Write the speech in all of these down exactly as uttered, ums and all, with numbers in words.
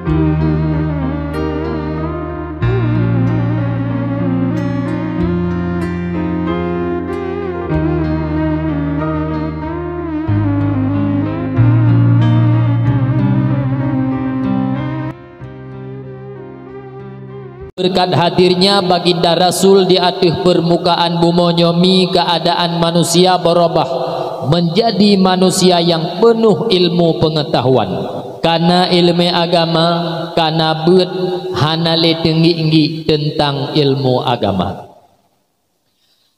Berkat hadirnya Baginda Rasul di ateueh permukaan bumoe nyoe mi, keadaan manusia berubah menjadi manusia yang penuh ilmu pengetahuan. Kana ileumèe agama, kana beuet, hana lé teungiek-ngiek teuntang ilmu agama.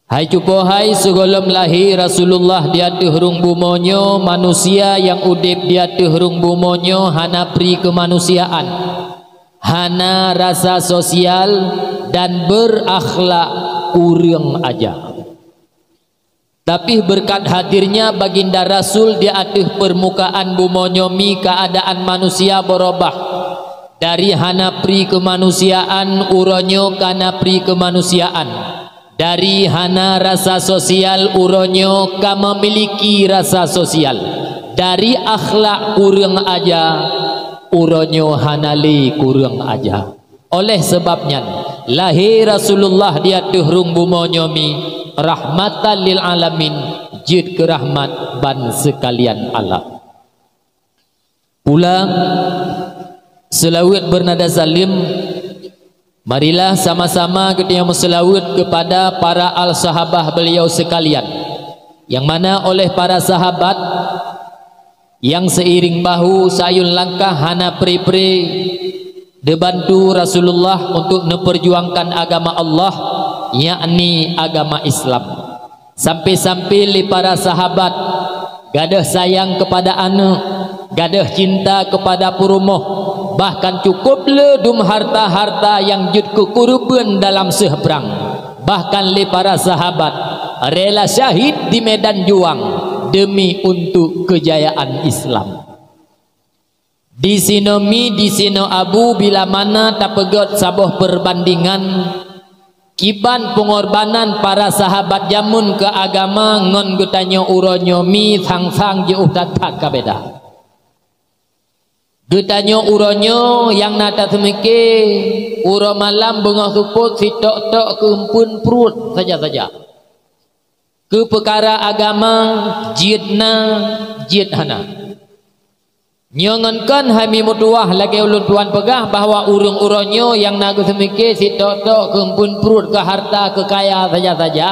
Hai cupo hai, sigohlom lahé Rasulullah di ateueh rhueng bumoe nyoe, manusia nyang udeb di ateueh rhueng bumoe nyoe hana pri keumanusiaan, hana rasa sosial, dan beurakhlak kureueng aja. Tapi beureukat hadirnya Baginda Rasul di ateueh peurmukaan bumoe nyoe mi, keuadaan manusia beurubah. Dari hana pri keumanusiaan, uroe nyoe ka na pri keumanusiaan. Dari hana rasa sosial, uroe nyoe ka meumiliki rasa sosial. Dari akhlak kureueng aja, uroe nyoe hana lé kureueng aja. Oleh sabab nyan, lahé Rasulullah di ateueh rhueng bumoe nyoe mi, rahmatan lil alamin, jeuet keu rahmat ban seukalian alam. Pulang, seulaweuet beunada saleuem, marilah sama-sama geutanyoe meuseulaweuet keupada para al-sahabah beliau seukalian, nyang mana oleh para sahabat nyang seiring bahu sayun langkah hana pre-pre dibantu Rasulullah untuk neupeurjuangkan agama Allah, yakni agama Islam. Sampai-sampai lé para sahabat gadôh sayang keupada aneuëk, gadôh cinta keupada peurumoh, bahkan cukup le dum harta-harta nyang jeuet keu kureubeuen dalam seuh prang. Bahkan lé para sahabat rela syahid di medan juang demi untuk keujayaan Islam. Disinoe mi, disinoe abu, bila mana tapeugét saboh peurbandingan kiban peungorbanan para sahabat jameun keu agama ngon geutanyoe uroe nyoe mi, sang-sang jiôh that-that ka beda. Geutanyoe uroe nyoe nyang na taseumike, uroe malam beungoh seupôt sitok-tok keu eumpeuen pruet saja-saja. Keu peukara agama, jeuet na, jeuet hana. Nyoe ngon kon hai mi meutuwah, lagée ulôn tuan peugah bahwa ureuëng uroe nyoe nyang na geuseumike sitok-tok keu eumpeuen pruet, keu harta, keu kaya saja-saja,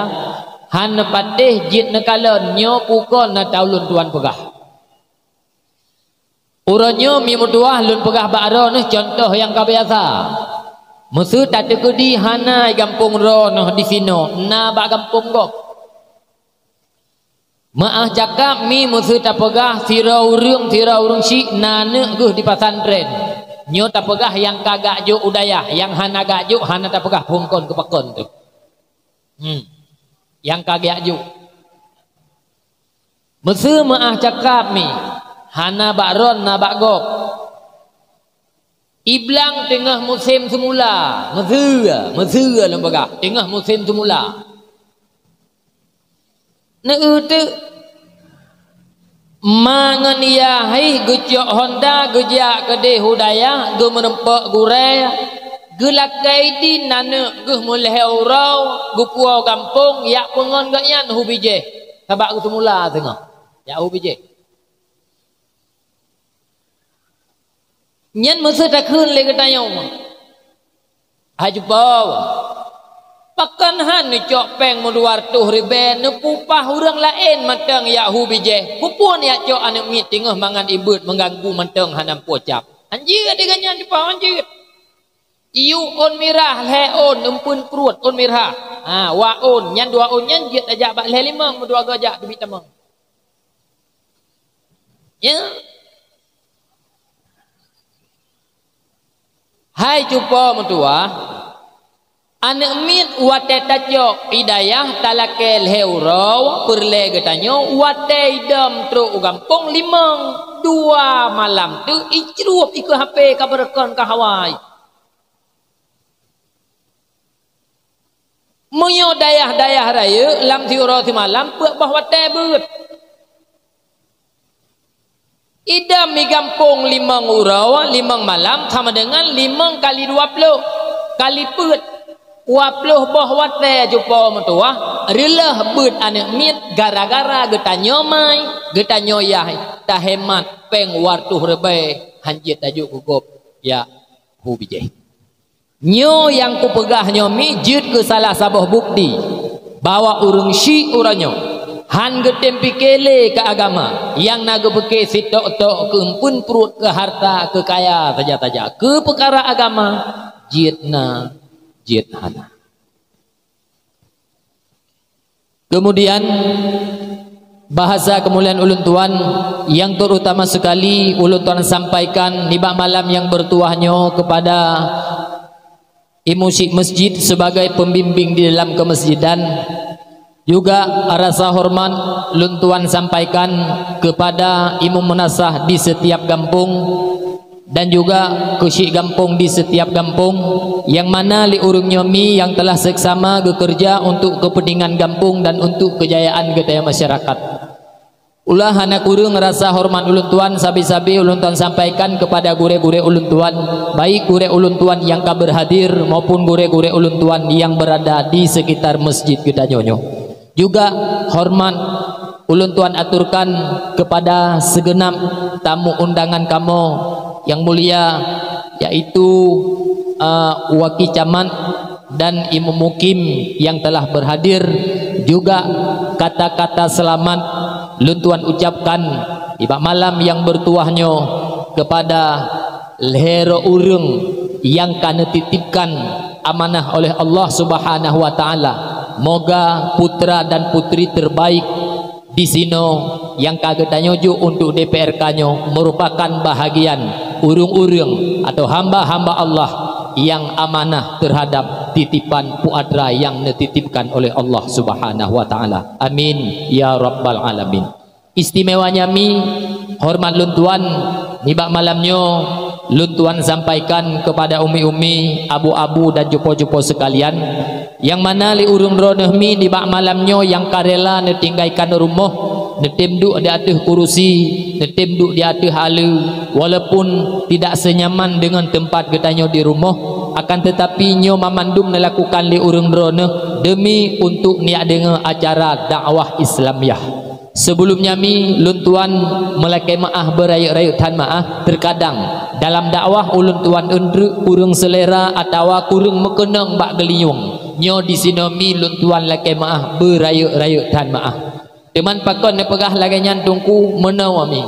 hana patéh jeuet neukalon nyoe peue kon ata ulôn tuan peugah. Uroe nyoe mi meutuwah lôn peugah bak droeneuh cuntoh nyang ka biasa. Meuseu tateukeudi hana gampông droeneuh disinoe, na bak gampông gob. Meuáh cakap mi meuseu tapeugah sidroe ureuëng, sidroe ureuëng syik na aneuëk geuh di pesantren. Nyoe tapeugah nyang ka geujok u dayah, nyang hana geujok hana tapeugah phon kon keu pakon teuh. Hmm. Nyang ka geujok. Meuseu meuáh cakap mi, hana bak droen na bak gob. Iblang teungoh musém seumula, meuseu, meuseu lôn peugah, teungoh musém seumula. Neueu teuk, ma ngon yah haih geucok honda geujak keudeh u dayah, geumeureumpok gurée, geulakée idin aneuëk geuh meulhée uroe, geupuwoe gampông, jak peungon gobnyan hu bijéh, sabab geuseumula teungoh, jak hu bijéh. Nyan meuseu takheun lé geutanyoe, hai cupo, pakon han neucok péng meudua reutôh ribée neupeupah ureuëng laén mantong jak hu bijéh, peue phon jak cok aneuëk miet teungoh mangat ibeuet meuganggu mantong hana meupucap. Hanjeuet di gobnyan cupo, hanjeuet. Iyue ôn mirah lhée ôn, eumpeuen pruet ôn mirah. Ha, wak ôn, nyan dua ôn nyan jeuet tajak bak lhée limong, meudua goe jak teubiet tamong. Ya. Hai cupo meutuwah, aneuëk miet watée tacok i dayah talakée lhée uroe, peureulée geutanyoe watée idom trok u gampông limong, dua malam teuk icrueb ikeu hapé ka beureukan ka hawai. Meunyoe dayah-dayah rayeuk lam siuroe simalam peuet boh watée beuet. Idam di gampông limong uroe, limong malam sama dengan limong kali dua ploh kali peuet. Dua ploh boh watée cupo meutuwah, reuloh beuet aneuëk miet gara-gara geutanyoe mai, geutanyoe yah, tahemat péng dua reutôh ribée, hanjeuet tajok keu gob, ya, hu bijéh. Nyoe nyang kupeugah nyoe mi jeuet keu salah saboh bukeuti bahwa ureuëng syiek uroe nyoe hán geutem pike lé keu agama, nyang na geupike sitok-tok keu eumpeuen pruet, keu harta, keu kaya saja-saja. Keu peukara agama, jeuet na, jeuet hana. Kemudian, bahasa keumuliaan ulôn tuan, nyang terutama sekali ulôn tuan sampaikan nibak malam nyang beuretuwah nyoe kepada imum syiek masjid sebagai pembimbing di dalam kemasjidan. Juga rasa hormat lôn tuan sampaikan kepada imum meunasah di setiap gampông, dan juga keu syiek gampông di setiap gampông, nyang mana lé ureuëng nyoe mi nyang telah seksama geukeureuja untuk kepentingan gampông dan untuk keujayaan geutanyoe masyarakat. Ulah hana kureueng rasa hormat ulôn tuan sabe-sabe ulôn tuan sampaikan kepada gurée-gurée ulôn tuan, baik gurée ulôn tuan nyang ka beurhadir maupun gurée-gurée ulôn tuan nyang beurada di sekitar masjid geutanyoe nyoe. Juga hormat ulôn tuan aturkan kepada segenap tamu undangan kamoe nyang mulia, yaitu, eh, waki camat dan imum mukim nyang telah beurhadir. Juga kata-kata seulamat lôn tuan ucapkan nibak malam nyang beuretuwah nyoe kepada lhée droe ureuëng nyang ka neutitipkan amanah oleh Allah Subhanahu wa Taala. Moga putra dan putri terbaik di sinoe nyang ka geutanyoe jok untuk D P R K nyoe merupakan bahagian ureuëng-ureuëng atau hamba-hamba Allah nyang amanah terhadap titipan putra nyang neutitipkan oleh Allah Subhanahu wa Taala. Amin ya rabbal alamin. Istimewanya mi, hormat lôn tuan, nibak malam nyoe lôn tuan sampaikan kepada umi-umi, abu-abu dan cupo-cupo sekalian, nyang mana lé ureuëng droeneuh mi nibak malam nyoe nyang ka rela neutinggaikan rumoh, neutem duek di ateueh kurusi, neutem duek di ateueh aleue, walaupun tidak senyaman dengan tempat geutanyoe di rumoh, akan tetapi nyoe mamandum neulakukan lé ureuëng droeneuh demi untuk neujak deungoe acara dakwah Islamiah. Sebelumnya mi lôn tuan meulakée meuáh beurayeuk-rayeuk that meuáh, terkadang dalam dakwah ulôn tuan eunteuk kureueng seulera atawa kureueng meukeunong bak geulinyueng. Nyoe di sinoe mi lôn tuan lakée meuáh beurayeuk-rayeuk that meuáh. Teuman pakon neupeugah lagée nyan Teungku, meunoe mi.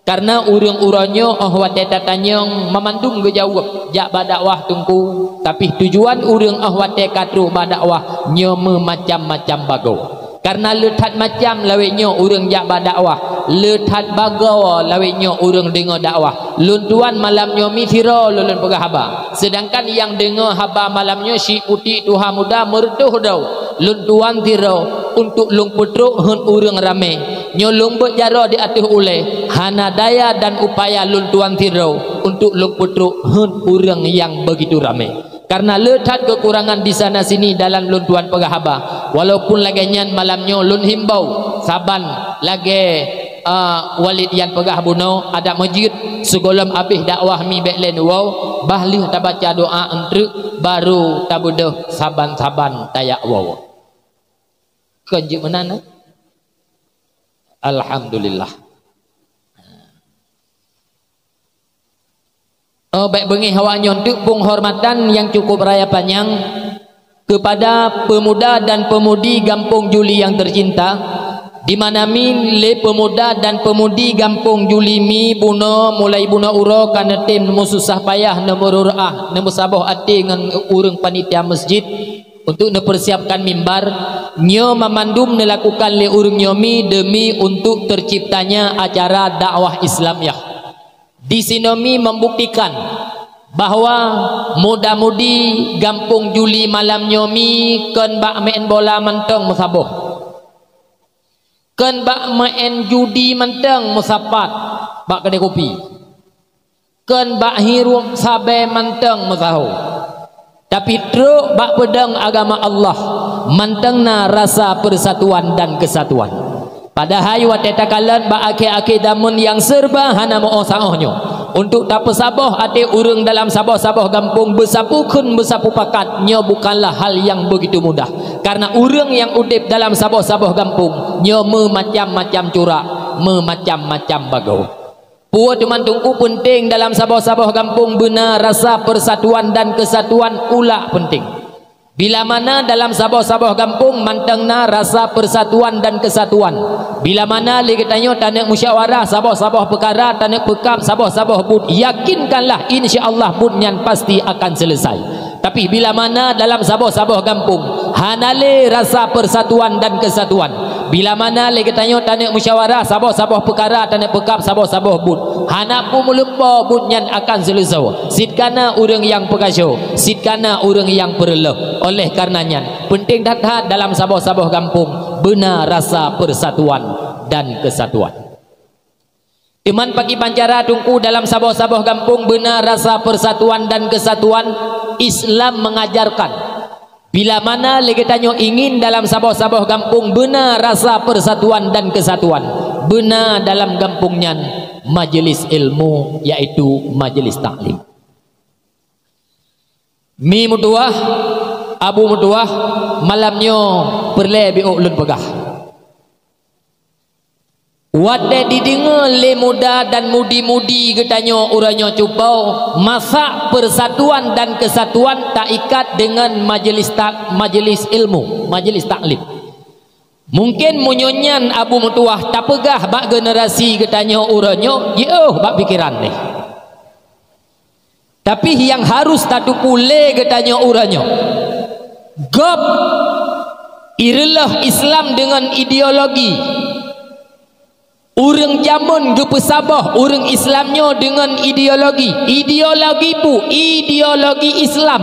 Kareuna ureuëng uroe nyoe óh watée tatanyong mamandum geujaweueb jak bak dakwah Teungku, tapi tujuan ureuëng óh watée ka trok bak dakwah nyoe meumacam-macam bagoe. Kareuna le that macam lawét nyoe ureuëng jak bak dakwah, le that bagoe lawét nyoe ureuëng deungoe dakwah. Lôn tuan malam nyoe mi sidroe lôn, lôn peugah haba. Seudangkan nyang deungoe haba malam nyoe syiek putéh tuha muda meureutoh droe, lôn tuan sidroe untuk lôn peutrok heuet ureuëng ramé. Nyoe lôn beuet jaroe di ateueh ulée, hana daya dan upaya lôn tuan sidroe untuk lôn peutrok heuet ureuëng nyang beugitu ramé. Kareuna le that keukurangan di sana sini dalam lôn tuan peugah haba. Walaupun lagée nyan malam nyoe lôn himbau saban lagée, a, Walid Yan peugah bunoe, adak meujeuet sigohlom abéh dakwah mi bék lé neuwoe, bah lheueh tabaca doá eunteuk, barô tabeudôh saban-saban tajak woe. Kon jeuet meunan, eh? Alhamdulillah. Oh, bék beungéh awak nyoe teuk peunghormatan nyang cukup raya panyang kepada pemuda dan pemudi Gampông Juli nyang tercinta, di mana mi lé pemuda dan pemudi Gampông Juli mi bunoe, mulai bunoe uroe ka neutem meususah payah, neumeururoh, neumeusaboh até ngon ureuëng panitia masjid untuk neupersiapkan mimbar. Nyoe mamandum neulakukan lé ureuëng nyoe mi demi untuk terciptanya acara dakwah Islamiah. Di sinoe mi membuktikan bahwa muda-mudi Gampông Juli malam nyoe mi kon bak meu'en bola mantong meusaboh, kon bak meu'en judi mantong meusapat bak keudée kupi, kon bak hirup sabe mantong meusaho, tapi trok bak peudong agama Allah mantong na rasa persatuan dan kesatuan. Padahai watée takalon bak akhé-akhé zaman nyang serba hana meu-oh saôh nyoe, untuk tapeusaboh até ureuëng dalam saboh-saboh gampông beusapeue kheun beusapeue pakat, nyoe bukanlah hal nyang beugitu mudah. Karna ureuëng nyang udeb dalam saboh-saboh gampông nyoe meumacam-macam curak, meumacam-macam bagoe. Peue teuma teungku peunteng dalam saboh-saboh gampông beuna rasa persatuan dan kesatuan ulak peunteng. Bila mana dalam saboh-saboh gampông mantong na rasa persatuan dan kesatuan. Bila mana lé geutanyoe taneuk musyawarah saboh-saboh peukara, taneuk peukab saboh-saboh buet, yakinkanlah insya Allah buet nyan pasti akan selesai. Tapi bila mana dalam saboh-saboh gampông hana lé rasa persatuan dan kesatuan, bila mana lé geutanyoe taneuk musyawarah saboh-saboh peukara, taneuk peukab saboh-saboh buet, hana peumeuleumpo buet nyan akan seuleusoe. Cit kana ureuëng nyang peukaso, cit kana ureuëng nyang peureulôh. Oleh karna nyan, peunteng that-that dalam saboh-saboh gampông beuna rasa persatuan dan kesatuan. Teuma pakriban cara teungku dalam saboh-saboh gampông beuna rasa persatuan dan kesatuan, Islam mengajarkan, bila mana lé geutanyoe ingin dalam saboh-saboh gampông beuna rasa persatuan dan kesatuan, beuna dalam gampông nyan majelis ilmu, yaitu majelis taklim. Mi meutuwah, Abu meutuwah, malam nyoe peureulée biôk lôn peugah. Watée dideungoe lé muda dan mudi-mudi geutanyoe uroe nyoe cupo, masak persatuan dan kesatuan taikat deungon majelis ta-, majelis ilmu, majelis taklim. Mungken meunyoe nyan Abu meutuwah tapeugah bak generasi geutanyoe uroe nyoe, jiôh bak pikeran neh. Tapi nyang harus tateupeue lé geutanyoe uroe nyoe, gob ireulôh Islam deungon ideologi. Ureuëng jameun geupeusaboh ureuëng Islam nyoe deungon ideologi. Ideologi peue? Ideologi Islam.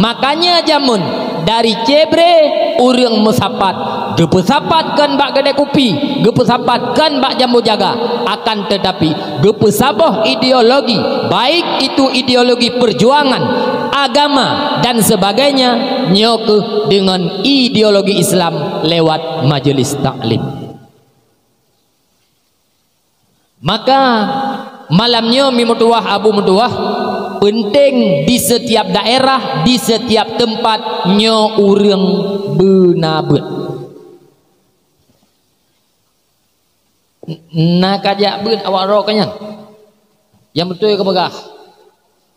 Makanya jameun dari cebre ureuëng meusapat, geupeusapat kon bak keudée kupi, geupeusapat kon bak jambo jaga, akan tetapi geupeusaboh ideologi, baik itu ideologi perjuangan, agama dan sebagainya, nyoe keuh deungon ideologi Islam lewat majelis taklim. Maka malam nyoe mi meutuwah Abu meutuwah, peunteng di setiap daerah, di setiap teumpat nyoe ureuëng beuna beuet. Na ka jak beuet awak droe ka nyan. Nyang beutôi ka peugah.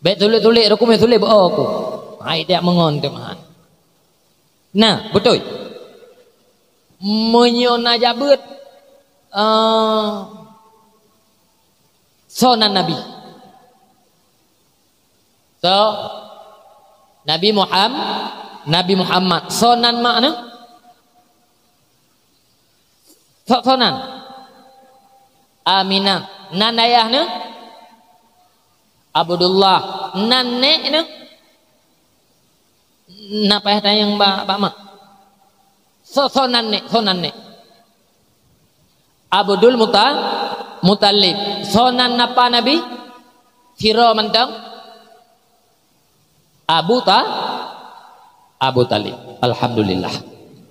Bék tulék-tulék, rukun bék tulék beu ku. Hai dak meungon teumahan. Na, beutôi. Meunyoe na jak beuet, eh, soe nan Nabi? Soe? Nabi Muham-, Nabi Muhammad. Soe nan mak neuh? Soe, soe nan? Aminah. Nan ayah neuh? Abdullah. Nan nék neuh? Na payah tanyong bak, bak mak. Soe, soe nan nék, soe nan nék? Abdul Muta-, Muthalib. Soe nan napa Nabi? Sidroe mantong? Abu Ta-, Abu Talib. Alhamdulillah.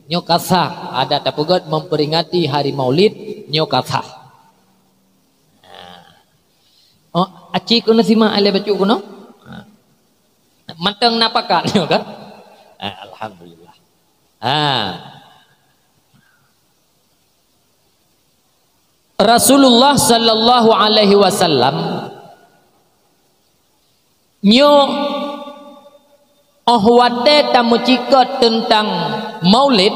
Nyoe ka sah, adat tapeugét memperingati hari Maulid, nyoe ka sah. Oh, aci keunoe simak ilée bacut keunoe. Ha. Mantong na pakat nyoe kan? Ha, alhamdulillah. Ha. Rasulullah sallallahu alaihi wasallam nyoe, óh watée tameucikét teuntang Maulid,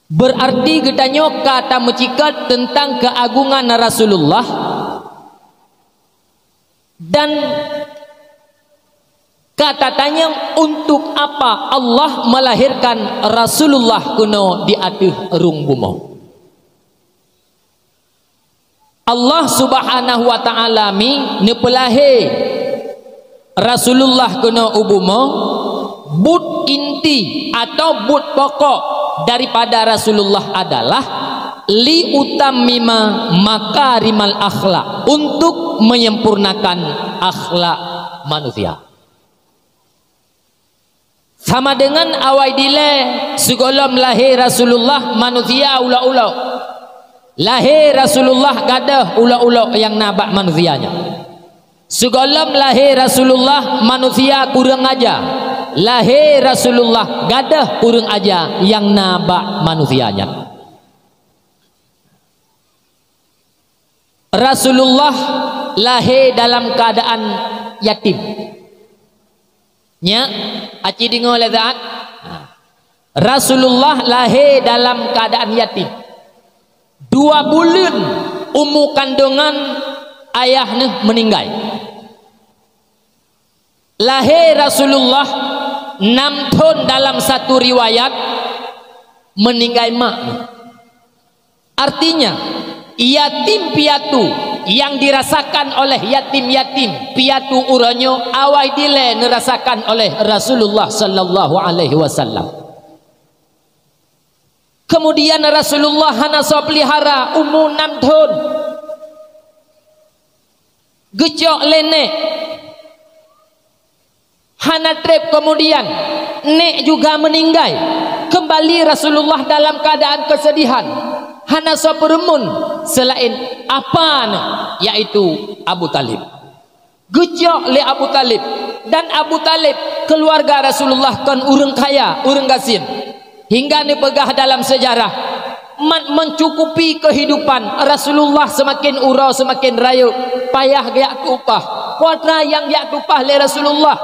beurarti geutanyoe ka tameucikét teuntang keuagungan Rasulullah dan ka tatanyong, untuk apa Allah melahirkan Rasulullah keunoe di ateueh rhueng bumoe? Allah Subhanahu wa Ta'ala mi neupeulahé Rasulullah keunoe u bumoe, buet inti atau buet pokok daripada Rasulullah adalah liutammima makarimal akhlak, untuk menyempurnakan akhlak manusia. Sama deungon awai dilée, sigohlom lahé Rasulullah manusia ulok-ulok. Lahé Rasulullah gadôh ulok-ulok nyang na bak manusia nyan. Sigohlom lahé Rasulullah manusia kureueng aja. Lahé Rasulullah gadôh kureueng aja nyang na bak manusia nyan. Rasulullah lahé dalam keuadaan yatim. Nyak, aci deungoe lé saát. Rasulullah lahé dalam keuadaan yatim. Dua buleuen umu kandongan ayah neuh meuninggai. Lahé Rasulullah nam thon, dalam satu riwayat meuninggai mak. Artinya, yatim piatu yang dirasakan oleh yatim-yatim piatu uroe nyoe awai dilée neurasakan oleh Rasulullah sallallahu alaihi wasallam. Kemudian Rasulullah hana soe pelihara umu nam thon. Geucok lé nék. Hana treb kemudian, nék juga meuninggai. Kembali Rasulullah dalam keadaan kesedihan. Hana soe peureumeun selain apa neuh, yaitu Abu Thalib. Geucok lé Abu Thalib. Dan Abu Thalib, keluarga Rasulullah kon ureuëng kaya, ureuëng gasien. Hingga neupeugah dalam sejarah, mat mencukupi kehidupan Rasulullah seumaken uroe seumaken rayeuk, payah geujak tueng upah. Peue atra nyang geujak tueng upah lé Rasulullah?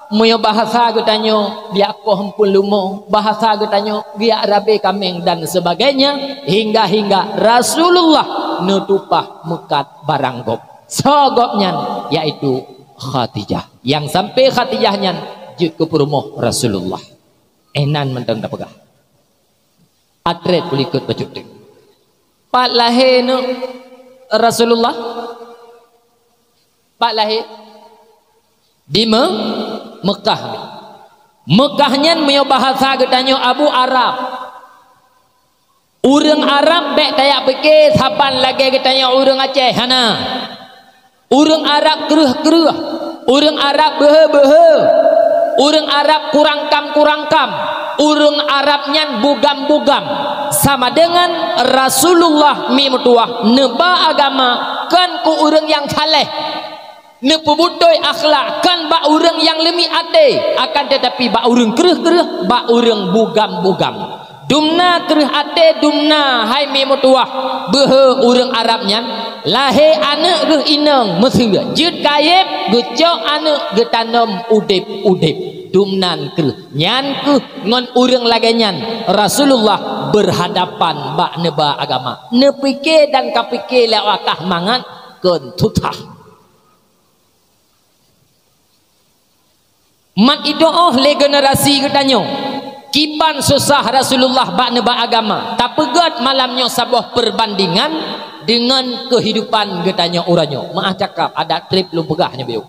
Meunyoe bahasa geutanyoe, geujak poh eumpeuen leumo, bahasa geutanyoe, geujak rabe kaméng dan sebagainya, hingga-hingga Rasulullah neutueng upah meukat barang gob. Soe gob nyan? Yaitu Khadijah. Nyang sampai Khadijah nyan jeuet keu peurumoh Rasulullah. Inan mantong tapeugah. Atrét peulikot bacut teuk. Pat lahé neuh Rasulullah? Pat lahé? Di Me-, Mekah. Mekah nyan meunyoe bahasa geutanyoe Abu Arab. Ureuëng Arab bék tajak pike saban lagée geutanyoe ureuëng Aceh, hana. Ureuëng Arab kreueh-kreueh, ureuëng Arab beuhe-beuhe, ureuëng Arab kurangkam-kurangkam, ureuëng Arab nyan bugam-bugam. Sama deungon Rasulullah mi meutuwah neuba agama kon keu ureuëng nyang saleh, neupeubutôi akhlak kon bak ureuëng nyang leumiek até, akan teutapi bak ureuëng kreueh-kreueh, bak ureuëng bugam-bugam. Dumna kreueh até, dumna hai mi meutuwah, beuhe ureuëng Arab nyan, lahé aneuëk geuh inong meuseue, jeuet kayém, geucok aneuëk, geutanom udeb-udeb. Dumnan kreueh. Nyan kheueh ngon ureuëng lagée nyan Rasulullah beurhadapan bak neuba agama. Neupike dan kapike lé awak kah mangat kon tutah. Mat itoh lé generasi geutanyoe, kiban susah Rasulullah bak neuba agama. Tapeugét malam nyoe saboh perbandingan deungon keuhidupan geutanyoe uroe nyoe. Meu'ah cakap, adak treb lôn peugah nyoe biôh.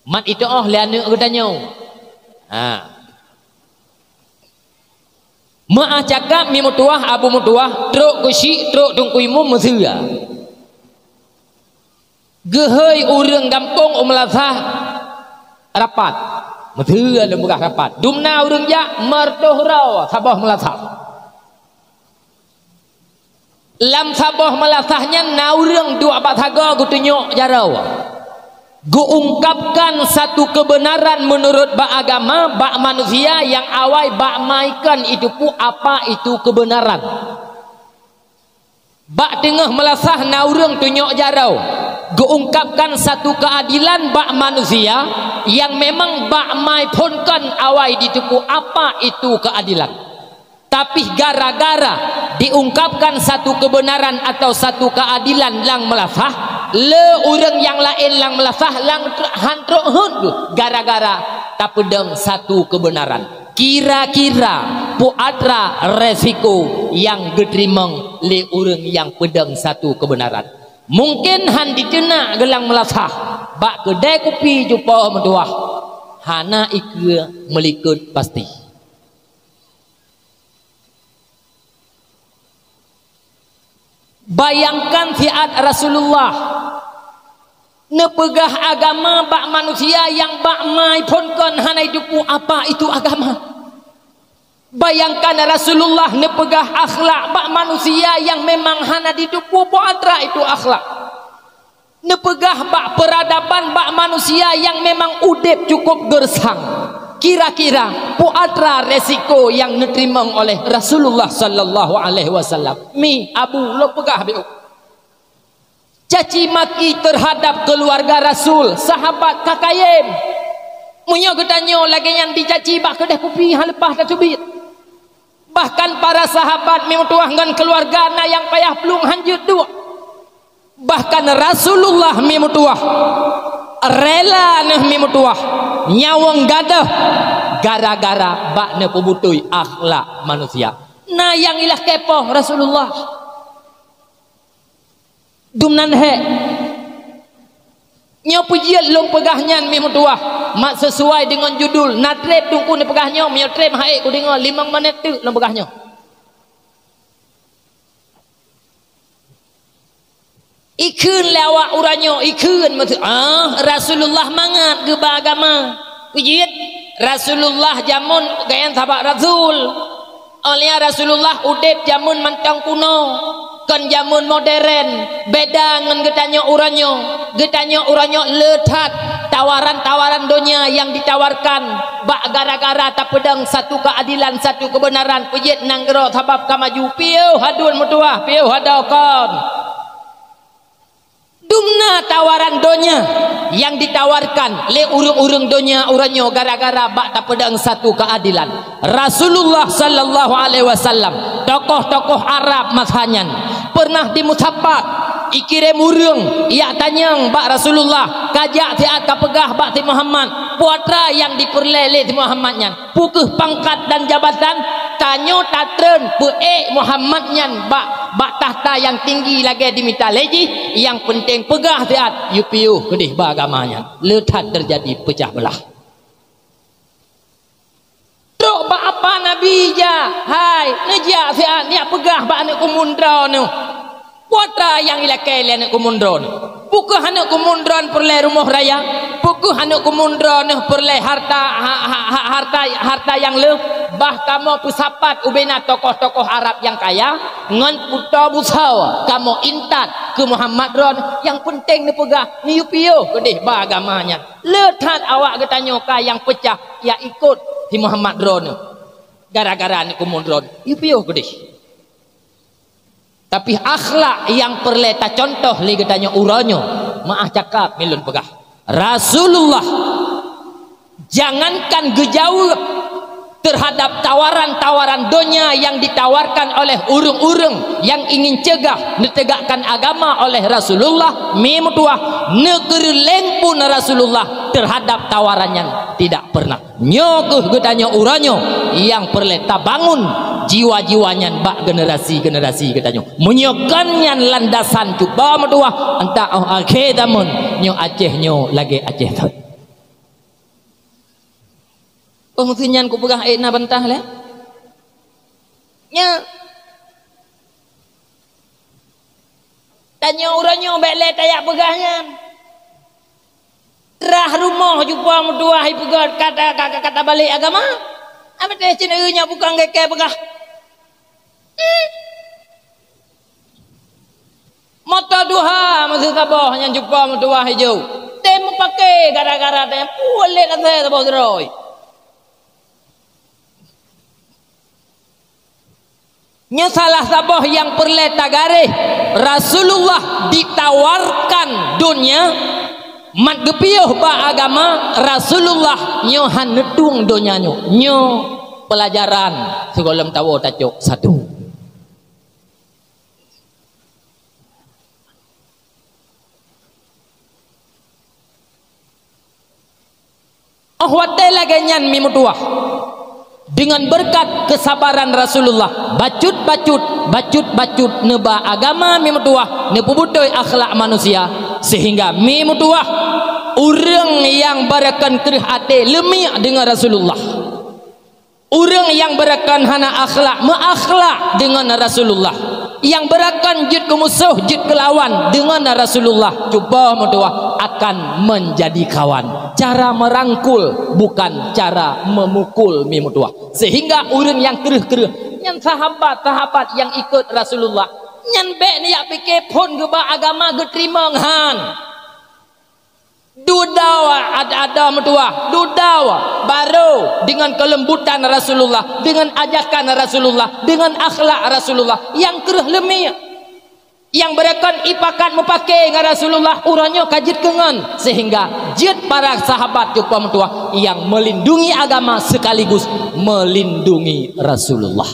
Mat itoh lé aneuëk geutanyoe. Ha. Meu'ah cakap mi meutuwah, abu meutuwah, trok keuchik, trok teungku imum meuseue. Geuhôi ureuëng gampông u meulasah rapat. Meuseue lôn peugah rapat. Dumna ureuëng jak meureutoh droe saboh meulasah. Lam saboh meulasah nyan na ureuëng duek bak sagoe geutunyok jaroe. Geuungkapkan satu keubeunaran meunurot bak agama, bak manusia nyang awai bak ma kon jiteupeue apa itu keubeunaran. Bak teungoh meulasah na ureuëng tunyok jaroe, geuungkapkan satu keuadilan bak manusia nyang memang bak ma phon kon awai jiteupeue apa itu keuadilan. Tapi gara-gara diungkapkan satu keubeunaran atawa satu keuadilan lam meulasah, le ureuëng nyang laén lam meulasah lam tr-, han trok hot geuh gara-gara tapeudong satu keubeunaran. Kira-kira peue atra resiko nyang geuteurimong lé ureuëng nyang peudong satu keubeunaran? Mungken han jiteunak geuh lam meulasah, bak keudée kupi jipo meutuwah, hana ikeue meulikot pasti. Bayangkan siat Rasulullah Teupeugah agama bak manusia nyang bak ma phon kon hana jiteupeue apa itu agama. Bayangkan Rasulullah neupeugah akhlak bak manusia nyang memang hana jiteupeue peue atra itu akhlak. Neupeugah bak peuradaban bak manusia nyang memang udeb cukup geureusang. Kira-kira peue atra resiko nyang neuteurimong oleh Rasulullah sallallahu alaihi wasallam? Mi, Abu, lôn peugah beu. Caci maki teuhadap keuluwarga Rasul, sahabat ka kayém. Meunyoe geutanyoe lagée nyan jicaci bak keudeh kupi, han leupah tateubiet. Bahkan para sahabat mi meutuwah ngon keuluwarga na nyang payah plueng han jeuet duek. Bahkan Rasulullah mi meutuwah, rela neuh mi meutuwah, nyawöng gadôh gara-gara bak neupeubutôi akhlak manusia. Na nyang ilakée poh Rasulullah. Dumnan hék. Nyoe peujeuet lôn peugah nyan mi meutuwah, mak seusuai deungon judul. Na treb teungku neupeugah nyoe, meunyoe treb han ék kudeungoe, limong menit teuk lôn peugah nyoe. Ikheun lé awak uroe nyoe, ikheun maksud, ah, Rasulullah mangat geuba agama. Peujeuet, Rasulullah jameun geuék sabak Rasul. Óh lheueh Rasulullah udeb jameun mantong kuno, kon jameun modern, beda ngon geutanyoe uroe nyoe. Geutanyoe uroe nyoe le that tawaran-tawaran donya nyang ditawarkan bak gara-gara tapeudong satu keadilan, satu kebenaran. Peujeuet nanggroe sabab ka maju, piôh haduen meutuwah, piôh adoe kon. Dumna tawaran donya nyang ditawarkan lé ureuëng-ureuëng donya uroe nyoe gara-gara bak tapeudong satu keadilan. Rasulullah sallallahu alaihi wasallam, tokoh-tokoh Arab masa nyan pernah dimeusapat, ikirém ureuëng jak tanyong bak Rasulullah, ka jak siat ka peugah bak si Muhammad, peue atra nyang jipeureulée lé si Muhammad nyan. Peu kheueh pangkat dan jabatan, tanyoe tatreun peuék Muhammad nyan bak, bak takhta nyang tinggi lagée jimita lé jih, nyang peunteng peugah siat, yue piôh keudeh bak agama nyan. Le that teujadi peucah beulah. Trok bak apa Nabi jak, hai, neujak siat, neujak peugah bak aneuëk kumun droeneuh. Peue atra nyang ilakée lé aneuëk kumun droeneuh? Peu kheueh aneuëk kumun droeneuh peureulée rumoh raya? Peu kheueh aneuëk kumun droeneuh peureulée harta, ha-, ha-, ha-, harta, harta nyang le? Bah kamoe peusapat ubena tokoh-tokoh Arab nyang kaya ngon putoe busoe kamoe intat keu Muhammad droeneuh. Nyang peunteng neupeugah, neuyue piôh keudeh bak agama nyan. Le that awak geutanyoe ka nyang peucah jak ikot si Muhammad droeneuh. Gara-gara aneuëk kumun droeneuh, yue piôh keudeh. Tapi akhlak nyang peureulée tacuntoh lé geutanyoe uroe nyoe, meuáh cakap mi lôn peugah, Rasulullah jangankan geujaweueb teuhadab tawaran-tawaran donya nyang ditawarkan oleh ureuëng-ureuëng nyang ingin cegah neutegakkan agama oleh Rasulullah, mi meutuwah, neukeureuléng pun Rasulullah teuhadab tawaran nyan tidak pernah. Nyoe kheueh geutanyoe uroe nyoe nyang peureulée tabangun jiwa-jiwa nyan bak generasi-generasi geutanyoe. Meunyoe kon nyan landasan cuba meutuwah, entah óh akhé zamon nyoe Aceh nyoe lagée Aceh thon. Óh meusi nyan kupeugah ék na bantah lé? Nyoe. Tanyoe uroe nyoe bék lé tajak peugah nyan. Rah rumoh cuba meutuwah ipeugah kata, kata, kata balek agama. Amé teuh cit nyoe bukon geukée peugah. Hmm. Moto duha meusaboh nyan cuba meutuwah ijok. Tem meupaké gara-gara tem puléh asai saboh droe. Nyoe salah saboh nyang peureulée tagaréh, Rasulullah ditawarkan donya, mat geupiôh bak agama, Rasulullah nyoe han neutueng donya nyoe. Nyoe peulajaran sigohlom tawoe tacok satu. Óh watée lagée nyan mi meutuwah, deungon beureukat keusabaran Rasulullah, bacut-bacut, bacut-bacut neuba agama mi meutuwah, neupeubutôi akhlak manusia, seuhingga mi meutuwah ureuëng nyang barokon kreueh até leumiek deungon Rasulullah. Ureuëng nyang barokon hana akhlak, meuakhlak deungon Rasulullah. Nyang barokon jeuet keu musoh, jeuet keu lawan deungon Rasulullah. Cuba meutuwah. akan menjadi kawan. Cara merangkul, bukan cara memukul, mi meutuah. Sehingga ureuëng nyang kreueh-kreueh, nyan sahabat-sahabat nyang ikot Rasulullah, nyan bék neujak pike phon geuba agama geuteurimong, han. Dudoe ada-ada meutuah, dudoe barô deungon keulembutan Rasulullah, deungon ajakan Rasulullah, deungon akhlak Rasulullah nyang kreueh leumiek. Nyang beureukan ipakat meupaké ngon Rasulullah, uroe nyoe ka jeuet keu ngon, sehingga jeuet para sahabat cupa meutuah nyang meulindungi agama sekaligus meulindungi Rasulullah.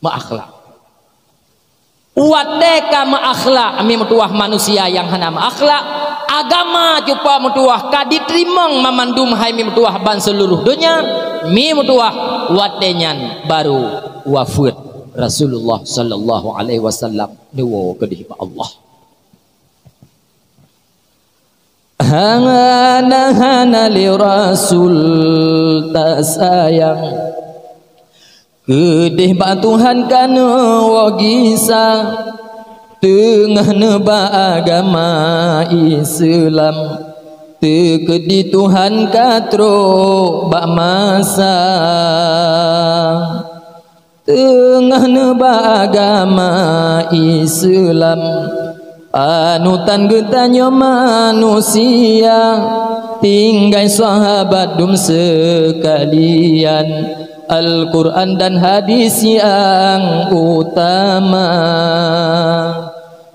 Meuakhlak. Watée ka meuakhlak, mi meutuah manusia nyang hana meuakhlak, agama cupa meutuah ka jiteurimong mamandum hai mi meutuah ban seuluruh donya, mi meutuah watée nyan barô wafeuet Rasulullah sallallahu alaihi wasallam neuwoe keudeh bak Allah. Hana-hana lé Rasul tasayang, keudeh bak Tuhan ka neuwoe gisa, teungoh neuba agama Islam, teukeudi Tuhan ka trok bak masa. Teungoh neuba agama Islam, panutan geutanyoe manusia, tinggai sahabat dum seukalian, Al-Quran dan hadis nyang utama.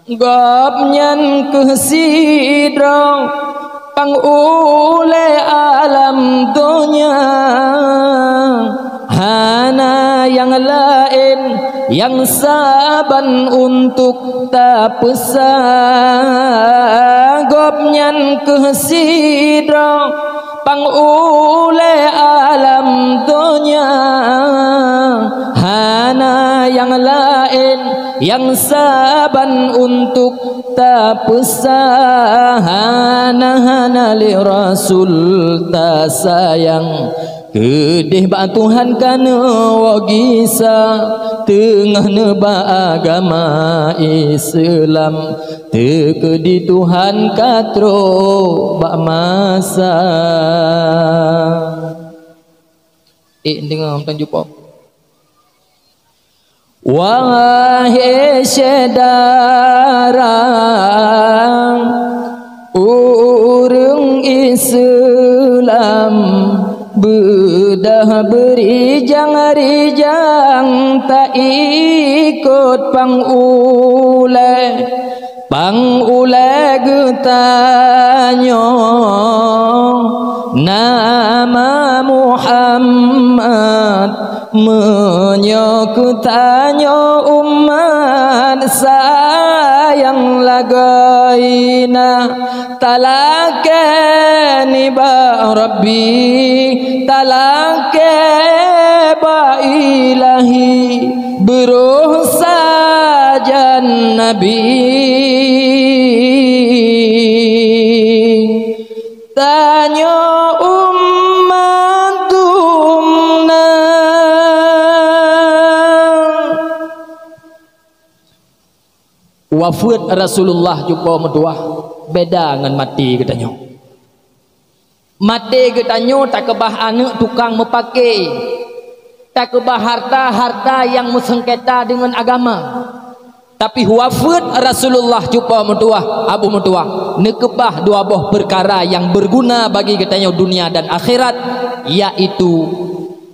Gobnyan kheueh sidroe pangulée alam donya, hana nyang laén nyang saban untuk tapeusa. Gobnyan kheueh sidroe pangulée alam donya, hana nyang laén nyang saban untuk tapeusa. Hana-hana lé Rasul tasayang, keudeh bak Tuhan ka neuwoe gisa, teungoh neuba agama Islam, teukeudi Tuhan ka trok bak masa. Ék deungoe mantong jumpa. Wahé syedara, ureuëng Islam, beudah beurijang-rijang taikot pangulée. Pangulée geutanyoe nama Muhammad. Meunyoe geutanyoe umat sayang lagoina, talakée nibak Rabbi, talakée bak Ilahi, beurôh sajan Nabi. Tanyoe umat dumna. Wafeuet Rasulullah jumpa meutuah beda ngon maté geutanyoe. Maté geutanyoe takeubah aneuëk tukang meupaké, takeubah harta-harta nyang meuseungketa deungon agama. Tapi wafeuet Rasulullah jumpa meutuah, Abu meutuah, neukeubah dua boh peukara nyang beurguna bagi geutanyoe dunia dan akhirat, yaitu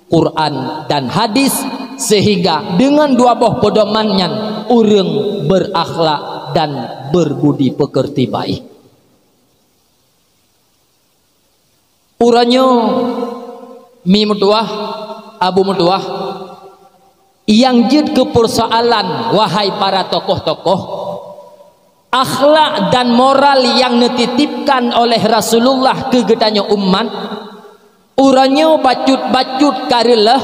Quran dan hadis, sehingga deungon dua boh peudoman nyan ureuëng beurakhlak dan beurbudi peukeurti baik. Uroe nyoe, mi meutuah, Abu meutuah, nyang jeuet keu peursoalan, wahai para tokoh-tokoh, akhlak dan moral nyang neutitipkan oleh Rasulullah keu geutanyoe umat, uroe nyoe bacut-bacut ka reuloh,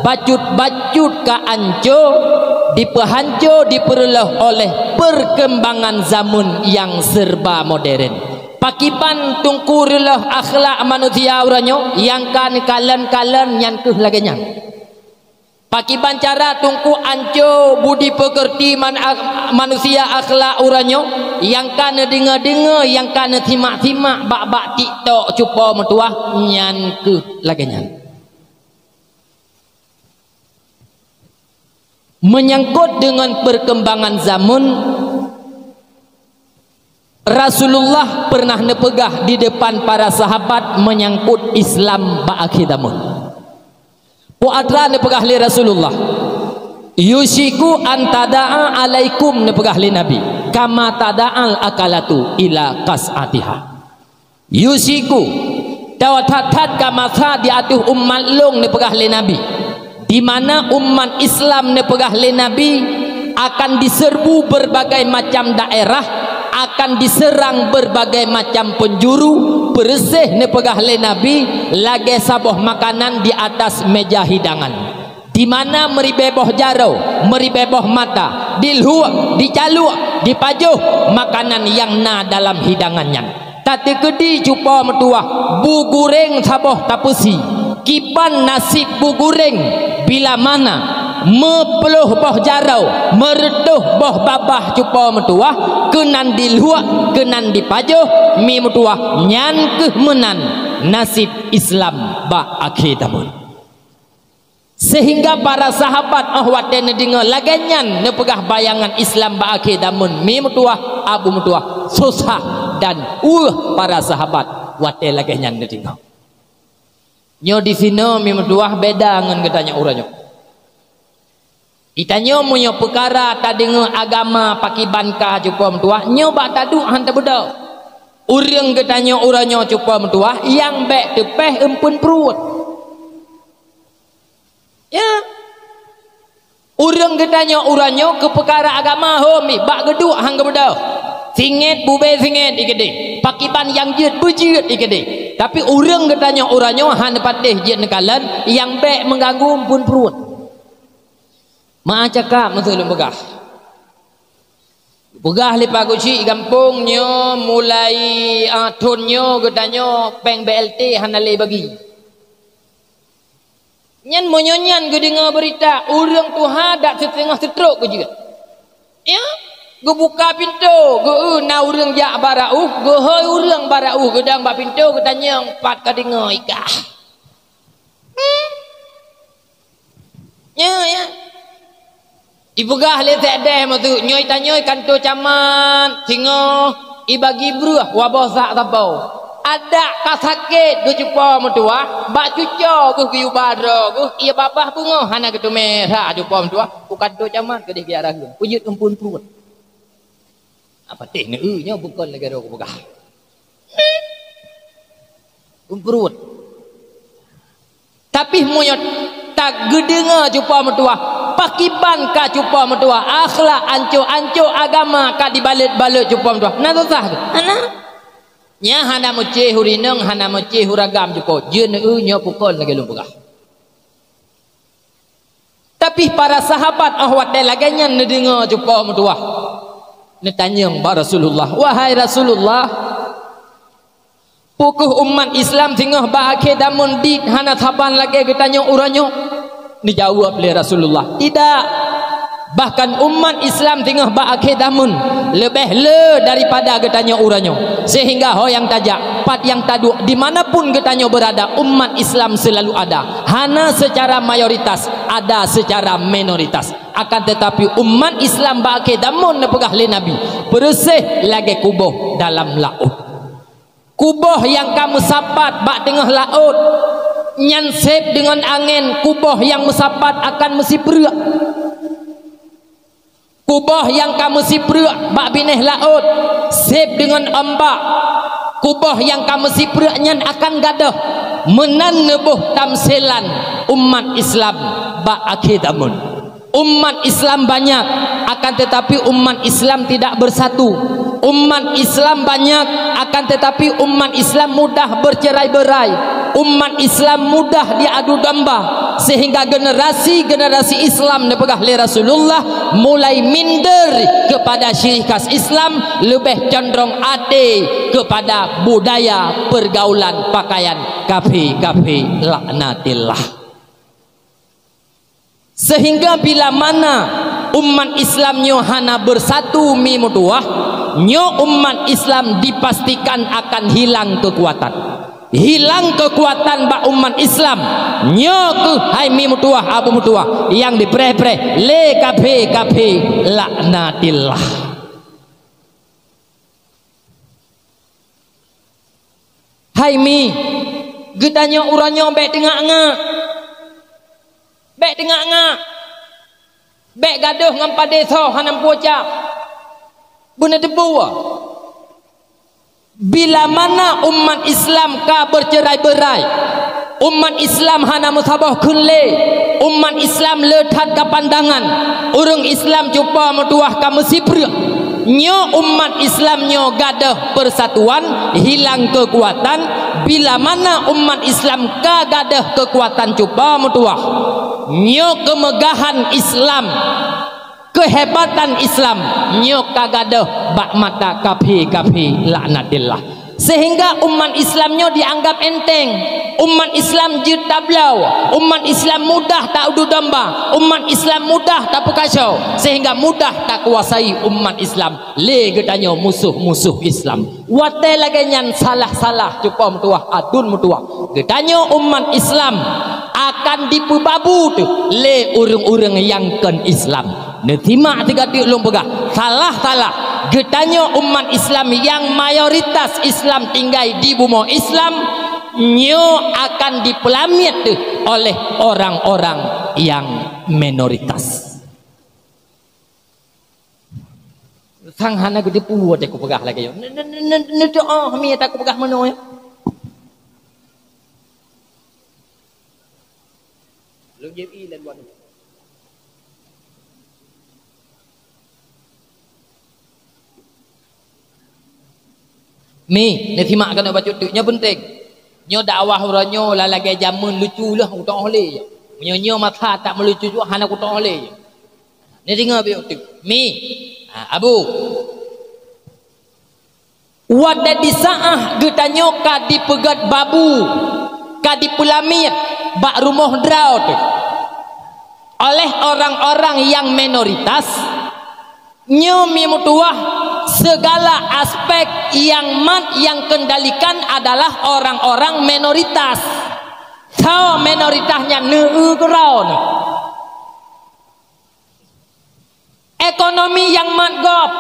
bacut-bacut ka anco, dipeuhanco, dipeureuloh oleh peurkembangan zameun nyang serba modern. Pakiban teungku reuloh akhlak manusia uroe nyoe nyang ka neukalon-kalon nyan kheueh lagée nyan. Pakiban cara teungku anco budi peukeurti man-, ak-, manusia akhlak uroe nyoe, nyang ka neudeungoe-deungoe, nyang ka neusimak-simak bak-bak TikTok cupo meutuwah, nyan keuh lagée nyan. Menyangkut dengan perkembangan zaman, Rasulullah pernah neupeugah di depan para sahabat menyangkut Islam bak akhé zaman. Peue atra neupeugah lé Rasulullah, "Yusyiku an tada'a alaikum," neupeugah lé Nabi, "kama tada'al akalatu ila qas'atiha." Yusyiku, tau that-that ka masa di ateueh umat lôn neupeugah lé Nabi, di mana umat Islam neupeugah lé Nabi akan diserbu berbagai macam daerah, akan diserang berbagai macam penjuru, peureuséh neupeugah lé Nabi lagée saboh makanan di atas meja hidangan. Di mana meuribée boh jaroe, meuribée boh mata, dilhuek, dicalok, dipajoh makanan nyang na dalam hidangan nyan. Tateukeudi cupo meutuwah, bu gureng saboh tapeusi. Kiban naseb bu gureng bila mana meuploh boh jaroe, meureutôh boh babah cupo meutuwah, keunan dilhuek, keunan dipajoh, mi meutuwah, nyan keuh meunan naseb Islam bak akhé zaman. Sehingga para sahabat óh watée neudeungoe lagée nyan neupeugah bayangan Islam bak akhé zaman, mi meutuwah, abu meutuwah, susah dan ueh para sahabat watée lagée nyan neudeungoe. Nyoe disinoe mi meutuwah beda ngon geutanyoe uroe nyoe. Geutanyoe meunyoe peukara tadeungoe agama pakiban ka cupo meutuwah, nyoe bak taduek han tabeudôh. Ureuëng geutanyoe uroe nyoe cupo meutuwah, nyang bék teupéh eumpeuen pruet. Ya. Ureuëng geutanyoe uroe nyoe keu peukara agama hom bak geuduek han geubeudôh. Singet bube singet ikeudeh. Pakiban nyang jeuet beujeuet ikeudeh. Tapi ureuëng geutanyoe uroe nyoe hana patéh jeuet neukalon nyang bék meuganggu eumpeuen pruet. Meu'ah cakap meuteuleueng peugah. Peugah lé Pak Geuchik gampông nyoe mulai, ah, thon nyoe geutanyoe péng B L T hana lé bagi. Nyan meunyoe nyan geudeungoe beurita, ureuëng tuha dak siteungoh seutrok geujeuet. Ya, geubuka pintoe, geu-eu na ureuëng jak bak raôh, geuhôi ureuëng bak raôh, geudong bak pintoe, geutanyong, "Pat ka deungoe ikah?" Hmm? Ya, ya. Ipeugah lé sekdes maksud, nyoe tanyoe kanto camat, singoh, ibagi breueh, waboh sak sapo. Adak ka sakét geucupo meutuwah, bak cuco geuh geuyue ba droe geuh, ie babah beungoh hana geuteumé sa cupo meutuwah, u kanto camat keudeh geujak rayeuk, peujeuet eumpeuen pruet. Apa teh neu nyoe bukon lagée droe kupeugah. Eumpeuen pruet. Tapi meunyoe tageudeungoe cupo meutuwah, pakiban ka cupo meutuwah, akhlak anco-anco agama ka dibalot-balot cupo meutuwah. Na susah keu? Hana. Nyan hana meucéh u rinong, hana meucéh u ragam cupo. Jeuneu nyoe pukon lagée lôn peugah. Tapi para sahabat óh watée lagée nyan neudeungoe cupo meutuwah, neutanyong bak Rasulullah, "Wahai Rasulullah, peu kheueh umat Islam singoh bak akhé zaman dit hana saban lagée geutanyoe uroe nyoe?" Neujaweueb lé Rasulullah, "Tidak. Bahkan umat Islam singoh bak akhé zaman leubeh le daripada geutanyoe uroe nyoe. Sehingga ho nyang tajak, pat nyang taduek, di mana pun geutanyoe beurada, umat Islam seulalu ada. Hana seucara mayoritas, ada seucara minoritas. Akan teutapi umat Islam bak akhé zaman neupeugah lé Nabi, peureuséh lagée kuboh dalam laôt." Kuboh nyang ka meusapat bak teungoh laôt, nyan seb deungon angén kuboh nyang meusapat akan meusipreuk. Kuboh nyang ka meusipreuk bak binéh laôt, seb deungon ombak, kuboh nyang ka meusipreuk nyan akan gadôh. Meunan neuboh tamsilan umat Islam bak akhé zaman. Umat Islam banyak, akan tetapi umat Islam tidak bersatu. Umat Islam banyak, akan tetapi umat Islam mudah bercerai-berai. Umat Islam mudah diadu domba, sehingga generasi-generasi Islam neupeugah lé Rasulullah mulai minder kepada ciri khas Islam, leubeh condrong até kepada budaya pergaulan pakaian kafé-kafé laknatillah. Sehingga bila mana umat Islam nyoe hana bersatu mi meutuwah, nyoe umat Islam dipastikan akan hilang kekuatan. Hilang kekuatan bak umat Islam, nyoe keuh hai mi meutuwah, abu meutuwah nyang dipreh-preh lé kafé-kafé laknatillah. Hai mi, geutanyoe uroe nyoe bék teungak-ngak. Bék teungak-ngak. Bék gadôh ngon padé soe hana meupucak. Beuneuteupeu, bila mana umat Islam ka bercerai-berai, umat Islam hana meusaboh kheun lé, umat Islam le that ka pandangan, ureuëng Islam cupa meutuwah ka meusipreuk. Nyoe umat Islam nyoe gadôh persatuan, hilang kekuatan. Bila mana umat Islam ka gadôh kekuatan cupa meutuwah, nyoe keumeugahan Islam, keuhebatan Islam, nyoe ka gadôh bak mata kafé-kafé laknatillah. Sehingga umat Islam nyoe dianggap enteng. Umat Islam jeuet tabloe, umat Islam mudah taudu domba, umat Islam mudah tapeukaco, sehingga mudah takuasai umat Islam lé geutanyoe musoh-musoh Islam. Watée lagée nyan salah-salah cupa meutuwah, aduen meutuwah, geutanyoe umat Islam akan dipeubabu teuh lé ureuëng-ureuëng nyang kon Islam. Neusimak sigoe teuk lôn peugah, salah-salah geutanyoe umat Islam nyang mayoritas Islam tinggai di bumoe Islam, nyoe akan dipeulamiet teuh oleh orang-orang nyang minoritas. Sang hana geuteupeue watée kupeugah lagée nyoe. Ne-, ne-, ne-, ne-, neudoa mi ata kupeugah meunoe nyoe. Lôn jép ié lam luwa. Mi, neusimak keunoe bacut teuk, nyoe peunteng. Nyoe dakwah uroe nyoe la lagée jameun lucu lheueh kutoh lé. Meunyoe nyoe masa tak meulucu hana kutoh lé. Neudeungoe bacut teuk. Mi, ha, Abu. Watée disaáh geutanyoe ka dipeugét babu, ka dipeulamiet bak rumoh droe teuh oleh orang-orang nyang minoritas, nyoe mi meutuwah, segala aspek nyang mat nyang kendalikan adalah orang-orang minoritas. Soe minoritas nyan? Neu-eu keudroe nyoe. Ekonomi nyang mat gob.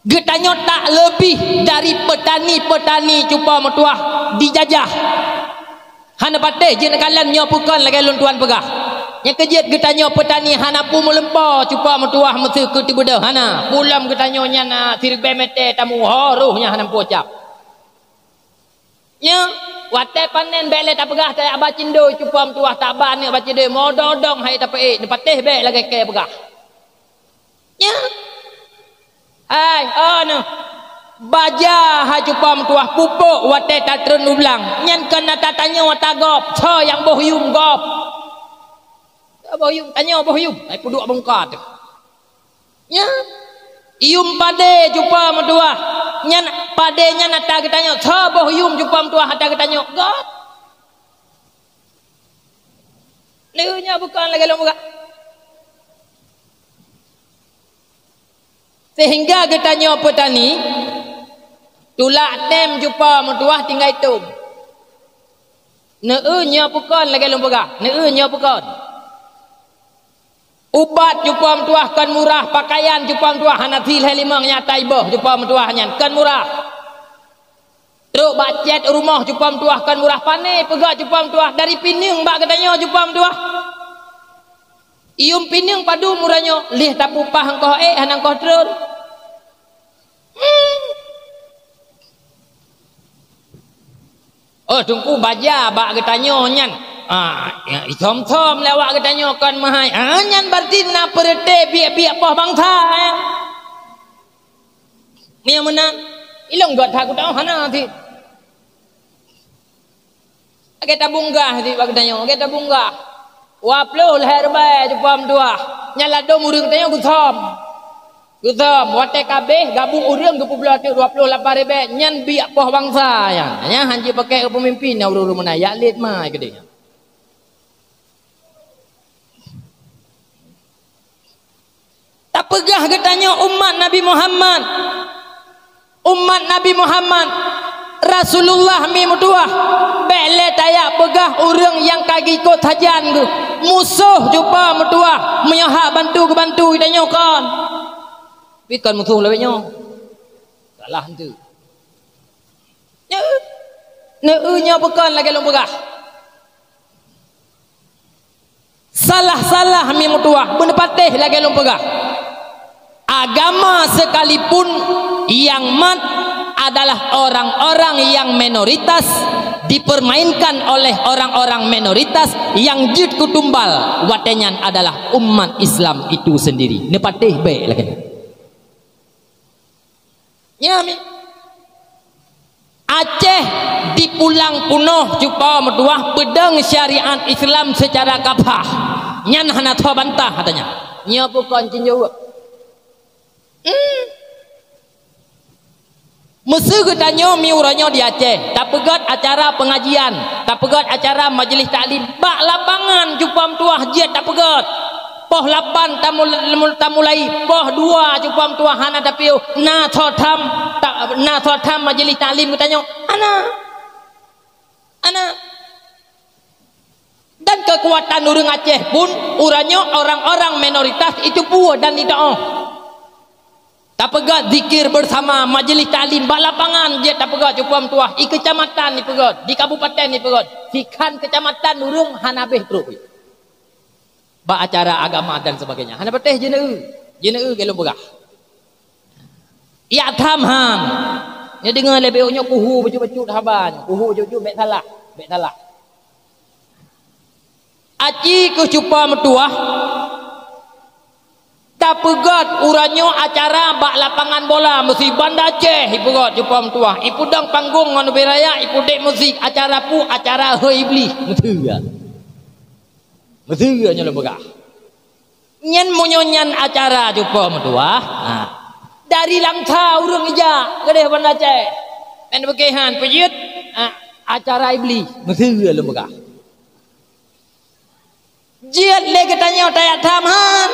Geutanyoe tak leubeh dari peutani-peutani cupa meutuwah dijajah. Hana patéh jeuet neukalon nyoe peue kon lagée lôn tuan peugah. Nyang keujeuet geutanyoe peutani hana peue meulumpo cupa meutuwah meuseu keu teubeudôh hana. Peue lom geutanyoe nyan, ah, siribée meté tamu ho roh nyang hana meupucap. Nyoe, watée panen bék lé tapeugah tajak ba cindoi cupa meutuwah, taba aneuëk ba cindoi, mododong hai tapeuék, neupatéh bék lagée kée peugah. Nyoe, hai, oh, nyoe, baja hai cupa meutuwah, pupuk watée tatreun u blang, nyan kon ata tanyoe ata gob, soe nyang boh yuem gob. Soe boh yuem, tanyoe boh yuem, hai peuduek bungka teuh. Nyan, yuem padé cupa meutuwah. Nyan padé nyan ata geutanyoe. Soe boh yuem cupa meutuwah ata geutanyoe? Gob. Lheueh nyoe bukon lagée lôn peugah. Sehingga geutanyoe peutani tulak tem cupa meutuwah tinggai tom. Neu-eu nyoe peue kon lagée lôn peugah? Neu-eu nyoe peue kon? Ubat cupa meutuwah kon murah, pakaian cupa meutuwah hana sihléh limong nyang ata iboh cupa meutuwah nyan kon murah. Trok bak cét rumoh cupa meutuwah kon murah, pané peugah cupa meutuwah dari pineung bak geutanyoe cupa meutuwah. Yuem pineung padum uroe nyoe, lheueh tapupah engkoh ék hana engkoh treun. Oh, Teungku, baja bak geutanyoe nyan. Ah, ya, isom-som lé awak geutanyoe kon meuhai. Ah, nyan berarti na peureuté biek-biek poh bansa, eh. Nyang meunan, ilong gét that kutoh hana cit. Lagée tabong gah cit bak geutanyoe, lagée tabong gah. Dua ploh lhée ribée cupa meutuwah. Nyan ladôm ureuëng geutanyoe geusom. Geusom, watée ka abéh gabuk ureuëng geupeubloe teuk dua ploh lapan ribée, nyan biek poh bansa nyan. Nyan hana jipakék keu peumimpin, na ureuëng-ureuëng meunan, jak lét mai keudeh. Tapeugah geutanyoe umat Nabi Muhammad. Umat Nabi Muhammad, Rasulullah mi meutuwah, bék lé tajak peugah ureuëng nyang ka geuikot sajan geuh. Musoh cupa meutuwah, meunyoe hak bantu geubantu geutanyoe kon. Pi kon musoh lawét nyoe. Salah enteuk. Neu-, neu-, nyoe bukon lagée lôn peugah. Salah-salah mi meutuwah, beuneupatéh lagée lôn peugah. Agama sekalipun yang mat adalah orang-orang yang minoritas, dipermainkan oleh orang-orang minoritas, yang jeuet keu tumbal watée nyan adalah umat Islam itu sendiri. Neupatéh bék lagée nyan. Nyan mi. Aceh dipulang punoh cupa meutuwah peudong syariat Islam secara kafah. Nyan hana tho bantah katanya. Nyoe bukon cinjauh. Hmm. Meuseu geutanyoe mi uroe nyoe di Aceh, tapeugét acara pengajian, tapeugét acara majelis taklim, bak lapangan cupa meutuwah jeuet tapeugét. Poh lapan tamul-, tamulai, poh dua cupa meutuwah hana tapiôh, na tho tham, ta-, na tho tham majelis taklim geutanyoe. Hana. Hana. Dan keukuatan ureuëng Aceh pun, uroe nyoe orang-orang minoritas itu pue dan itu oh. Tapeugét zikir bersama, majelis taklim bak lapangan jeuet tapeugét cupa meutuwah, i keucamatan ipeugét, di kabupaten ipeugét. Sikhan keucamatan ureuëng hana béh trok. Bak acara agama dan sebagainya. Hana patéh jeuneue. Jeuneue lagée lôn peugah. Yak tham han. Nyoe deungoe lé bék nyoe kuhu bacut-bacut haba nyoe. Kuhu bacut-bacut bék salah. Bék salah. Aci keuh cupa meutuwah. Tapeugét uroe nyoe acara bak lapangan bola meusi Banda Aceh ipeugét cupa meutuwah. Ipeudong panggong ngon ubé raya, ipeudek musik, acara pu, acara hôi Iblih. Meuteue. Meuteue nyoe lôn peugah. Nyan meunyoe nyan acara cupa meutuwah, ha. Dari Langsa ureuëng ijak keudeh Banda Aceh. Nyan bukon han peujeuet, ha, acara Iblih. Meuteue lôn peugah. Jeuet lé geutanyoe tayak tham han.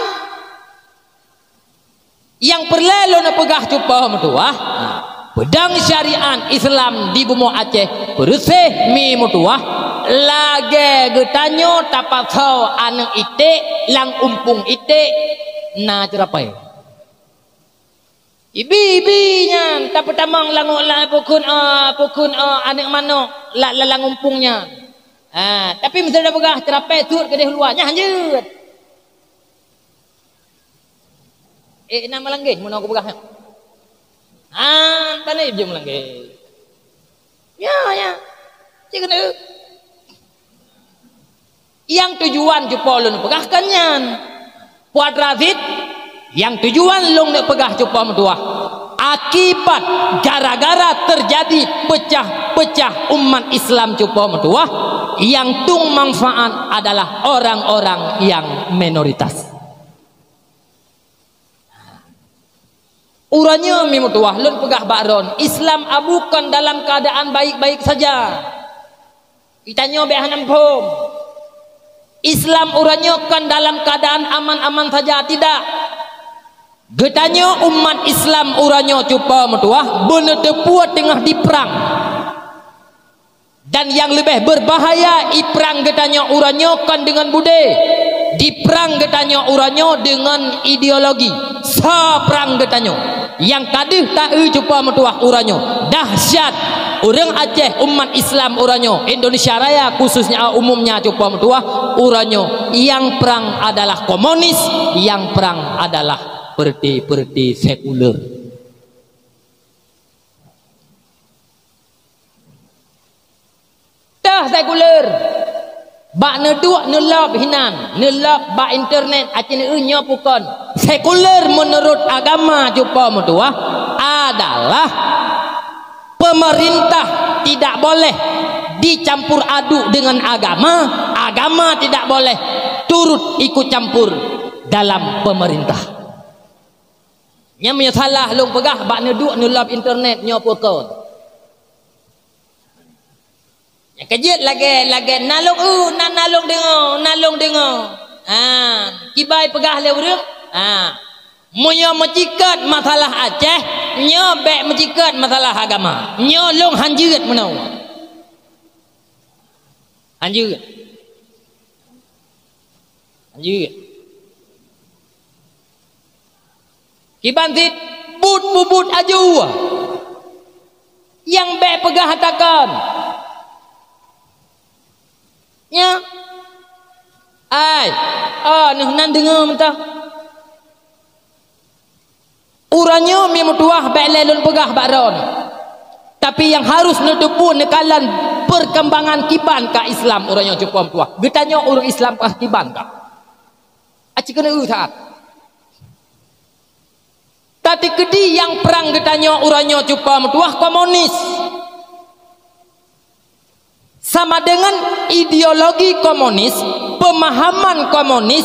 Nyang peureulée lôn peugah cupa meutuwah, ha, peudong syariat Islam di bumoe Aceh peureuseh mi meutuwah, lagée geutanyoe tapasoe aneuëk iték lam umpung iték na ceurapai. Ibi-ibi nyan tapeutamong lam, lam pukon, eh, pukon, eh, aneuëk manok la-, la-, lam umpung nyan. Ha, tapi meuseuti peugah ceurapai sot keudeh luwa nyan jeuet. Eh, na meulanggeh meunoe kupeugah nyan. Han pané jeuet meulanggeh. Ya, ya. Cit keuneuk. Nyang tujuan cupa lôn peugah kan nyan. Puat Razid, nyang tujuan lôn neuk peugah cupa meutuwah. Akibat gara-gara terjadi pecah-pecah umat Islam cupa meutuwah, nyang tueng manfaat adalah orang-orang yang minoritas. Uroe nyoe mi meutuwah lôn peugah bak droen, Islam abu kon dalam keadaan baik-baik saja. Geutanyoe bék hana muphom. Islam uroe nyoe kon dalam keadaan aman-aman saja, tidak. Geutanyoe umat Islam uroe nyoe cupa meutuwah beuneuteupue teungoh diprang. Dan nyang leubeh beubahaya, iprang geutanyoe uroe nyoe kon deungon budé, diprang geutanyoe uroe nyoe deungon ideologi. Soe prang geutanyoe? Nyang ka deuh taeu cupa meutuwah uroe nyoe. Dahsyat! Ureuëng Aceh, umat Islam uroe nyoe, Indonesia Raya khususnya, umumnya cupa meutuwah uroe nyoe, nyang prang adalah komunis, nyang prang adalah partai-partai sekuler. Teuh sekuler. Bak neuduek neulop hinan, neulop bak internet, aci neu nyoe pukon. Sekuler menurut agama cupa meutuwah adalah pemerintah tidak boleh dicampur aduk dengan agama, agama tidak boleh turut ikut campur dalam pemerintah. Nyang meunyoe salah lôn peugah bak neuduek neulop internet nyoe pukon. Nyang keujeuet lagée, lagée na lôn eu, na, na lôn deungoe, na lôn deungoe. Ha, kibai peugah lé ureuëng. Ha. Meunyoe meucikét masalah Aceh, nyoe bék meucikét masalah agama. Nyoe lôn hanjeuet meunoe. Hanjeuet. Hanjeuet. Kiban cit buet-bubuet aju nyang bék peugah takon. Nya. Ai, oh, neuh nan deungoe mantong. Uroe nyoe mi meutuwah bék lé lôn peugah bak droeneuh. Tapi nyang harôh neuteupeue neukalon peurkembangan kiban ka Islam uroe nyoe cupo meutuwah. Geutanyoe ureuëng Islam ka kiban ka. Aci keuneuk saát. Tateukeudi nyang prang geutanyoe uroe nyoe cupo meutuwah komunis. Sama deungon ideologi komunis, peumahaman komunis,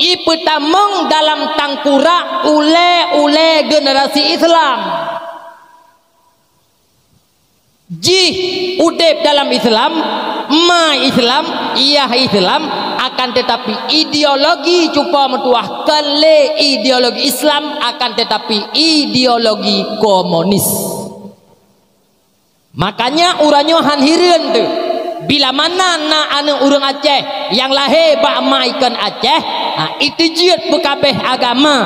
ipeutamong dalam tangkurak ulée-ulée generasi Islam. Jih udeb dalam Islam, ma Islam, yah Islam, akan tetapi ideologi cupo meutuwah kon lé ideologi Islam, akan tetapi ideologi komunis. Makanya uroe nyoe han hireuen teuh, bila mana na aneuëk ureuëng Aceh nyang lahé bak ma ikon Aceh, ha, iteujeuet peukabeh agama,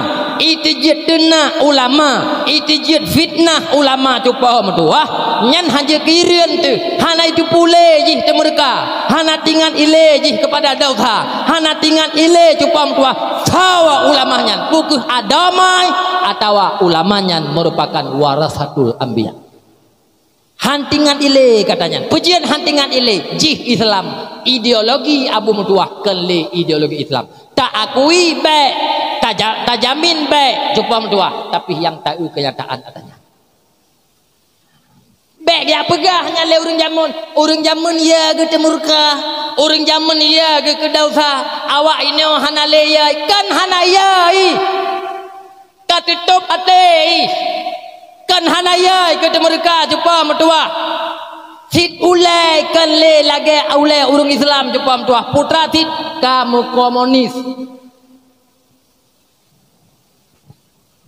iteujeuet teunak ulama, iteujeuet fitnah ulama cupo meutuwah, nyan han jeuet keu hireuen teuh, hana iteupeue lé jih teumeureuka, hana tingat ilée jih keupada desya, hana tingat ilée cupo meutuwah, sawa ulama nyan, peu kheueh adomai atawa ulama nyan meurupakan warasatul anbiya. Han tingat ilée kata nyan. Peue jeuet han tingat ilée? Jih Islam, ideologi Abu Meutuwah kon lé ideologi Islam. Taakui bék, taja-, tajamin bék cupo meutuwah, tapi nyang taeu keunyataan ata nyan. Bék jak peugah nyan lé ureuëng jameun. Ureuëng jameun ya geuteumeureuka. Ureuëng jameun ya geukeudesya. Awak inoe hana lé ya, kon hana ya. Ka teutôb até ih. Kon hana yai keu teumeureuka cupo meutuwah. Cit ulée kon lé lagée ulée ureuëng Islam cupo meutuwah. Putra cit ka meukomunis.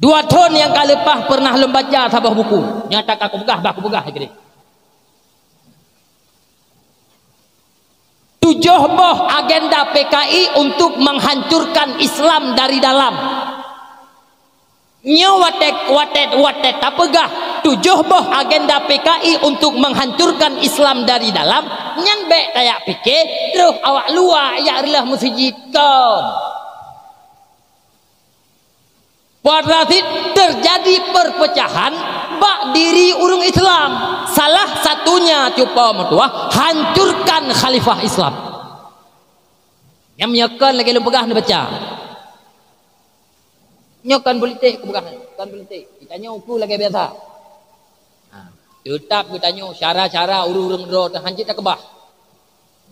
Dua thon nyang ka leupah peureunah lôn baca saboh buku. Nyata ka kupeugah, bah kupeugah lagée nyoe. Tujoh boh agenda P K I untuk menghancurkan Islam dari dalam. Nyoe watée, watée, watée tapeugah tujoh boh agenda P K I untuk menghancurkan Islam dari dalam, nyan bék tajak pike, troh awak luwa jak reuloh meuseujid kon. Pada sit terjadi perpecahan bak diri ureuëng Islam. Salah satunya cupo meutuwah hancurkan khalifah Islam. Nyang meunyoe kon lagée lôn peugah neubaca. Nyoe kon politik kupeugah, kon politik. Geutanyoe ukeue lagée biasa. Ha, teutap geutanyoe cara-cara ureuëng-ureuëng droe teuh hanjeuet takeubah.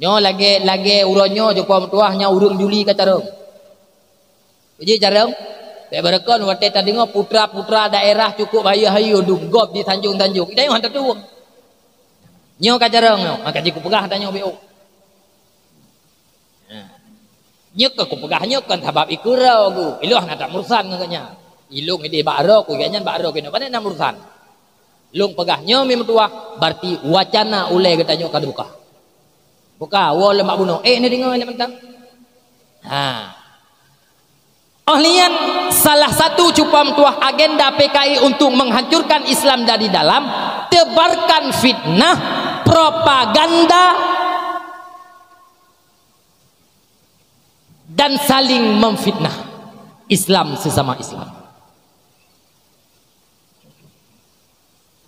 Nyoe lagée, lagée uroe nyoe cupo meutuwah nyang ureuëng juli ka carông. Uji carông, bék barokon watée tadeungoe putra-putra daerah cukup hayeue-hayeue dum gob di sanjong-sanjong. Geutanyoe han tatueng. Nyoe ka carông nyoe, maka jih kupeugah tanyoe bék. Nyoe keuh kupeugah nyoe kon sabab ikeue roe gu. Ilôn hana that murusan ngon gobnyan. Ilôn ideh bak roe ku, gobnyan bak roe keunoe. Pane na murusan. Lôn peugah nyoe mi meutuwah, berarti wacana ulée geutanyoe ka teubuka. Buka, woe lom bak bunoe. Eh, neudeungoe lé mantong. Ha. Oh lian, salah satu cupo meutuwah agenda P K I untuk menghancurkan Islam dari dalam, tebarkan fitnah, propaganda, dan saling memfitnah Islam sesama Islam.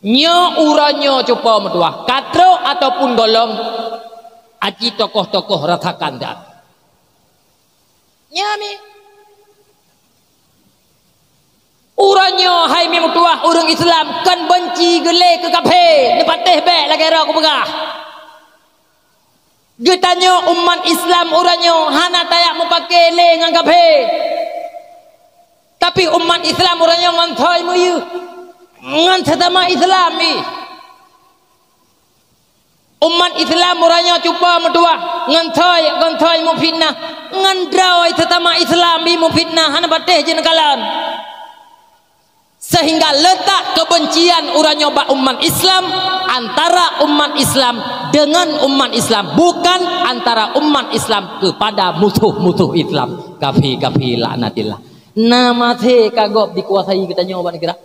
Nyoe uroe nyoe cupo meutuwah, ka trok ataupun gohlom, aci tokoh-tokoh rasakan that. Nyoe mi. Uroe nyoe hai mi meutuwah ureuëng Islam kon beunci geulée keu kaphé, neupatéh bék lagée roe kupeugah. Geutanyoe umat Islam uroe nyoe hana tajak meupaké lé ngon kaphé. Tapi umat Islam uroe nyoe ngon thoi meuyeuh, ngon sesama Islam ih. Umat Islam uroe nyoe cupo meutuwah ngon thoi, ngon thoi meufitnah, ngon droe sesama Islam ih meufitnah, hana patéh jeuet neukalon. Sehingga letak kebencian uroe nyoe bak umat Islam, antara umat Islam dengan umat Islam, bukan antara umat Islam kepada musuh-musuh Islam, kafir-kafir laknatillah. Na maté ka gob dikuasai geutanyoe bak neugara.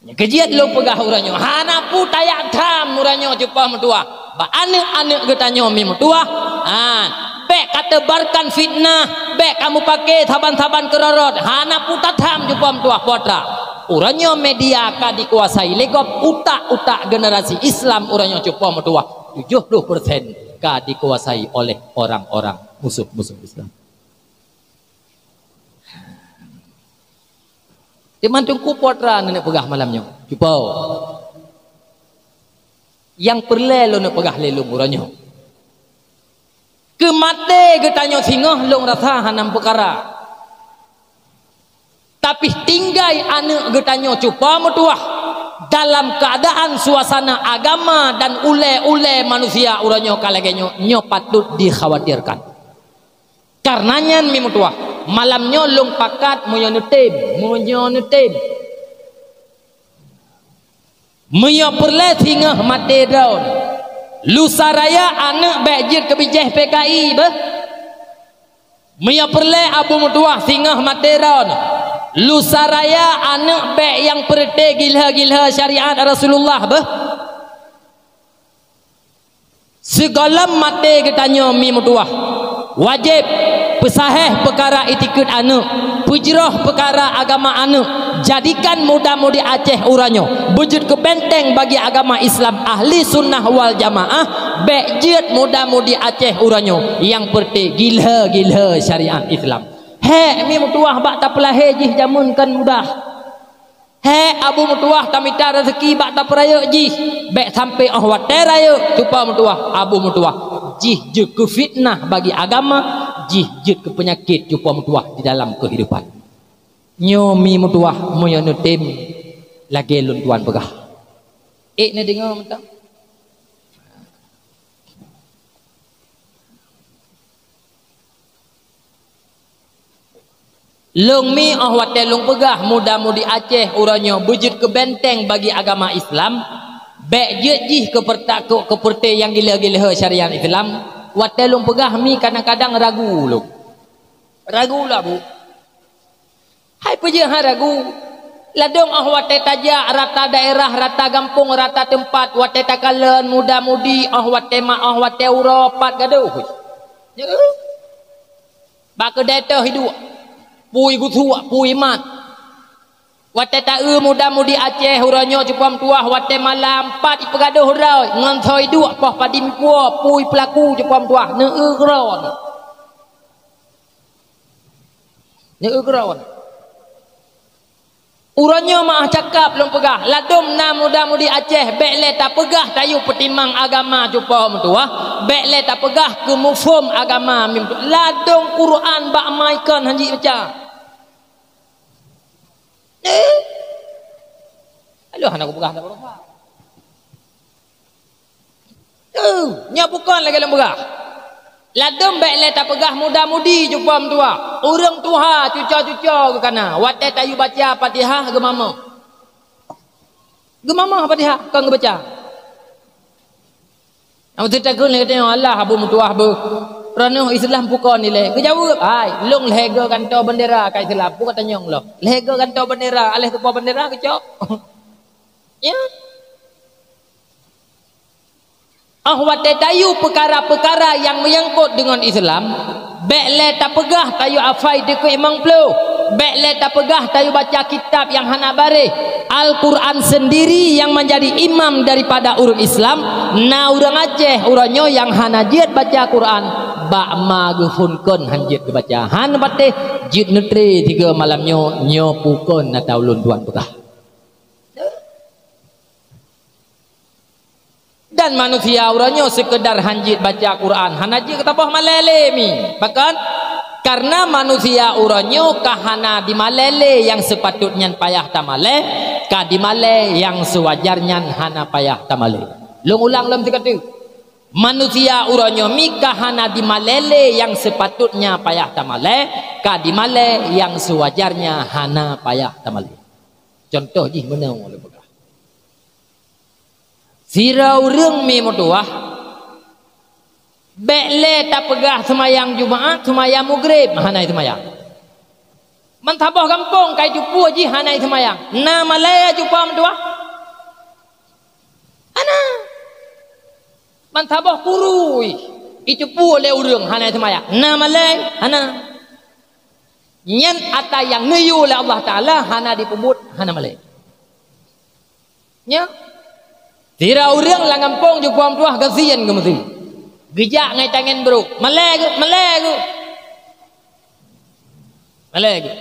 Keujeuet lôn peugah uroe nyoe, hana peue tajak tham uroe nyoe cupo meutuwah. Bak aneuk-aneuk geutanyoe mi meutuwah, ha, bék ka teubarkan fitnah, bék ka mupake saban-saban keurot-rot, hana peue tatham cupo meutuwah, putra. Uroe nyoe media ka dikuasai lé gob, utak-utak generasi Islam uroe nyoe cupo meutuwah, tujoh ploh persen ka dikuasai oleh orang-orang musuh-musuh Islam. Teuma Teungku, putra neuneuk peugah malam nyoe. Cupo. Nyang peureulée lôn neupeugah lé lôn uroe nyoe. Keu maté geutanyoe singoh lôn rasa hana meupeukara. Tapi tinggai aneuk geutanyoe cupo meutuwah dalam keuadaan suasana agama dan ulée-ulée manusia uroe nyoe ka lagée nyoe, nyoe patôt dikhawatirkan. Kareuna nyan mi meutuwah, malam nyoe lôn pakat meunyoe neutem, meunyoe neutem. Meunyoe peureulée singoh maté droeneuh, lusa raya aneuk bék jeuet keu bijéh P K I beuh. Meunyoe peureulée Abu Meutuwah singoh maté droeneuh, lusa raya aneuk bék nyang peureuté gilhö-gilhö syariat Rasulullah beuh. Sigohlom maté geutanyoe mi meutuwah, wajéb peusahéh peukara itikeuet aneuk, peujroh peukara agama aneuk, jadikan muda-mudi Aceh uroe nyoe beujeuet keu benteng bagi agama Islam Ahli Sunnah wal Jamaah, bék jeuet muda-mudi Aceh uroe nyoe nyang peureuté gilhö-gilhö syariat Islam. Hék mi meutuwah bak tapeulahé jih jameun kon mudah. Hék Abu Meutuwah tamita raseuki bak tapeurayeuk jih, bék sampoe óh watée rayeuk cupo meutuwah Abu Meutuwah jih jeuet keu fitnah bagi agama, jih jeuet keu peunyakét cupo meutuwah di dalam keuhidupan. Nyoe mi meutuwah meunyoe neutem lagée lôn tuan peugah. Ék neudeungoe mantong? Lôn mi óh watée lôn peugah muda-mudi Aceh uroe nyoe beujeuet keu benteng bagi agama Islam, bék jeuet jih keu peureutakot keu peureuté nyang gilhö-gilhö syariat Islam, watée lôn peugah mi kadang-kadang ragu lôn. Ragu lôn, Abu. Hai peue jeuet han ragu? Ladôm óh watée tajak rata daerah, rata gampông, rata teumpat, watée takalon muda-mudi, óh watée ma-, óh watée uroe pat gadôh. Nyoe. Bak keudée teuh iduek, pui geusuek, pui mat. Watée taeu muda-mudi Aceh uroe nyoe cupo meutuwah, watée malam pat ipeugadôh droe ngon soe iduek poh padi mipuo, pui peulaku cupo meutuwah, neueu keudroe. Neueu keudroe. Uroe nyoe meuah cakap lôn peugah, ladôm na muda-mudi Aceh, bék lé tapeugah tayue peutimang agama cupo meutuwah, bék lé tapeugah keu muphom agama mim-, ladôm Quran bak ma ikon hanjeuet baca. Eh? Alah, hana kupeugah dak beureuha. Teuh, nyoe bukon lagée lôn peugah. Ladôm bék lé tapeugah muda-mudi cupo meutuwah. Ureuëng tuha cuco-cuco geukana. Watée tayue baca Fatihah geumamoh. Geumamoh Fatihah kon geubaca. Nyang meusti takheun lé geutanyoe, "Allah Abu Meutuwah beuh. Droeneueh Islam bukon ilée." Geujaweueb, "Hai, lôn lhée goe gantoe beundera ka Islam." Peue ka tanyong lom? Lhée goe gantoe beundera, aléh teupo beundera geucok. Ya. Óh watée tayue peukara-peukara nyang meunyangkot deungon Islam, bék lé tapeugah tayue hafai dikeue limong ploh, bék lé tapeugah tayue baca kitab nyang hana bareh. Al-Quran sendiri nyang manjadi imam daripada ureuëng Islam, na ureuëng Aceh uroe nyoe nyang hana jeuet baca Quran, bak ma geuphon kon han jeuet geubaca. Han patéh jeuet neutre tiga malam nyoe, nyoe peue kon na taulôn tuan peugah. Dan manusia uroe nyoe seukeudar han jeuet baca Quran, hana jeuet keu taboh malée lé mi. Pakon? Kareuna manusia uroe nyoe ka hana dimalée lé nyang seupatôt nyan payah tamalée, ka dimalée nyang seuwajar nyan hana payah tamalée. Lôn ulang lom sigoe teuk. Manusia uroe nyoe mi ka hana dimalée lé nyang seupatutnya payah tamalée, ka dimalée nyang seuwajarnya hana payah tamalée. Cuntoh jih meunoe lôn peugah. Sidroe ureuëng mi meutuwah, bék lé tapeugah seumayang Jumaat, seumayang Maghrib, hana seumayang. Ban saboh gampông ka jiteupeue jih hana seumayang. Na malée jiteupeue meutuwah? Hana. Ban saboh kuru jiteupeue lé ureuëng hana seumayang. Na malée? Hana. Nyan atra nyang neuyue lé Allah Taala hana jipeubuet, hana malée. Nyoe. Sidroe ureuëng lam gampông jiteupeue meutuwah gasien geuh meuteue. Geujak ngon tangen brok. Malée geuh, malée geuh. Malée geuh.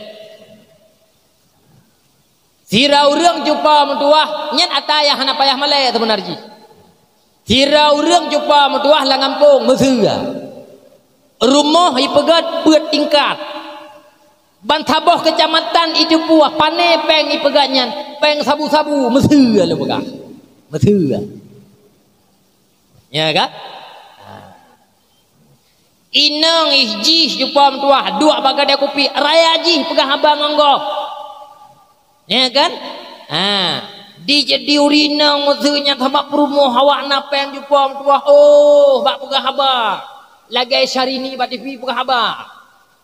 Sidroe ureuëng jiteupeue meutuwah, nyan atra nyang hana payah malée seubeuna jih. Sidroe ureuëng jiteupeue meutuwah lam gampông meuseue. Rumoh jipeugét peuet tingkat. Ban saboh keucamatan jiteupeue, pané péng jipeugét nyan, péng sabu-sabu, meuseue lôn peugah. Meuseue. Ya kan? Inong jih jiteupeue meutuwah, duek bak gadée kupi, raya jih peugah haba ngon gob. Ya kan? Ha, di jadi ureuëng inong meuseue nyan sabab peurumoh awak na péng jiteupeue meutuwah, oh, bak peugah haba. Lagée Syahrini bak T V peugah haba.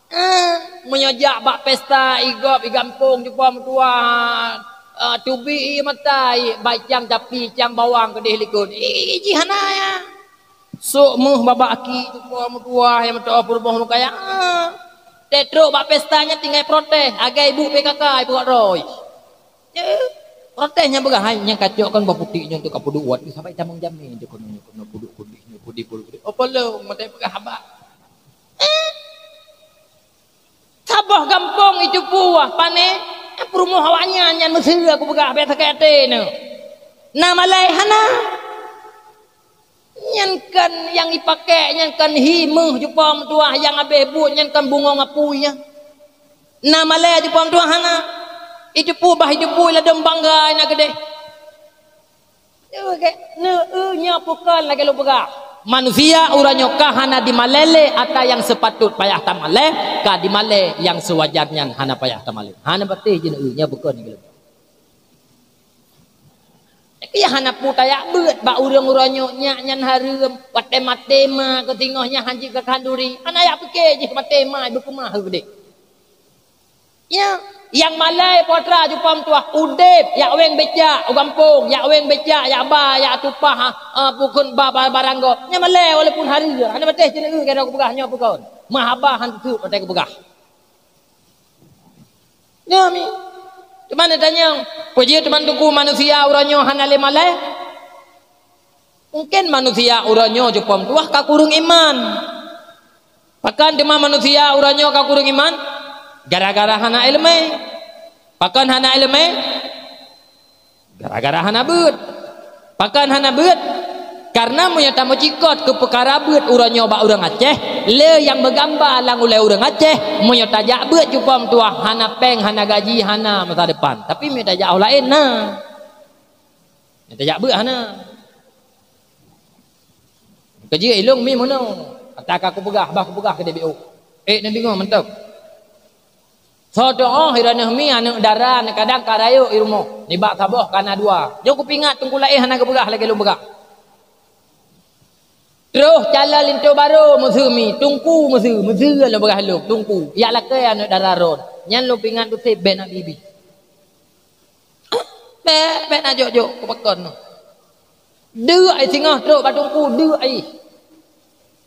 Eh, meunyoe jak bak pesta igob i gampông jiteupeue meutuwah, eh, teubiet ie mata, ie, bai cang capi, cang bawang keudeh likot. Ih, jih hana ya. Sok meuh babah aki jiteupeue meutuwah nyang meutuwah peurumoh meukaya. Ah, trok bak pesta nyan tinggai protes, agai ibu P K K ipeugah droe. Eh, protes nyang peugah, "Hai, nyang kacok kan bak putik nyoe untuk kapeuduek wat, sabai tamong jamé nyoe keunoe, nyoe keunoe peuduek kudih, nyoe kudih peuduek kudih." Oh, polong, maté peugah haba. Eh, saboh gampông jiteupeue, pane, eh, peurumoh awaknyan nyan meuseue kupeugah, bék sakét até nyoe. Na malée hana. Nyan kan nyang jipakée, nyan kan hi meuh jiteupeue meutuwah nyang habéh buet, nyan kan bungong apui nyan. Na malée jiteupeue meutuwah hana. Jiteupeue bah jiteupeue ladôm bangga na keudeh. Nyoe, nyoe peue kon lagée lôn peugah. Manusia uroe nyoe ka hana dimalée lé atra nyang seupatôt payah tamalée, ka dimalée nyang seuwajar nyan hana payah tamalée. Hana patéh jih nyoe peue kon lagée lôn peugah. Tapi hana peue tajak beuet bak ureuëng uroe nyoe, nyak nyan hareuem, watée maté ma keu singoh nyan hanjeuet keu khanduri. Hana jak pike jih maté ma beukeumah keudeh. Ya, nyang malée po atra jiteupeue meutuwah, udeb, jak wéng becak u gampông, jak wéng becak, jak ba, jak tupah, ah, pukon ba, ba, barang gob. Nyan malée walaupun hareuem, hana patéh jih nyoe keu peugah nyoe peue kon. Meuhaba han teuteup watée kupeugah. Nyoe mi. Teuma neutanyong, peue jeuet teuma teungku manusia uroe nyoe hana lé malée? Mungken manusia uroe nyoe jiteupeue meutuwah ka kureueng iman. Pakon teuma manusia uroe nyoe ka kureueng iman? Gara-gara hana iéleumé. Pakon hana iéleumé? Gara-gara hana beuet. Pakon hana beuet? Kareuna meunyoe tameucikot keu peukara beuet uroe nyoe bak ureuëng Aceh, lé nyang meugamba lam ulée ureuëng Aceh, meunyoe tajak beuet jiteupeue meutuwah, hana péng, hana gaji, hana masa depan. Tapi meunyoe tajak u laén, na. Meunyoe tajak beuet, hana. Keujeuet ilong mi meunoe. Ata ka kupeugah, bah kupeugah keu D B O. Eh, neudeungoe mantong. Soe teuh oh, i droeneuh mi aneuëk dara, kadang ka rayeuk i rumoh, nibak saboh ka na dua. Nyoe kupeuingat teungku laén hana geupeugah lagée lôn peugah. Troh calon linto barô meuseue mi, teungku meuseue, meuseue lôn peugah lôn, teungku. Jak lakée aneuëk dara droen. Nyan lôn peuingat beutôi bék na bibi. Bék, bék na jok-jok, kupakon. Deuk ai singoh trok bak teungku, deuk ai.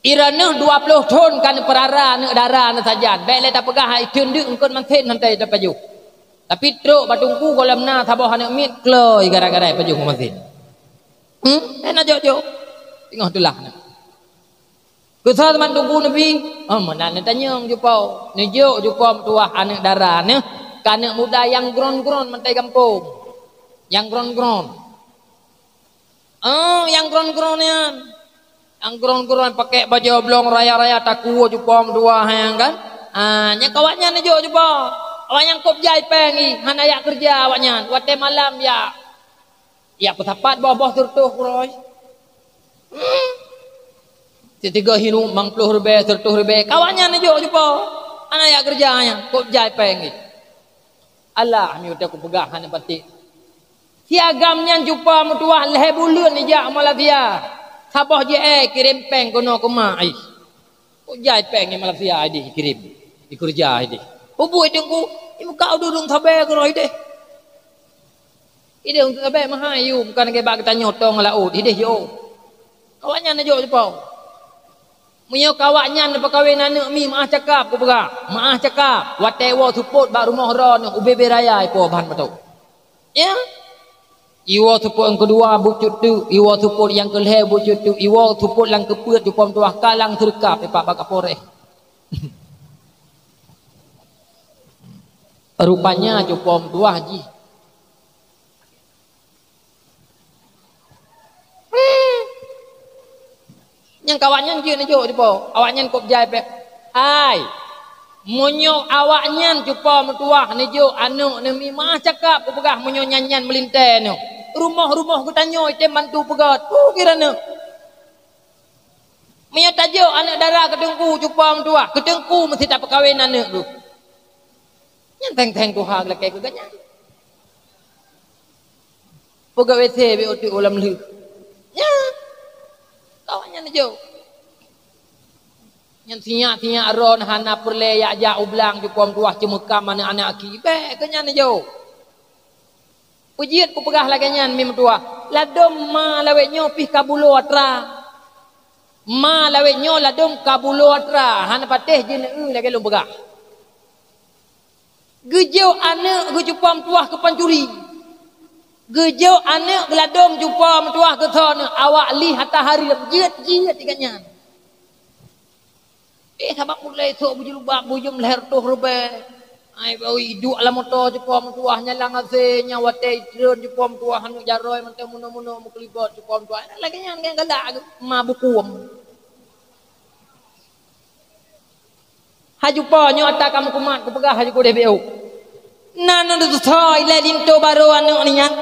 I droeneuh dua ploh thon ka neupeurara aneuëk dara neusajan. Bék lé tapeugah hai teundeuk eungkot masen hantei tapajoh. Tapi trok bak teungku gohlom na saboh aneuëk miet kloi gara-gara pajoh masen. Hmm, bék na jok-jok. Singoh teulah na. Keusoe teuma teungku neubi, oh, meunan neutanyong jupo. Neujok jupo meutuwah aneuëk dara neuh, ka aneuëk muda nyang gron-gron mantei gampông. Nyang gron-gron. Oh, nyang gron-gron nyan. Nyang gron-gron pakai bajée oblong raya-raya takue jupo meutuwah nyan kan. Ah, nyan keu awaknyan neujok jupo. Awaknyan kop jai péng i, hana jak keureuja awaknyan. Watée malam jak, jak peusapat boh-boh seureutoh kuroi. Hmm. Siteungoh hireuen limong ploh ribèe, siratoh ribèe, ka awaknyan neujok cupo. Hana jak keureuja nyan, kok jai péng jih. Alah, meunyoe teupeugah hana patéh. Si agam nyan cupo meutuah lhèe buleuen jijak Malaysia. Saboh jeuet kirém péng keunoe keu mak jih. Kok jai péng nyan Malaysia idéh kirém. Dikeureuja idéh. Ubui teungku, imuka udurung sabe keudroe idéh. Idéh untuk sabe meuhai yum, bukan lagèe bak geutanyoe tong laôt, idéh jok. Awaknyan neujok cupo. Meunyoe keu awaknyan neupeukawen aneuk mi meu'ah cakap kupeugah, meu'ah cakap, watèe iwoe seupôt bak rumoh droeneuh ubé-bé raya ipo bahan mantong. Ya? Iwoe seupôt nyang keudua bucut teuk, iwoe seupôt nyang keulhèe bucut teuk, iwoe seupôt nyang keupeuet cupo meutuah ka lam seureukab ipak bak Kapolres. Rupanya cupo meutuah jih. Nyang keu awaknyan jeuet neujok cupo. Awaknyan kok jai péng. Hai, meunyoe awaknyan cupo meutuah neujok aneuk neumi meu'ah cakap kupeugah meunyoe nyan-nyan meulintèe nyoe. Rumoh-rumoh geutanyoe item bantu peugöt. Peue kira nyoe? Meunyoe tajok aneuk dara keu teungku cupo meutuah, keu teungku meusti tapeukawen aneuk geuh. Nyan thèng-thèng tuha geulakèe keu geuhnyan. Peugöt W C bèk uteuk u lam lheueh. Nyan. Keu awaknyan neujok. Nyan sinyak-sinyak droen hana peureulèe jak-jak u blang cupo meutuah ceumeukam aneuk-aneuk aki. Bèk keu nyan neujok. Peue jeuet kupeugah lagèe nyan mi meutuah. Ladôm ma lawét nyoe pih ka bulo atra. Ma lawét nyoe ladôm ka bulo atra. Hana patéh jeuet neueu lagèe lôn peugah. Geujok aneuk geucupo meutuah keu pancuri. Geujok aneuk geuladôm cupo meutuah keu soe nyoe awak lih ata hareuem jeuet-jeuet ikat nyan. Eh, sabab mulai sok beujulubab bujeuem lhèe reutôh ribèe. Ai bawi duek lam moto cupo meutuah nyan lam asèe nyan watèe itreun cupo meutuah aneuk jaroi mantong munoe-munoe meukeulibot cupo meutuah. Lagèe nyan ngon galak ma bukuem. Haju po nyoe ata kamoe kumat kupeugah haju kudeh biôh. Na neuteusoe ilèe linto barô aneuk nyan.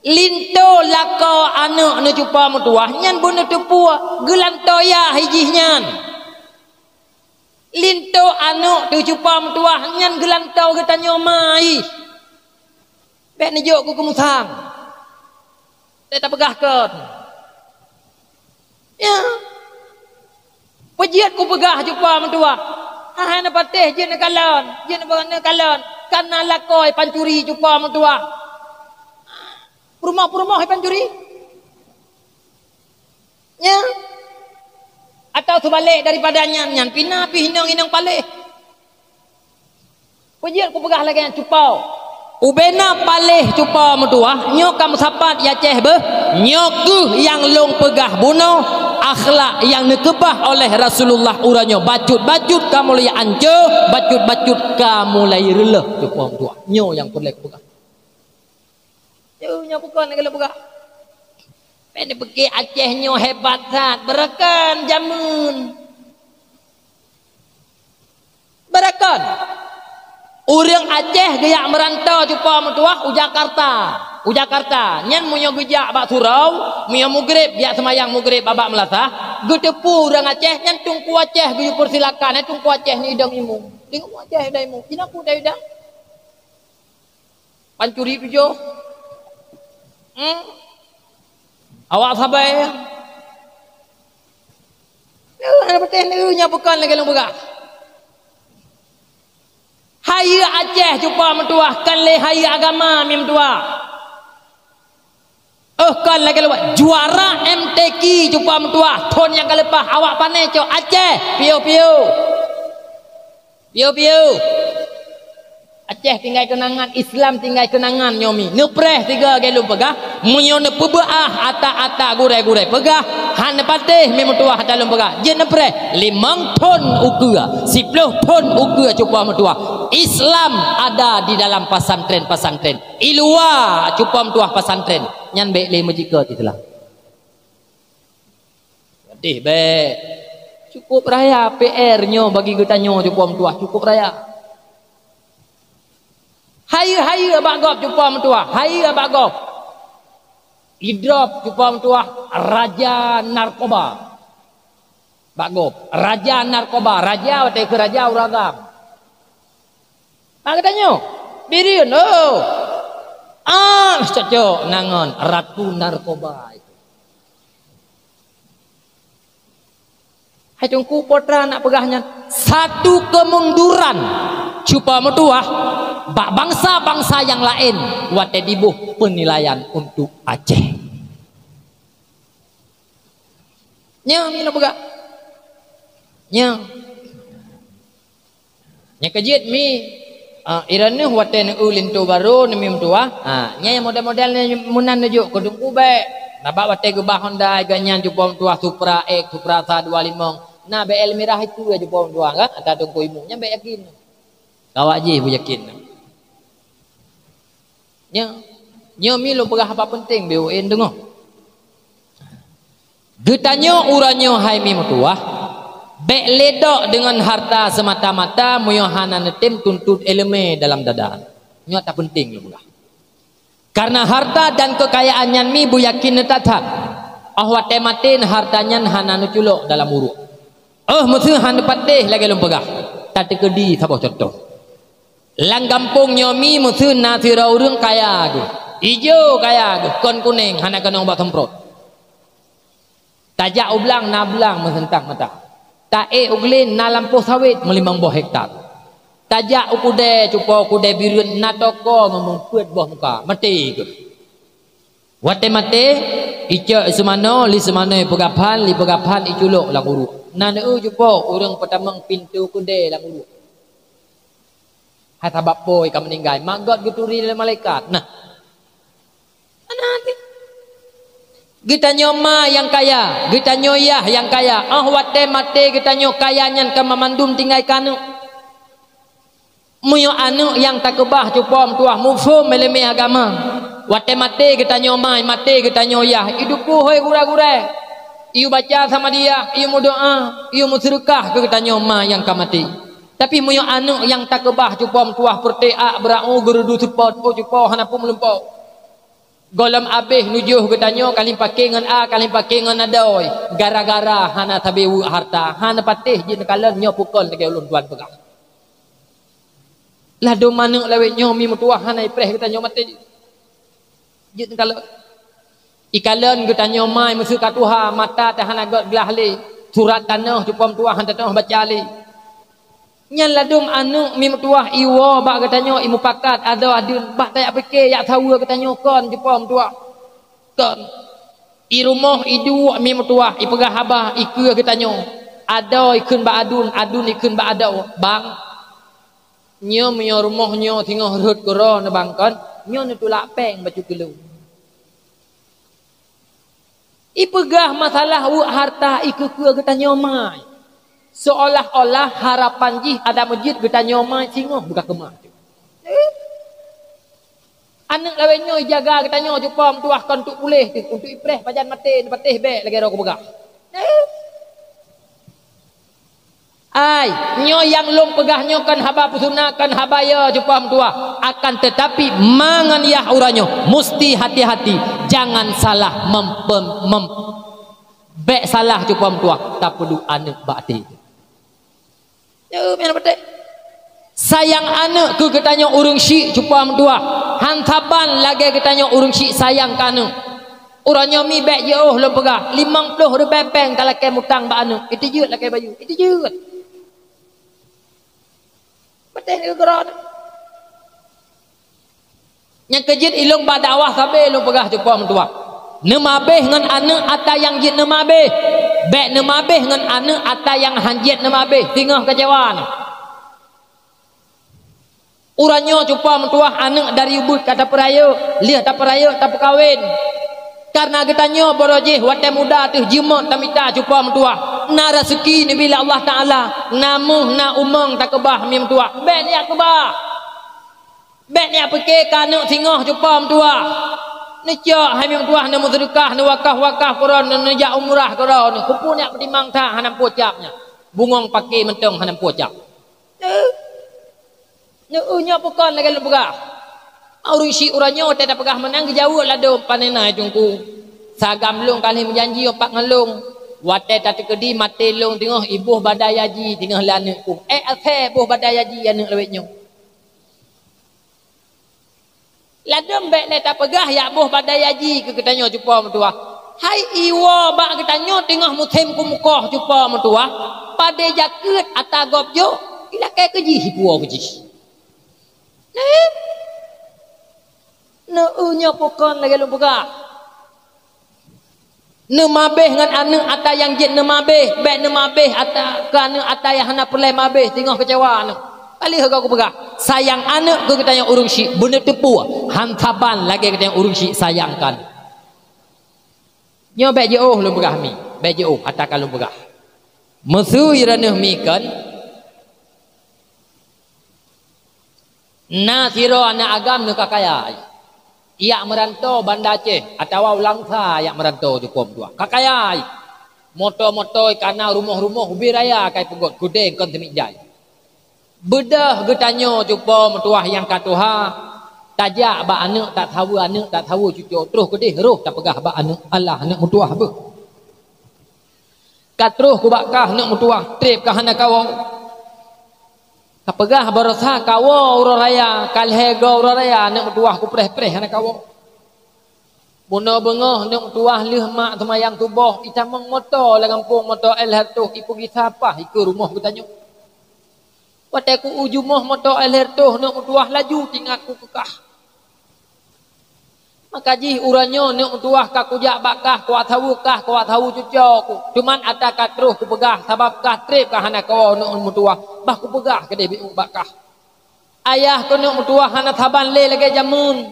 Linto lakoe aneuk neucupa meutuwah nyan beuneuteupue geulantoe yah jih nyan. Linto aneuk teucupa meutuwah nyan geulantoe geutanyoe ma jih. Bèk neujok keu keumusang. Teuka tapeugah kon. Ya. Peue jeuet kupeugah cupa meutuwah. Hai na patéh jeuet neukalon, jeuet neukalon. Kana lakoe pancuri cupa meutuwah. Peurumoh-peurumoh pancuri. Ya. Atau seubalek daripada nyan, nyan pih na pih inong-inong paléh. Peue jeuet kupeugah lagèe nyan cupa. Ubena paléh cupa meutuwah, nyoe ka meusapat ya Aceh beuh. Nyoe keuh nyang lôn peugah bunoe, akhlak nyang neukeubah oleh Rasulullah uroe nyoe. Bacut-bacut kamoe lagèe anco, bacut-bacut kamoe lagèe reuleuh cupa meutuwah. Nyoe nyang peureulèe kupeugah. Nyoe, nyoe bukon lagèe lôn peugah. Pen pike Aceh nyoe hebat that, beureukon jameun. Beureukon. Ureueng Aceh geujak meuranto cupa meutuwah u Jakarta. U Jakarta. Nyan meunyoe geujak bak surau, meunyoe mugreb, jak seumayang mugreb bak, bak meulasah, geuteupeue ureueng Aceh nyan Teungku Aceh geuyue peusilakan, eh, Teungku Aceh ni idong imeum. Teungku Aceh idong imeum. Jinoe peue idong? Pancuri tujoh. Hmm? Awak sabai. Nyoe hana patéh nyoe bukon lagèe lôn peugah. Hayeue Aceh cupa meutuwah, kon lé hayeue agama mi meutuwah. Oh kon lagèe lôn peugah, juara M T Q cupa meutuwah, thon nyang ka leupah awak pané cok Aceh, piôh-piôh. Piôh-piôh. Aceh tinggai keunangan, Islam tinggai keunangan nyoe mi. Neupreh sigoe lagèe lôn peugah, meunyoe neupeubeuah ata-ata gurèe-gurèe peugah, hana patéh mi meutuwah ata lôn peugah. Jeuet neupreh, limong thon ukeue, siploh thon ukeue cupa meutuwah. Islam ada di dalam pesantren-pesantren. I luwa cupa meutuwah pesantren. Nyan bèk lé meujikeue Islam. Deh bèk. Cukup raya P R nyoe bagi geutanyoe cupa meutuwah, cukup raya. Hayeue-hayeue bak gob cupa meutuwah, hayeue bak gob. Idrop cupa meutuwah raja narkoba. Bak gob. Raja narkoba, raja watèe keu raja ureueng agam. Bak geutanyoe, Bireuen, oh. Ah, cocok na ngon ratu narkoba. Hai Teungku, peue treuk na peugah nyan, satu kemunduran, cuba meutuah, bak bansa-bansa nyang laén watèe jiboh peunilaian untuk Aceh. Nyoe mi na peugah. Nyoe. Nyang keujeuet mi, ah, i droeneuh watèe neueu linto barô, neumi meutuah, ah, nyan nyang model-model nyan meunan neujok keu Teungku bèk. Nabak watèe geubah Honda gobnyan cupo meutuah Supra X, Supra sa dua limong. Na B L mirah itu ya cupo meutuah kan? Ata Teungku imu. Nyan bèk yakin. Kawak jih beuyakin. Nyoe, nyoe mi lôn peugah haba peunteng B O N deungoe. Geutanyoe uroe nyoe hai mi meutuah, bèk ledok deungon harta seumata-mata meunyoe hana neutem tuntot ileumèe dalam dada. Nyoe ata peunteng lôn peugah. Karena harta dan kekayaan nyan mi beuyakin neuthat-that. Óh watèe maté harta nyan hana neuculok dalam uruek. Óh meuseu hana patéh lagèe lôn peugah. Tateukeudi saboh cuntoh. Lam gampông nyoe mi meuseu na sidroe ureueng kaya geuh. Ijo kaya geuh, kon kuneng, hana keunong bak seumprot. Tajak u blang, na blang meuseuntang mata. Taék u glen, na lampôh sawét meulimong boh hektar. Tajak u keudè, cupo keudè Bireuen, na toko ngon meupeue boh muka, maté geuh. Watèe maté, icok seumanoe, li seumanoe ipeugah phan, li peugah phan iculok lam uruek. Na neueu cupo ureueng peutamong pintoe keudè lam uruek. Hai sabab peue ka meuninggai, mak gét geuturi lé malaikat. Nah. Hana hati. Geutanyoe ma nyang kaya, geutanyoe yah nyang kaya. Óh watèe maté geutanyoe kaya nyan ka mamandum tinggai keu aneuk. Meunyoe aneuk nyang takeubah cupo meutuah muphom ileumèe agama, watèe maté geutanyoe ma, maté geutanyoe yah, idukue hôi gurèe-gurèe, iyue baca Samadiyah, iyue meudoa, iyue meuseudeukah keu geutanyoe ma nyang ka maté. Tapi meunyoe aneuk nyang takeubah cupo meutuah peureté ak beurau geureudu seupôt, oh cupo hana peue meulumpo. Gohlom abéh nujoh geutanyoe ka lheueh paké ngon a, ka lheueh paké ngon adoe, gara-gara hana sabé weuek harta, hana patéh jeuet neukalon nyoe peue kon lagèe ulôn tuan peugah. Ladôm aneuk lawét nyoe mi meutuah hana ipreh geutanyoe maté. Jeuet neukalon. Ikalon geutanyoe mai meuseu ka tuha, mata teuh hana gét glah lé, surat tanoh cupo meutuah hana tanoh baca lé. Nyan ladôm aneuk mi meutuah iwoe bak geutanyoe, imupakat adoe aduen, bak tajak pike jak saweue geutanyoe kon cupo meutuah. Kon. I rumoh iduek mi meutuah, ipeugah haba, ikeue geutanyoe. Adoe ikheun bak aduen, aduen ikheun bak adoe, "Bang, nyoe meunyoe rumoh nyoe singoh rhot keudroe neuh Bang kon, nyoe neutulak péng bacut keu lôn." Ipeugah masalah weuek harta ikeue-keue geutanyoe mai. Seolah-olah harapan jih adak meujeuet geutanyoe mai singoh beu ka keumah. Aneuk lawét nyoe ijaga geutanyoe cupo meutuah kon untuk puléh teuh, untuk ipreh pajan maté neupatéh bèk lagèe droe kupeugah. Ai, nyoe nyang lôn peugah nyoe kon haba peusuna, kon haba yo cupo meutuah. Akan teutapi, ma ngon yah uroe nyoe, musti hati-hati, jangan salah mem-, mem-, mem-, bèk salah cupo meutuah, tapeuduek aneuk bak até. Nyoe meunan beutôi. Sayang aneuk keu geutanyoe ureueng syik cupo meutuah, han saban lagèe geutanyoe ureueng syik sayang keu aneuk. Uroe nyoe mi bèk jiôh lôn peugah, limong ploh ribèe péng talakèe mutang bak aneuk, iteujeuet lakèe bayeue, iteujeuet. Beutôi nyoe keudroe. Nyang keujeuet ilôn bak dakwah sabé lôn peugah cupo meutuah. Neumabéh ngon aneuk ata nyang jeuet neumabéh. Bèk neumabéh ngon aneuk ata nyang han jeuet neumabéh, singoh keucewa nyoe. Uroe nyoe cupo meutuah aneuk dari ubeuet ka tapeurayeuk, lheueh tapeurayeuk tapeukawen. Kareuna geutanyoe barô jih watèe muda teuh jimot tamita cupo meutuah. Na raseuki neubri lé Allah Taala, na méuh, na umong takeubah mi meutuah. Bèk neujak keubah. Bèk neujak pike keu aneuk singoh cupo meutuah. Neucok hai mi meutuah, neumeuseudeukah, neuwakaf-wakaf keudroe, neu-, neujak umrah keudroe, neu-, keupeue neujak peutimang that hana meupucap nyan. Bungong paké mantong hana meupucap. Neu-, neu-, nyoe peue kon lagèe lôn peugah. Ureueng syik uroe nyoe watèe tapeugah meunan geujaweueb ladôm, "Pane na, Teungku? Sagam lôn ka lheueh meujanji pat ngon lôn. Watée tateukeudi maté lôn teungoh iboh badai haji teungoh lé aneuk ku. Eh, asée boh badai haji aneuk lawét nyoe. Ladôm bék lé tapeugah yak boh badai haji keu geutanyoe cupo meutuwah. Hai iwoe bak geutanyoe teungoh musém keumeukoh cupo meutuwah, padé jakeuet ata gob jok, ilakée keu jih ipuwoe keu jih. Neu, neu nyoe pukon lagée lôn peugah. Neumabéh ngon aneuk ata nyang jeuet neumabéh, bék neumabéh ata keu aneuk ata nyang hana peureulée mabéh, teungoh keucewa aneuk. Ka lheueh gob kupeugah, sayang aneuk keu geutanyoe ureuëng syik beuneuteupue, han saban lagée geutanyoe ureuëng syik sayang keu aneuk. Nyoe bék jiôh lôn peugah mi, bék jiôh ata ka lôn peugah. Meuseu ireuneuh mi kon, Na sidroe aneuk agam neu ka kaya, ijak meuranto Banda Aceh atawa u Langsa ijak meuranto cupo meutuwah. Ka kaya, moto-moto ka na, rumoh-rumoh ubé raya ka ipeugöt, keudée kon seumiek jai. Beudôh geutanyoe cupo meutuwah nyang ka tuha, tajak bak aneuk tasaweue, aneuk tasaweue cuco, troh keudeh roh tapeugah bak aneuk, "Alah aneuk meutuwah beuh." Ka troh kubak kah aneuk meutuwah, treb kah hana kawoe. Ka peugah baroesa kawoe uroe raya, ka lhée goe uroe raya aneuk meutuwah kupreh-preh hana kawoe. Bunoe beungoh aneuk meutuwah lheueh mak seumayang suboh, itamong moto lam gampông, moto L seratus, ipeugisa paih ikeue rumoh geutanyoe. Watée ku u jumoh moto L seratus aneuk meutuwah laju tingat ku keu kah. Maka jih uroe nyoe aneuk meutuwah ka kujak bak kah, kuat saweue kah, kuat saweue cuco ku. Cuman ata ka troh kupeugah, sabab kah treb kah hana kawoe aneuk meutuwah, bah kupeugah keudeh bak kah. Ayah keuh aneuk meutuwah hana saban lé lagée jameun.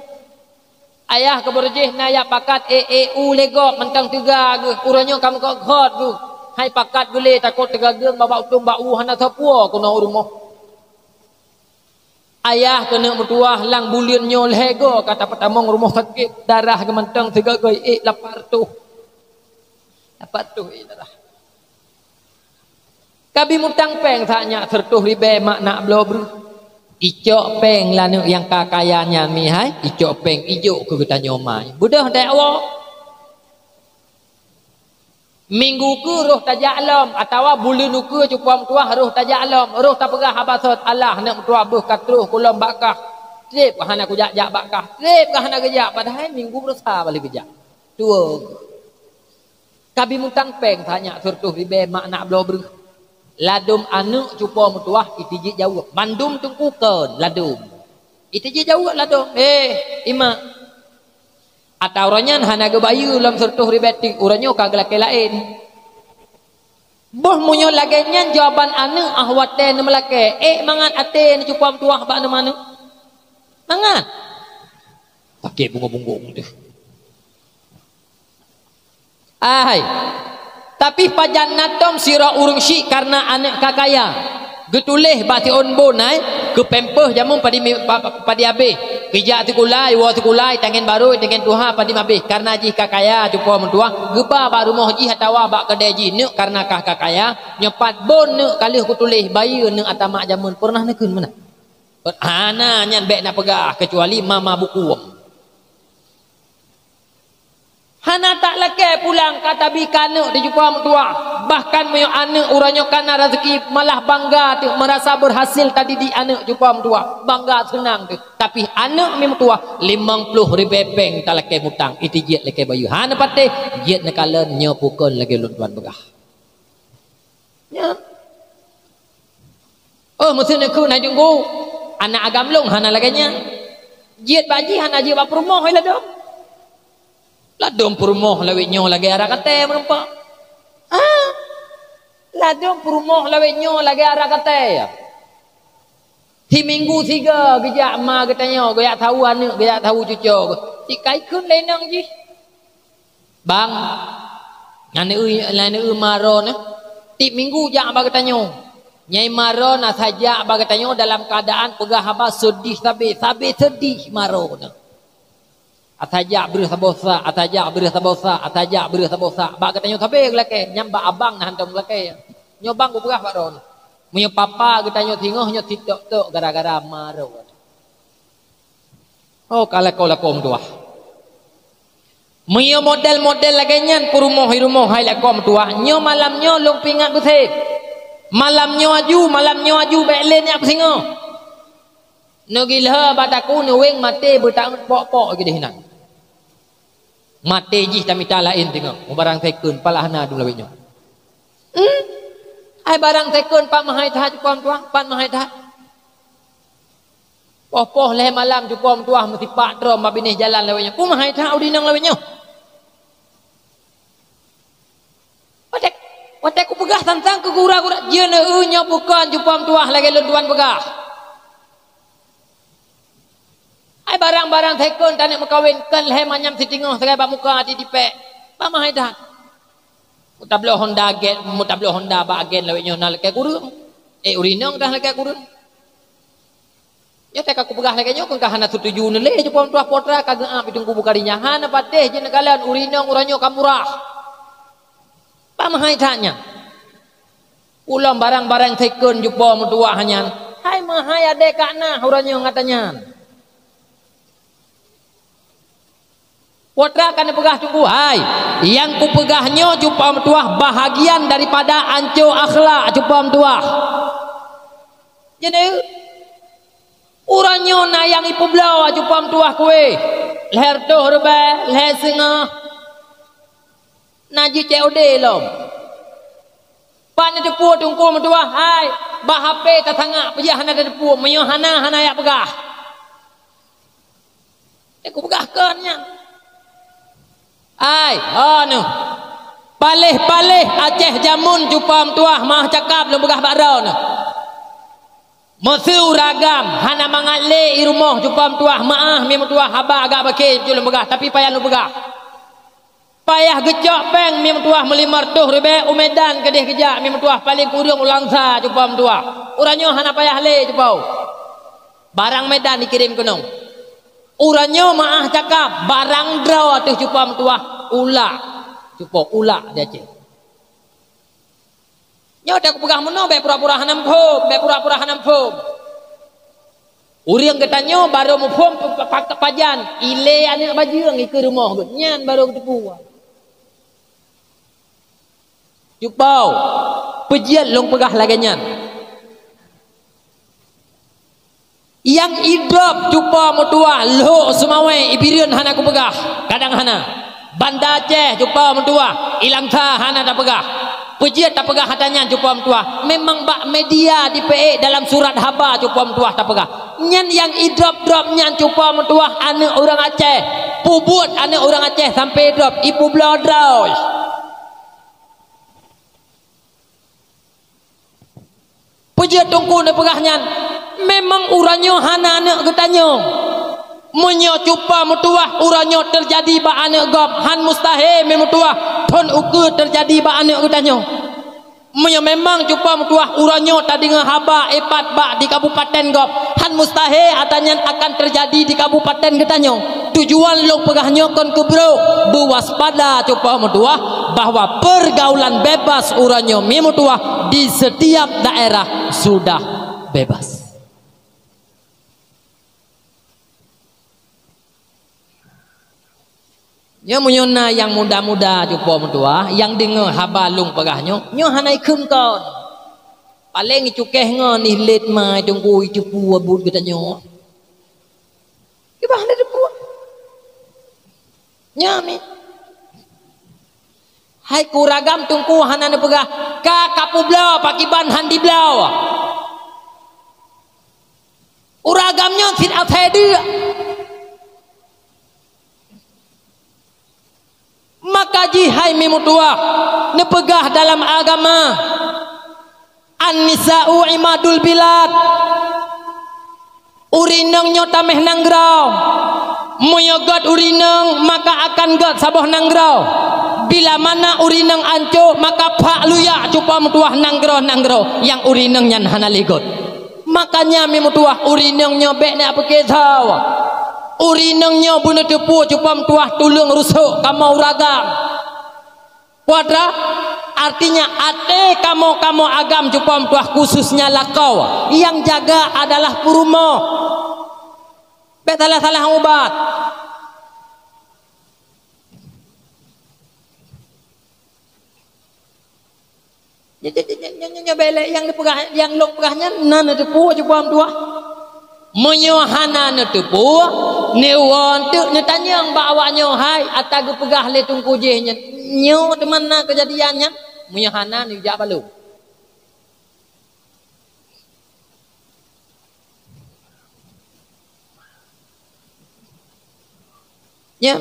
Ayah keuh beureuh jih na jak pakat ék-ék u lé gob mantong teuga geuh. Uroe nyoe ka meugöt-göt geuh. Hai pakat geulé takot teuga geueng babah utông bak u hana sapeue keunoe u rumoh. Ayah keuh aneuk meutuwah lam buleuen nyoe lhée goe ka tapeutamong rumoh sakét, darah geuh mantong sigoe-goe ék lapan reutôh. Lapan reutôh ék darah. Ka bi mutang péng sa nyak sireutôh ribée mak nak bloe breuh. Icok péng lam aneuk nyang ka kaya nyan mihai, icok péng ijok keu geutanyoe mai. Beudôh dek awak. Minggu keu roh tajak lom, atawa buleuen ukeue cupo meutuwah roh tajak lom, roh tapeugah haba sot, "Alah aneuk meutuwah beuh ka troh kulom bak kah." Treb kah hana kujak-jak bak kah, treb kah hana geujak, padahai minggu baroesa balik geujak. Tuwo. Ka bi mutang péng sa nyak sireutôh ribée mak nak bloe breuh. Ladôm aneuk cupo meutuwah iteujeuet jaweueb, mandum teungku kon ladôm. Iteujeuet jaweueb ladôm, "Eh, imak." Ata uroe nyan hana geubayeue lom sireutôh ribée teuk, uroe nyoe ka geulakée laén. Boh meunyoe lagée nyan jawaban aneuk ah watée neumeulakée, ék mangat até neucupo meutuwah bak aneuk manök? Mangat. Sakét bungong-bungong teuh. Ai. Tapi pajan na tom sidroe ureuëng syik kareuna aneuk ka kaya. Geutuléh bak siôn bon ai, keu pampers jameun padum mi-, pa-, pa-, padum abéh. Geujak sikula, iwoe sikula, tangen barô, tangen tuha padum abéh. Kareuna jih ka kaya cupo meutuwah, geuba bak rumoh jih atawa bak keudée jih neuk kareuna kah ka kaya, nyoe pat bon neuk ka lheueh kutuléh bayeue neuk ata mak jameun peureunah neukheun meunan. Hana nyan bék na peugah keucuali mama buku. Hana tak lakée pulang ka tabi keu aneuk teucupa meutuwah. Bahkan meunyoe aneuk uroe nyoe ka na raseuki, malah bangga teuh, meurasa beurhasil tadidik aneuk cupa meutuwah. Bangga seunang teuh. Tapi aneuk mi meutuwah, limong ploh ribée péng talakée mutang, iteujeuet lakée bayeue. Hana patéh, jeuet neukalon nyoe pukon lagée lôn tuan peugah. Nyan. Oh, meuseu neukheun hai teungku, aneuk agam lôn hana lagée nyan. Jeuet bak jih hana jeuet bak peurumoh hai ladôm. Ladôm peurumoh lawét nyoe lagée ara katée meureumpok. Ha? Ladôm peurumoh lawét nyoe lagée ara katée. Siminggu sigoe geujak ma geutanyoe, geujak saweue aneuk, geujak saweue cuco. Sikai kheun lé inong jih. Bang, aneuk, aneuk ma droeneuh, tiep minggu jak bak geutanyoe. Nyai ma droeneuh asai jak bak geutanyoe dalam keuadaan peugah haba seudih sabe, sabe seudih ma droeneuh. Asai jak breueh saboh sak, asai jak breueh saboh sak, asai jak breueh saboh sak. Bak geutanyoe sabe geulakée, nyang bak abang na hantom geulakée. Nyoe bang kupeugah bak droeneuh. Meunyoe papa geutanyoe singoh nyoe sitok-tok gara-gara ma droeneuh. Oh, ka lakoe-lakoe meutuwah. Meunyoe model-model lagée nyan peurumoh i rumoh hai lakoe meutuwah, nyoe malam nyoe lôn peuingat beuseb. Malam nyoe aju, malam nyoe aju bék lé neujak peusingoh. Neugilha bak takue neuweng maté beutaék pok-pok keudeh nan. Maté jih tamita laén teungoh, mubarang second palah na dum lawét nyoe. Hmm? Ai barang second pat meuhai that cupa meutuwah, pat meuhai that. Poh-poh lhée malam cupa meutuwah meusipak droe bak binéh jalan lawét nyoe. Peue meuhai that ureuëng inong lawét nyoe. Watée, watée kupeugah tantang keu gura-gura, jeuet neueu nyoe bukon cupa meutuwah lagée lôn tuan peugah. Hai barang-barang second taneuk meukawen kon lhée manyam siteungoh sagai bak muka di dipek. Bak meuhai that. Meutabloe Honda gen, meutabloe Honda bak agen lawét nyoe na lakée kureueng. Eh, ureuëng inong dah lakée kureueng. Nyoe teuka kupeugah lagée nyoe kon ka hana setuju neulée cupa meutuwah potra ka geuap i Teungku Bukhari nyan. Hana patéh jeuet neukalon ureuëng inong uroe nyoe ka murah. Bak meuhai that nyan. Ulôn barang-barang second cupa meutuwah nyan. Hai meuhai adé ka na uroe nyoe gata nyan. Potra ka neupeugah Teungku, hai, nyang kupeugah nyoe cupa meutuwah bahagian daripada anco akhlak cupa meutuwah. Jadi, uroe nyoe na nyang ipeubloe cupa meutuwah kueh, lhée reutôh ribée, lhée singoh, na jicek udé lom. Pat neuteupeue Teungku meutuwah, hai, bak H P tasangak peujah hana teuteupeue, meunyoe hana, hana jak peugah. Eh, kupeugah kon nyan. Ai, ho neuh. Paléh-paléh Aceh jameun cupa meutuwah meuah cakab lôn peugah bak droeneuh. Meuseu ureuëng agam hana mangat lé i rumoh cupa meutuwah meuah mi meutuwah haba agak bakée lôn peugah, tapi payah lôn peugah. Payah geucok péng mi meutuwah meulimong reutôh ribée u Medan keudeh geujak mi meutuwah paleng kureueng u Langsa cupa meutuwah. Uroe nyoe hana payah lé cupa. Barang Medan dikirém keunong. Uroe nyoe meuah cakab, barang droe ateueh cupa meutuwah, ulak. Cupa ulak di Aceh. Nyoe teuka kupeugah meunoe bék pura-pura hana muphom, bék pura-pura hana muphom. Ureuëng geutanyoe barô muphom pe-, pe-, pe-, pajan, ilée aneuëk bajeueng ikeue rumoh geuh, nyan barô geuteupeue. Cupa, peujeuet lôn peugah lagée nyan. Nyang idrop cupa meutuwah lhok Seumawé i Bireuen hana kupeugah, kadang hana. Banda Aceh cupa meutuwah, i Langsa hana tapeugah. Peujeuet tapeugah ata nyan cupa meutuwah. Memang bak media dipeuék dalam surat haba cupa meutuwah tapeugah. Nyan nyang idrop-drop nyan cupa meutuwah aneuëk ureuëng Aceh. Peubuet aneuëk ureuëng Aceh sampoe drop, ipeubloe droe. Peujeuet Teungku neupeugah nyan, memang uroe nyoe hana aneuëk geutanyoe. Meunyoe cupa meutuwah uroe nyoe teujadi bak aneuëk gob, han mustahé mi meutuwah thon ukeue teujadi bak aneuëk geutanyoe. Meunyoe memang cupa meutuwah uroe nyoe tadeungoe haba ipat bak di kabupaten gob, han mustahé ata nyan akan teujadi di kabupaten geutanyoe. Tujuan lôn peugah nyoe kon keu brok, beuwaspada cupa meutuwah bahwa pergaulan bebas uroe nyoe mi meutuwah di setiap daerah sudah bebas. Nyoe meunyoe na nyang muda-muda cupa meutuwah, nyang deungoe haba lôn peugah nyoe, nyoe hana ikheun kon. Paleng icukéh ngon ilet ma i teungku icupu buet geutanyoe. Kiban hana teupeue. Nyan mi. Hai keu uragam teungku hana neupeugah, ka kapeubloe pakiban han dibloe. Uragam nyoe sit asai deuk. Maka jih hai mi meutuwah, neupeugah dalam agama, "An-nisa'u imadul bilad." Urineueng nyoe tameh nanggroe. Meunyoe gét urineueng, maka akan gét saboh nanggroe. Bila mana urineueng ancô, maka phak luyak cupa meutuwah nanggroe-nanggroe nyang urineueng nyan hana lé gét. Makanya mi meutuwah urineueng nyoe bék na peukeusau. Urineueng nyoe beuneuteupeu cupa meutuwah tuleueng rusok kamoe uragam. Kuadra, artinya até kamoe-kamoe agam cupa meutuwah khususnya lakoe nyang jaga adalah peurumoh. Bék salah-salah ubat. Nyoe, nyoe, nyoe, nyoe, nyoe bèk lé nyang neupeugah, nyang lôn peugah nyan na neuteupeue cupa meutuah. Meunyoe hana neuteupeue, neuwoe teuk neutanyong bak awak nyoe, "Hai, ata geupeugah lé teungku jih nyan, nyoe teuma na keujadian nyan?" Meunyoe hana, neujak bak lôn. Ya.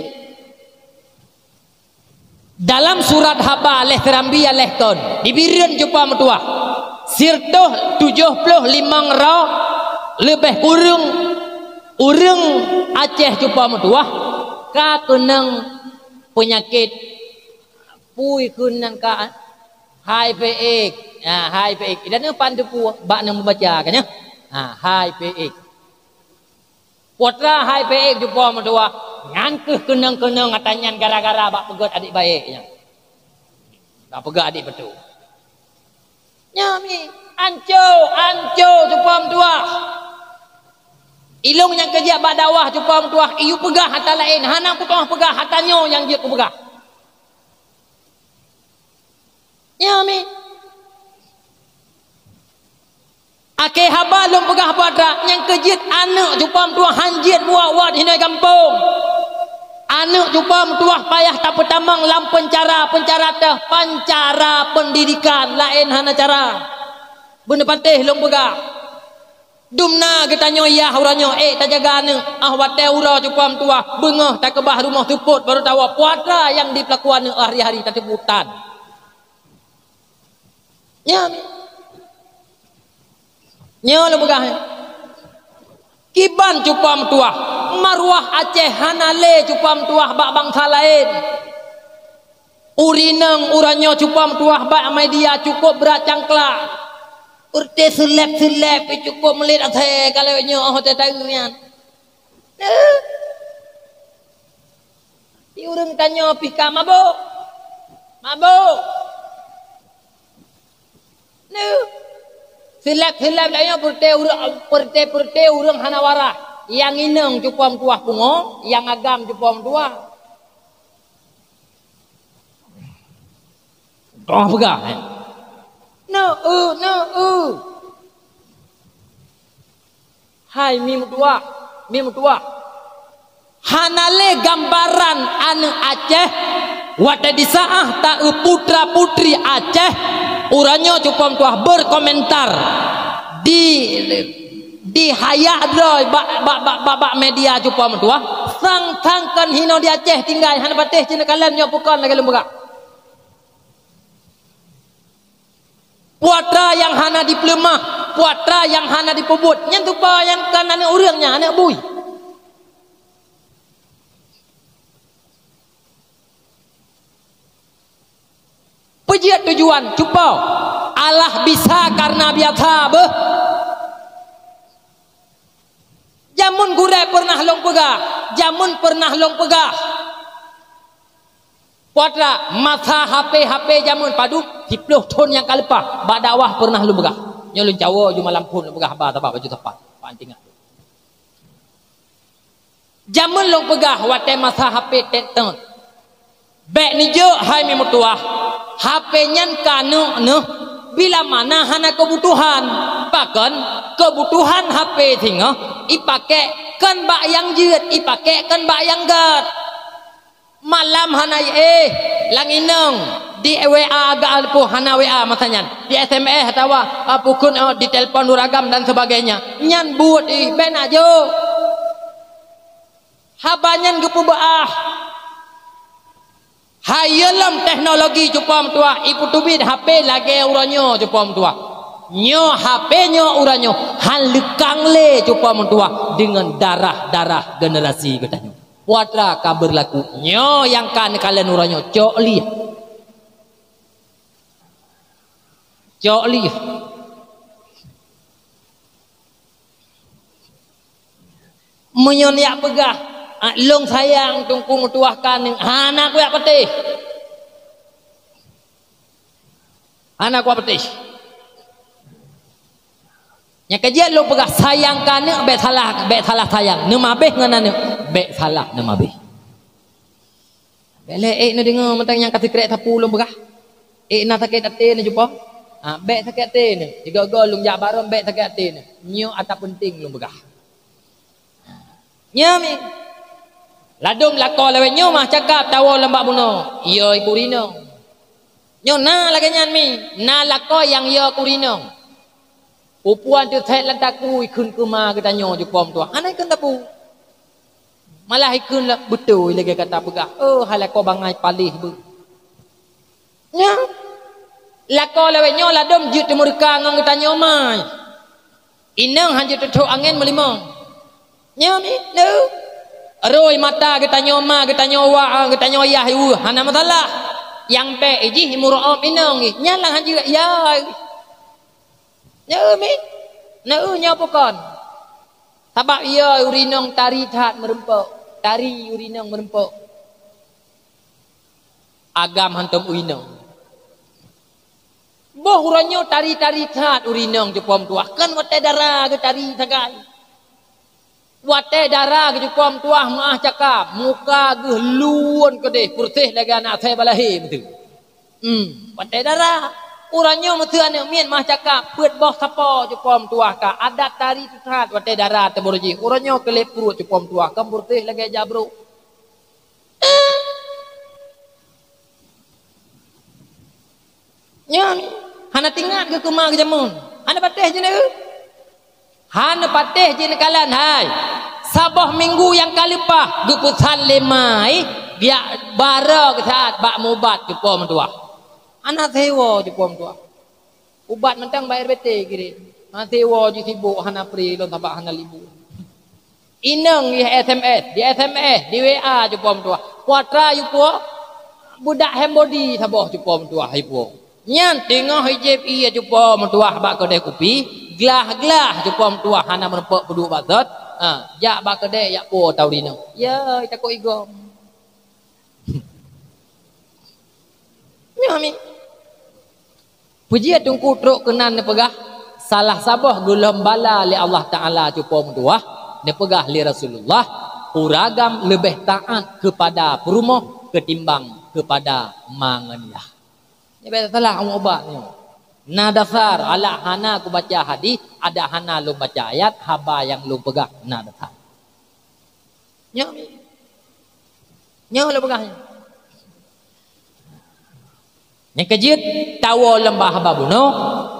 Dalam surat haba lhèe sirambee lhèe kon, di Bireuen cupa meutuah, siratoh tujoh ploh limong droe leubeh kureueng ureueng Aceh cupa meutuah ka keunong peunyakét, peue kheun nan ka, H I V AIDS. Ha, H I V AIDS. Idan nyoe pan teupeu bak nyang meubaca ka nyoe. Ha, H I V AIDS. Peue atra H I V AIDS cupa meutuah, nyan keuh keunong-keunong ata nyan gara-gara bak peugèt adik baék nyan. Bak peugèt adik beutôi. Nyan mi, anco, anco cupa meutuah. Ilôn nyang keujak bak dakwah cupa meutuah, iyue peugah ata laén, hana kuteumé peugah ata nyoe nyang jeuet kupeugah. Nyan mi. Akhé haba lôn peugah bak atra, nyang keu jeuet aneuk cupa meutuah han jeuet buet-buet hinoe gampông. Aneuk cupa meutuah payah tapeutamong lam peuncara, peuncara teuh, peuncara peundidikan, laén hana cara. Beuneupatéh lôn peugah. Dumna geutanyoe yah uroe nyoe, ék tajaga aneuk, 'oh watèe uroe cupa meutuah, beungoh takeubah rumoh seupôt baru tawoe, peue atra nyang dipeulaku aneuk hari-hari tateupeue tan. Nyan. Nyoe lôn peugah. Kiban cupa meutuah, maruah Aceh hana lé cupa meutuah bak bansa laén. Ureueng inong uroe nyoe cupa meutuah bak media cukôp brat cangklak. Peureté seuleb-seuleb pih cukôp meulit asèe ka lheueh nyoe 'oh watèe taeu nyan. Nyoe. Di ureueng tanyoe pih ka mabök. Mabök. Nyoe. Seuleb-seuleb lagèe nyoe peureté ureueng, peureté-peureté ureueng hana waras. Nyang inong cupa meutuah pungo, nyang agam cupa meutuah. Toh peugah, eh? Neu eu, neu eu. Hai mi meutuah, mi meutuah. Hana lé gambaran aneuk Aceh watèe di saát ta-eu putra-putri Aceh uroe nyoe cupa meutuah berkomentar di, di hayak droe bak, bak, bak, bak, bak media cupa meutuah. Sang-sang kon hinoe di Aceh tinggai hana patéh cit neukalon nyoe peue kon lagèe lôn peugah. Peue atra nyang hana dipeuleumah, peue atra nyang hana dipeubuet, nyan cupa nyan kon aneuk ureueng nyan, aneuk bui. Peue jeuet tujuan cupa? Alah bisa kareuna biasa beuh. Jameun gurèe peureunah lôn peugah, jameun peureunah lôn peugah. Peue atra masa H P-H P jameun padub, siplôh thôn nyang ka leupah, bak dakwah peureunah lôn peugah. Nyoe lôn cawoe ju malam phôn lôn peugah haba sabab baju sapat. Pak ingat. Jameun lôn peugah watèe masa H P tét-tét. Bèk neujok hai mi meutuah, H P nyan ka neuk neuh, bila mana hana keubutuhan. Pakon, keubutuhan H P singoh, ipakék kon bak nyang jeuet, ipakék kon bak nyang gèt. Malam hana éh, lam inong, di W A agak leupah hana W A masa nyan, di S M S atawa, ah, pukon, oh, di telepon ureueng agam dan sebagainya. Nyan buet ih, bèk neujok. Haba nyan geupeubeuáh. Hayeue lom teknologi cupa meutuah, ipeuteubiet H P lagèe uroe nyoe cupa meutuah. Nyoe H P nyoe uroe nyoe, han leukang lé cupa meutuah deungon darah-darah generasi geutanyoe. Peue atra ka beurlaku, nyoe nyang ka neukalon uroe nyoe, cok lieh. Cok lieh. Meunyoe neujak peugah, "Ah, lôn sayang teungku meutuah keu aneuk," hana kujak patéh. Hana kujak patéh. Nyang keujeuet lôn peugah, sayang keu aneuk bèk salah, bèk salah sayang. Neumabéh ngon aneuk, bèk salah neumabéh. Bèk lé ék neudeungö mantong nyang ka sikrek sapeue lôn peugah. Ék na sakét até neucupa. Ha, bék sakét até neuh. Sigoe-goe lôn jak barô bék sakét até neuh. Nyoe ata peunteng lôn peugah. Nyoe mi. Ladôm lakoe lawét nyoe mah cakap tawoe lom bak bunoe. Yö keu ureueng inong. Nyoe na lagée nyan mi. Na lakoe nyang yö keu ureueng inong. Upuan teuthét lam takue ikheun keu ma geutanyoe jipom tuah. Hana ikheun tabu. Malah ikheun lom beutôi lagée gata peugah. Oh, hai lakoe bangai paléh beuh. Nyoe, lakoe lawét nyoe ladôm jeuet teumeureuka ngon geutanyoe mai. Inong han jeuet teuthok angén meulimong. Nyoe mi, neu. Roi mata geutanyoe ma, geutanyoe wa, geutanyoe yah, iweuh, hana masalah. Nyang bék jih meuru'ob inong jih. Nyan lah han jeuet yah. Neu mi, neu nyoe pukon. Sabab yö ureueng inong tari that meureumpok. Tari ureueng inong meureumpok. Agam hantom u inong. Boh uroe nyoe tari-tari that ureueng inong jipom tuah, kan watée dara geutari sagai. Watée dara geujipom tuah meuah cakap, muka geuh luwon keudeh, peureuseh lagée aneuk asée balahé meuteue. Hmm, watée dara. Uroe nyoe meuteue aneuk miet meuah cakap, peuet boh sapo jipom tuah ka, adat tari teutat watée dara teuboh jih. Uroe nyoe keuléb pruet jipom tuah, kan peureuseh lagée jabrok. Nyan, hana teuingat geuh keu ma geuh jameun. Hana patéh jih neu. Hana patéh jih neukalon hai. Saboh minggu nyang ka leupah geupeusan lé ma jih geujak barô geusaat bak mubat jipom tuah. Hana sewoe jipom tuah. Ubat mantong bak R B T kirém. Maté woe jih sibok hana pri lôn sabab hana libur. Inong jih S M S, di S M S, di W A jipom tuah. Kuatra jipom, budak hand body saboh jipom tuah jipom. Nyan teungoh jieb ié jipom tuah bak keudè kupi, glah-glah jipom tuah hana meurumpok peuduek bak sot. Ha, jak bak keudè jak po tau rinong. Ya, takot igom. Nyoe mi. Peue jeuet Teungku trok keunan neupeugah, salah saboh gohlom bala lé Allah Taala cupo meutuwah, neupeugah lé Rasulullah, ureueng agam leubeh taát keupada peurumoh keutimbang keupada ma ngon yah. Nyoe bèk salah ubat nyoe. Na dasar, alah hana kubaca hadis, adak hana lôn baca ayat, haba nyang lôn peugah na dasar. Nyoe mi. Nyoe lôn peugah nyoe. Nyang keujeuet, tawoe lom bak haba bunoe,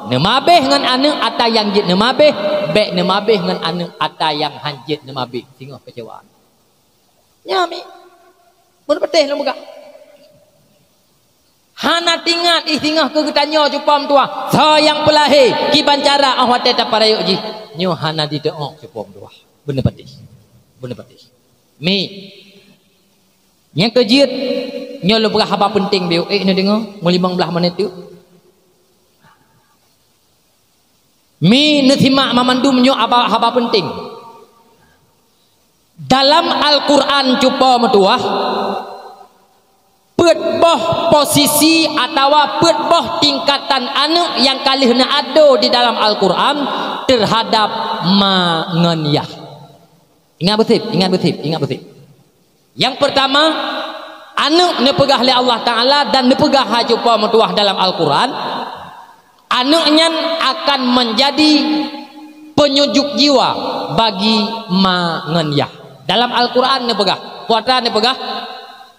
neumabeh ngon aneuk ata nyang jeuet neumabeh, bèk neumabeh ngon aneuk ata nyang han jeuet neumabeh, singoh keucewa. Nyoe mi. Bunoe peutéh lôn peugah. Hana teuingat jih singoh keu geutanyoe cupo meutuwah, soe nyang peulahé, kiban cara 'oh watèe tapeurayeuk jih. Nyoe hana jiteu'oh cupo meutuwah. Beuneupatéh. Beuneupatéh. Mi. Nyang keujeuet, nyoe lôn peugah haba peunteng, bèk ék neudeungoe, meulimong blaih menit teuk. Mi, neusimak mamandum nyoe haba, haba peunteng. Dalam Al-Qur'an cupo meutuwah, peuet boh posisi atawa peuet boh tingkatan aneuk nyang ka lheueh neuado di dalam Al-Qur'an teuhadap ma ngon yah. Ingat beusép, ingat beusép, ingat beusép. Nyang peurtama, aneuk neupeugah lé Allah Taala dan neupeugah hai cupo meutuwah dalam Al-Qur'an, aneuk nyan akan meunjadi peunyujuk jiwa bagi ma ngon yah. Dalam Al-Qur'an neupeugah, kuatra neupeugah,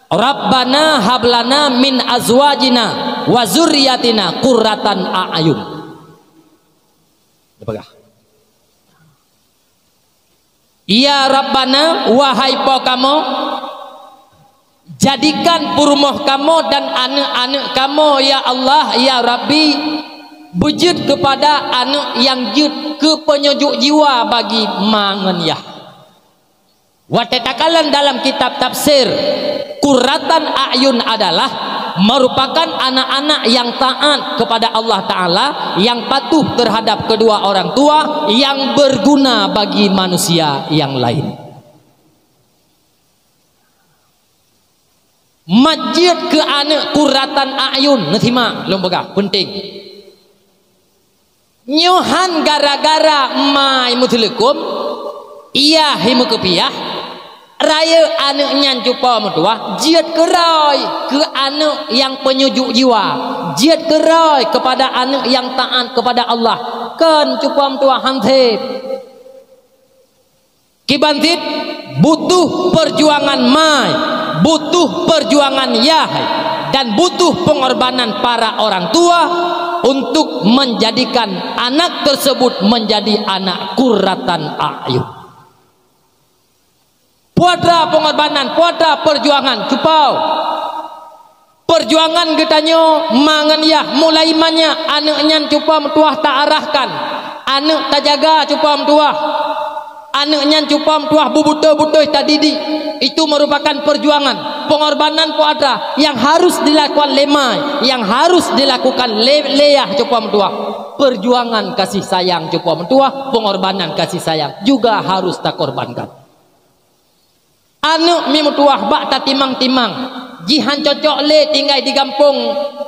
"Rabbana hablana min azwajina wa zurriyatina qurratan a'yun." Neupeugah. Ya Rabbana, wahai Po kamoe, jadikan peurumoh kamoe dan aneuk-aneuk kamoe, ya Allah, ya Rabbi, beujeuet keupada aneuk nyang jeuet keu peunyujuk jiwa bagi ma ngon yah. Watèe takalon dalam kitab tafsir, qurratan a'yun adalah merupakan anak-anak yang taat kepada Allah Ta'ala, yang patuh terhadap kedua orang tua, yang berguna bagi manusia yang lain. Ma jeuet keu aneuk qurratan a'yun, neusimak lôn peugah, peunteng. Nyoe han gara-gara ma meuteuleukom, yah meukeupiyah, rayeuk aneuk nyan cupo meutuwah, jeuet keurôi keu aneuk nyang peunyujuk jiwa. Jeuet keurôi keupada aneuëk nyang taát keupada Allah, kon cupa meutuwah, han sép. Kiban cit butuh peujuangan mai, butuh peujuangan yah, dan butuh peungorbanan para orang tua untuk menjadikan anak tersebut menjadi anak qurratan a'yun. Peue atra peungorbanan, peue atra peujuangan, cupa. Peujuangan geutanyoe ma ngon yah, mulai manyak aneuëk nyan cupa meutuwah taarahkan, aneuëk tajaga cupa meutuwah, aneuëk nyan cupa meutuwah beubeutôi-beutôi tadidik. Itu merupakan peujuangan, peungorbanan peue atra nyang harus dilakukan lé ma, nyang harus dilakukan lé, lé yah cupa meutuwah. Peujuangan kasih sayang cupa meutuwah, peungorbanan kasih sayang juga harus takorbankan. Aneuëk mi meutuwah bak tatimang-timang, jih han cocok lé tinggai di gampông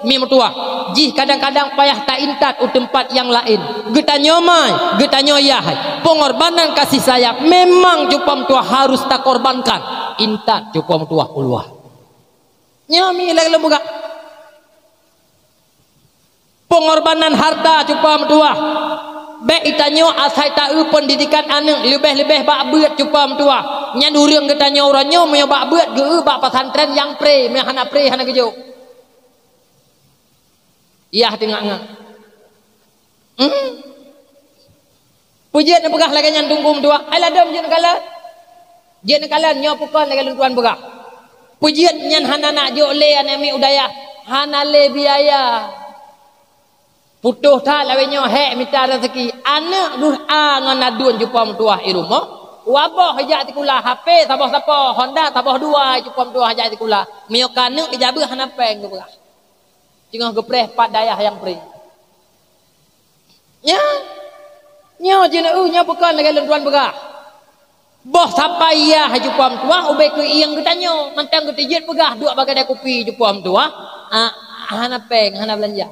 mi meutuwah, jih kadang-kadang payah taintat u teumpat nyang laén. Geutanyoe ma, geutanyoe yah, peungorbanan kasih sayang memang cupa meutuwah harus takorbankan. Intat cupa meutuwah u luwa. Nyoe mi lagée lôn peugah. Peungorbanan harta cupa meutuwah. Bék itanyoe asai taeu peundidikan aneuëk, leubeh-leubeh bak beuet cupa meutuwah. Nyan ureuëng geutanyoe uroe nyoe meunyoe bak beuet geu bak pesantren nyang pré, meunyoe hana pré hana geujok. Yah teungoh-ngoh. Hmm? Peue jeuet neupeugah lagée nyan teungku meutuwah? Hai ladôm jeuet neukalon. Jeuet neukalon nyoe peue kon lagée lôn tuan peugah. Peue jeuet nyan hana nak jok lé aneuëk miet u dayah, hana lé biaya. Putôh that lawét nyoe hék mita raseuki. Aneuëk deuh a ngon aduen cupa meutuwah i rumoh. Waboh ijak sikula, H P saboh sapo, Honda saboh dua cupa meutuwah ijak sikula. Meunyoe ka aneuëk ijak beuet hana péng geupeugah. Teungoh geupreh pat dayah nyang pré. Nyan, nyoe jeuet nyoe peue kon lagée lôn tuan peugah. Boh sapai yah cupa meutuwah ubé keu ieng geutanyoe, mantong geutijeuet peugah duek bak keude kupi cupa meutuwah, ah, hana péng, hana beulanja.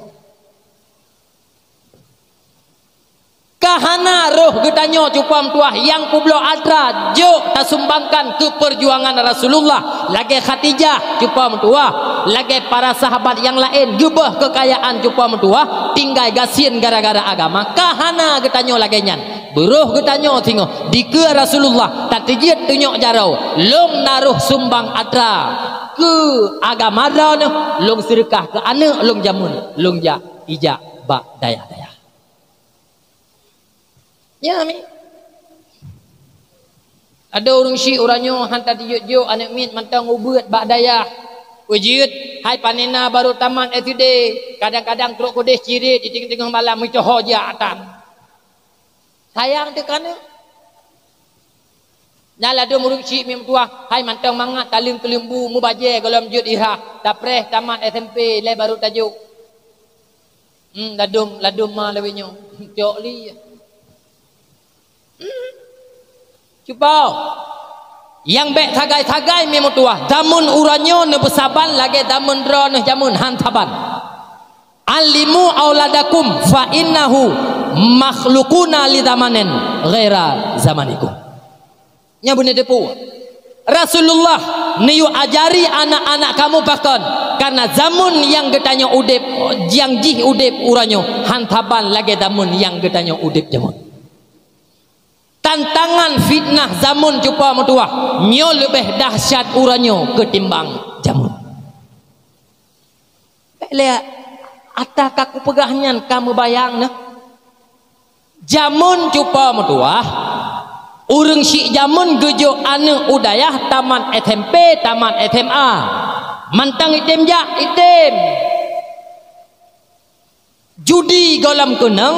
Ka hana roh geutanyoe cupa meutuwah nyang peubloe atra jok tasumbangkan keu peujuangan Rasulullah, lagée Khadijah cupa meutuwah, lagée para sahabat nyang laén geuböh keukayaan cupa meutuwah tinggai gasien gara-gara agama. Ka hana geutanyoe lagée nyan. Beuroh geutanyoe singoh dikeue Rasulullah tatijeuet tunyok jaroe, lôn na roh sumbang atra keu agama droeneueh, lôn seudeukah keu aneuëk lôn jameun, lôn jak ijak bak dayah-dayah. Nyan mi. Adoe ureuëng syiek uroe nyoe han tatijok-jok aneuëk miet mantong ubeuet bak dayah. Peue jeuet, hai panena barô tamat S D, kadang-kadang trok keudeh cirit di teungoh-teungoh malam meucoho jak atan. Sayang teuh keu aneuëk. Nyan ladôm ureuëng syiek mi meutuwah, hai mantong mangat taleueng keuleumbu meubajée gohlom jeuet irhah, tapreh tamat S M P lé barô tajok. Hmm, ladôm, ladôm ma lawét nyoe. Cok li. Hmm. Cupa. Nyang bék sagai-sagai mi meutuwah, jameun uroe nyoe neubeusaban lagée jameun droeneueh jameun han saban. "Allimu auladakum fa innahu makhluquna li zamanin ghaira zamanikum." Nyan beuna teupeue. Rasulullah neuyue ajari anak-anak kamoe pakon, karena jameun nyang geutanyoe udeb, nyang jih udeb uroe nyoe han saban lagée jameun nyang geutanyoe udeb jameun. Tantangan fitnah jameun cupa meutuwah nyoe leubeh dahsyat uroe nyoe keutimbang jameun. Bék lé ata ka kupeugah nyan ka meubayang neuh. Jameun cupa meutuwah, ureuëng syiek jameun geujok aneuëk u dayah tamat S M P, tamat S M A. Mantong item jak, item. Judi gohlom keunong,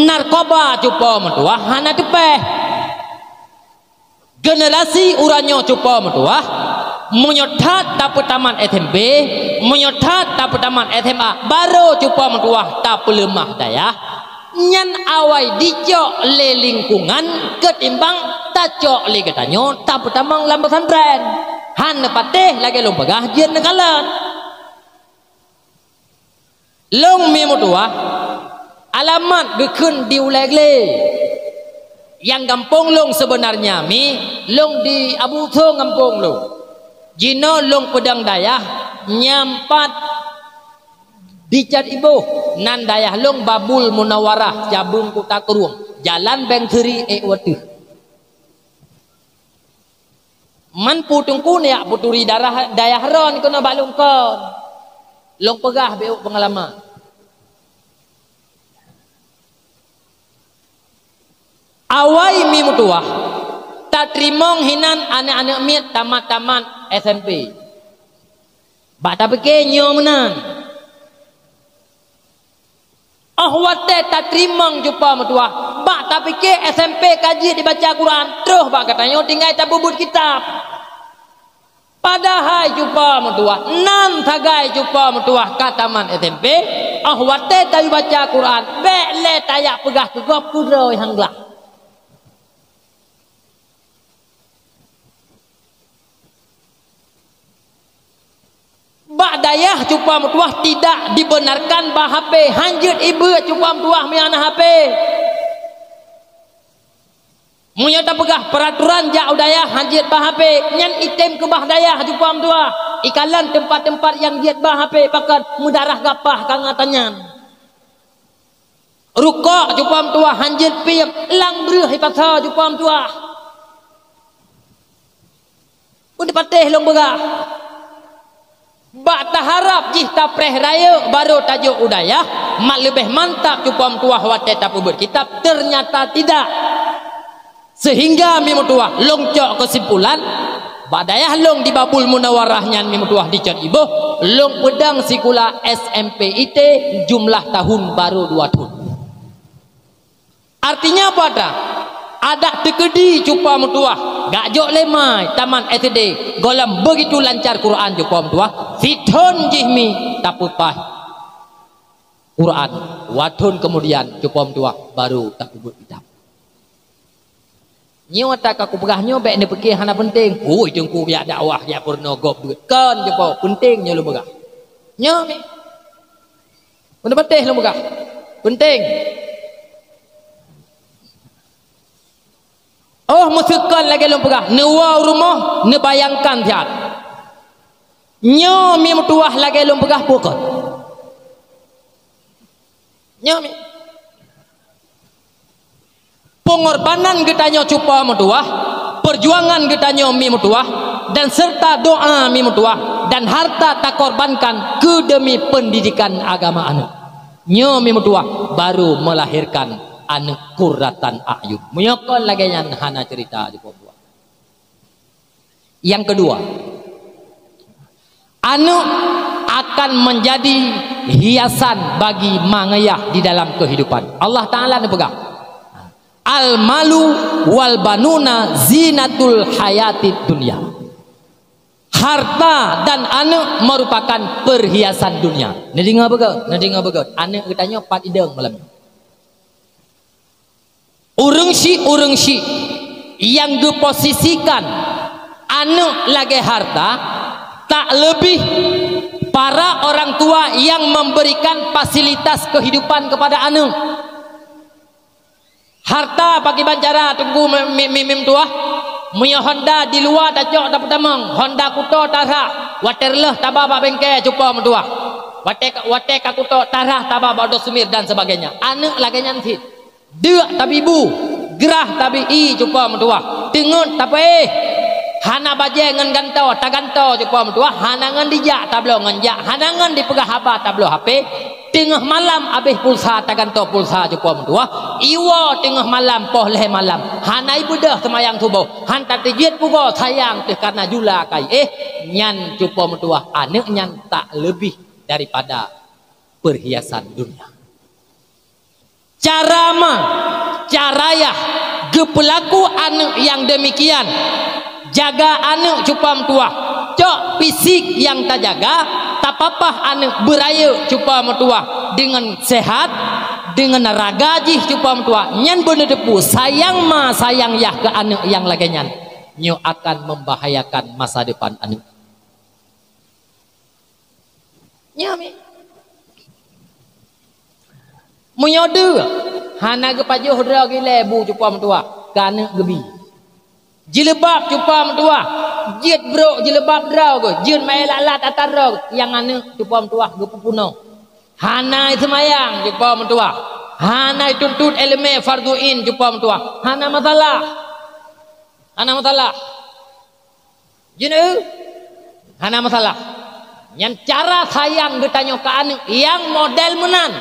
narkoba cupa meutuwah hana teupéh. Generasi uroe nyoe cupa meutuwah, meunyoe that tapeutamat S M P, meunyoe that tapeutamat S M A, barô cupa meutuwah tapeuleumah dayah, nyan awai jicok lé lingkungan keutimbang tacok lé geutanyoe tapeutamong lam pesantren. Han neupatéh lagée lôn peugah jeuet neukalon. Lôn mi meutuwah, alamat geukheun di Ulée Glé. Nyang gampông lôn seubeunarnya mi, lôn di Abu Thong gampông lôn. Jinoe lôn peudong dayah nyang pat Di Cot Iboh, nan dayah lôn Babul Munawarah, cabeueng Kuta Krueng, jalan Beng Seuri ék u ateueh. Man peue teungku neujak peuturi darah dayah droen keunoe bak lôn kon. Lôn peugah beuh peungalaman. Awai mi meutuwah, tateurimong hinan aneuk-aneuk miet tamat-tamat S M P. Bak tapike nyoe meunan. Óh watée tateurimong cupa meutuwah, bak tapike S M P ka jeuet jibaca Quran, troh bak geutanyoe tinggai tapeubuet kitab. Padahai cupa meutuwah, nan sagai cupa meutuwah ka tamat S M P, óh watée tayue baca Quran, bék lé tajak peugah keu gob keu droe nyang glah. Bak dayah cupa meutuwah tidak dibenarkan ba H P, hanjeuet ibeuk cupa meutuwah meunyoe na H P. Meunyoe tapeugah peuraturan jak u dayah hanjeuet ba H P, nyan item keubah dayah cupa meutuwah. Ikalon teumpat-teumpat nyang jeuet ba H P, pakon meudarah gapah ka ngon tanyan. Rukok cupa meutuwah hanjeuet piep, lang breueh ipasa cupa meutuwah. Peunapatéh lôn peugah. Bak taharab jih tapreh rayeuk barô tajok u dayah, mat leubeh mantap cupa meutuwah watée tapeubuet kitab, teunyata tidak. Seuhingga mi meutuwah lôn cok keusimpulan, bak dayah lôn di Babul Munawarah nyan mi meutuwah di Cot Iboh, lôn peudong sikula S M P I T jumlah tahun barô dua thon. Artinya apa ata? Adak teukeudi cupa meutuwah, gak jok lé mai tamat S D, gohlom beugitu lancar Quran cupa meutuwah, sithon jih mi tapeupah Quran, dua thon keumudian cupa meutuwah barô tapeubuet kitab. Nyoe ata ka kupeugah nyoe bék neupike hana peunteng. Ui, teungku jak dakwah, jak peurunoe gob beuet. Kon cupa, peunteng nyoe lôn peugah. Nyoe mi. Peunapatéh lôn peugah. Peunteng. Óh meuseukon lagée lôn peugah, neuwoe u rumoh, neubayangkan that. Nyoe mi meutuwah lagée lôn peugah peue kon. Nyoe mi. Peungorbanan geutanyoe cupa meutuwah, peujuangan geutanyoe mi meutuwah, dan serta doa mi meutuwah, dan harta takorbankan keu demi peundidikan agama aneuk. Nyoe mi meutuwah barô meulahérkan aneuk qurratan a'yun. Meunyoe kon lagée nyan hana ceurita cupa meutuwah. Yang kedua, aneuk akan menjadi hiasan bagi ma ngon yah di dalam kehidupan. Allah Taala neupeugah, "Al-malu wal banuna zinatul hayatid dunya." Harta dan aneuk merupakan perhiasan dunia. Neudeungoe beugét, neudeungoe beugét. Aneuk geutanyoe pat idong malam nyoe. Ureuëng syiek-ureuëng syiek nyang geuposisikan aneuk lagée harta, tak leubeh para orang tua nyang memberikan fasilitas kehidupan kepada aneuk. Harta pakriban cara teungku mi-, mi-, mi meutuwah? Meunyoe honda di luwa tacok tapeutamong, honda kuto tarhah, watée reuloh taba bak bengke cupa meutuwah. Watée ka, watée ka kuto tarhah taba bak oto sumir dan sebagainya. Aneuk lagée nyan cit. Deuk tabi bu, grah tabi ié cupa meutuwah, teungeut tapaéh. Hana bajée ngon gantoe, tagantoe cupa meutuwah, hana ngon dijak tabloe ngon jak, hana ngon dipeugah haba tabloe H P. Teungoh malam abéh pulsa, tagantoe pulsa cupa meutuwah, iwoe teungoh malam poh lhée malam, hana ibeudôh seumayang suboh, han tateujiet pugoe sayang teuh kareuna jula kai éh, nyan cupa meutuwah aneuk nyan tak leubeh daripada perhiasan dunia. Cara ma, cara yah geupeulaku aneuk nyang deumikian. Jaga aneuk cupa meutuwah. Cok fisik nyang tajaga, tapapah aneuk beurayeuk cupa meutuwah deungon seuhat, deungon raga jih cupa meutuwah. Nyan beuneuteupeu sayang ma, sayang yah keu aneuk nyang lagée nyan. Nyoe akan membahayakan masa depan aneuk. Nyoe mi. Meunyoe deuek, hana geupajoh droe gilée bu cupa meutuwah, keu aneuk geubi. Jileubab cupa meutuwah, jeuet brok jileubab droe geuh, jeuet meu'é lat-lat atra droe geuh, nyang aneuk cupa meutuwah geupeupunoh. Hana seumayang, cupo meutuwah. Hana tuntot ileumèe fardhu ain, cupo meutuwah. Hana masalah. Hana masalah. Jeuet, hana masalah. Nyan cara sayang geutanyoe keu aneuk nyang model meunan,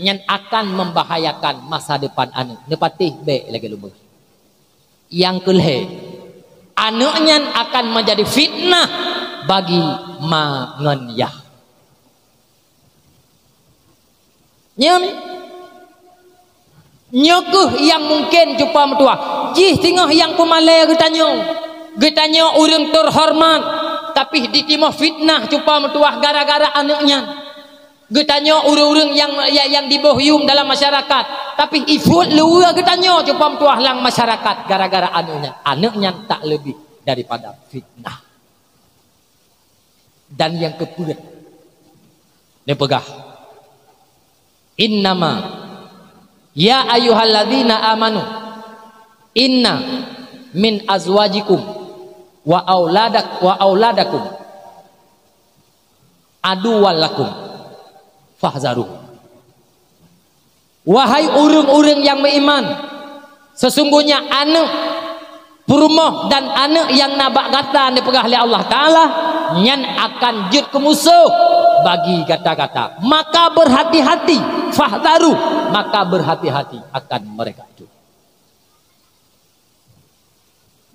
nyan akan membahayakan masa depan aneuk. Neupatéh bèk lagèe lôn peugah. Nyang keulhèe, aneuk nyan akan menjadi fitnah bagi ma ngon yah. Nyan, nyoe kheueh nyang mungken cupo meutuwah. Jih singoh nyang peumalèe geutanyoe. Geutanyoe ureueng teuhoreumat, tapi jitimoh fitnah cupo meutuwah gara-gara aneuk nyan. Geutanyoe ureueng-ureueng nyang, nyang, nyang jiboh yuem dalam masyarakat, tapi ifeuet luweue geutanyoe cupo meutuwah lam masyarakat gara-gara aneuk nyan. Aneuk nyan tak leubeh daripada fitnah. Dan nyang keupeuet, neupeugah, "Innama, ya ayyuhalladzina amanu, inna min azwajikum wa auladak-, wa auladakum aduwwal lakum fahzaruhum." Wahai ureueng-ureueng nyang meuiman, sesungguhnya aneuk peurumoh dan aneuk nyang na bak gata, neupeugah lé Allah Taala, nyan akan jeuet keu musoh bagi gata-gata. Maka berhati-hati, fahzaru, maka berhati-hati akan mereka itu.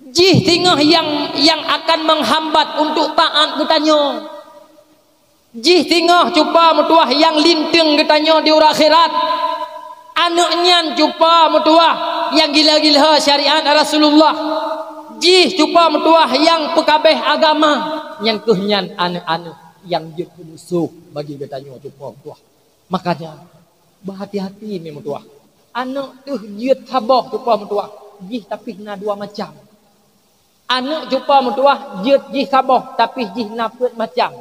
Jih singoh nyang, nyang akan menghambat untuk taat geutanyoe. Jih singoh cupo meutuwah nyang linteung geutanyoe di uroe akhirat. Aneuk nyan cupo meutuwah nyang gila-gila syariat Rasulullah. Jih cupo meutuwah nyang peukabeh agama. Nyan kheueh nyan aneuk-aneuk nyang jeuet keu musoh bagi geutanyoe cupo meutuwah. Makanya, beuhati-hati mi meutuwah. Aneuk teuh jeuet saboh cupo meutuwah, jih tapi na dua macam. Aneuk cupo meutuwah jeuet jih saboh, tapi jih na peuet macam.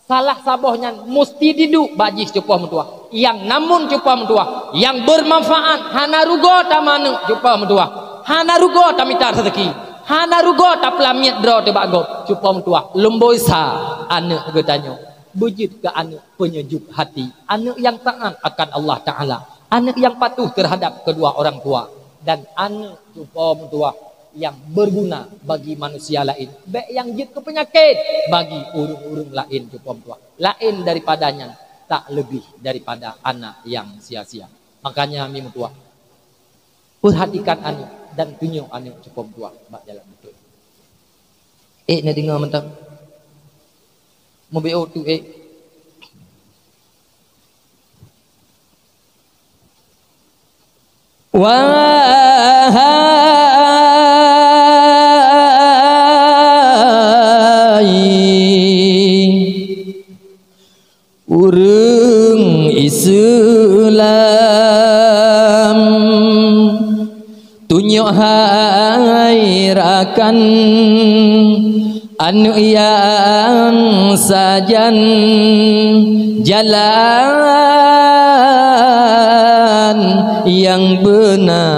Salah saboh nyan musti jiduek bak jih cupo meutuwah. Nyang namun cupo meutuwah, nyang bermanfaat, hana rugoe tamanök cupo meutuwah. Hana rugoe tamita raseuki, hana rugoe tapeulamiet droe teuh bak gob cupo meutuwah. Lumboi sa aneuk geutanyoe. Beujeuet keu aneuk peunyejuk hati, aneuk nyang taat akan Allah Taala, aneuk nyang patuh terhadap kedua orang tua, dan aneuk cupo meutuwah nyang berguna bagi manusia laén. Bèk nyang jeuet keu peunyakét bagi ureueng-ureueng laén cupo meutuwah. Laén daripada nyan, tak leubeh daripada anak nyang sia-sia. Makanya mi meutuwah, perhatikan aneuk dan tunyok aneuk cupo meutuwah bak jalan beutôi. Ék neudeungoe mantong. Mubiôh tu, ék. Wahai ureuëng Islam, tunyok hai rakan aneuëk nyang sajan jalan nyang beunar.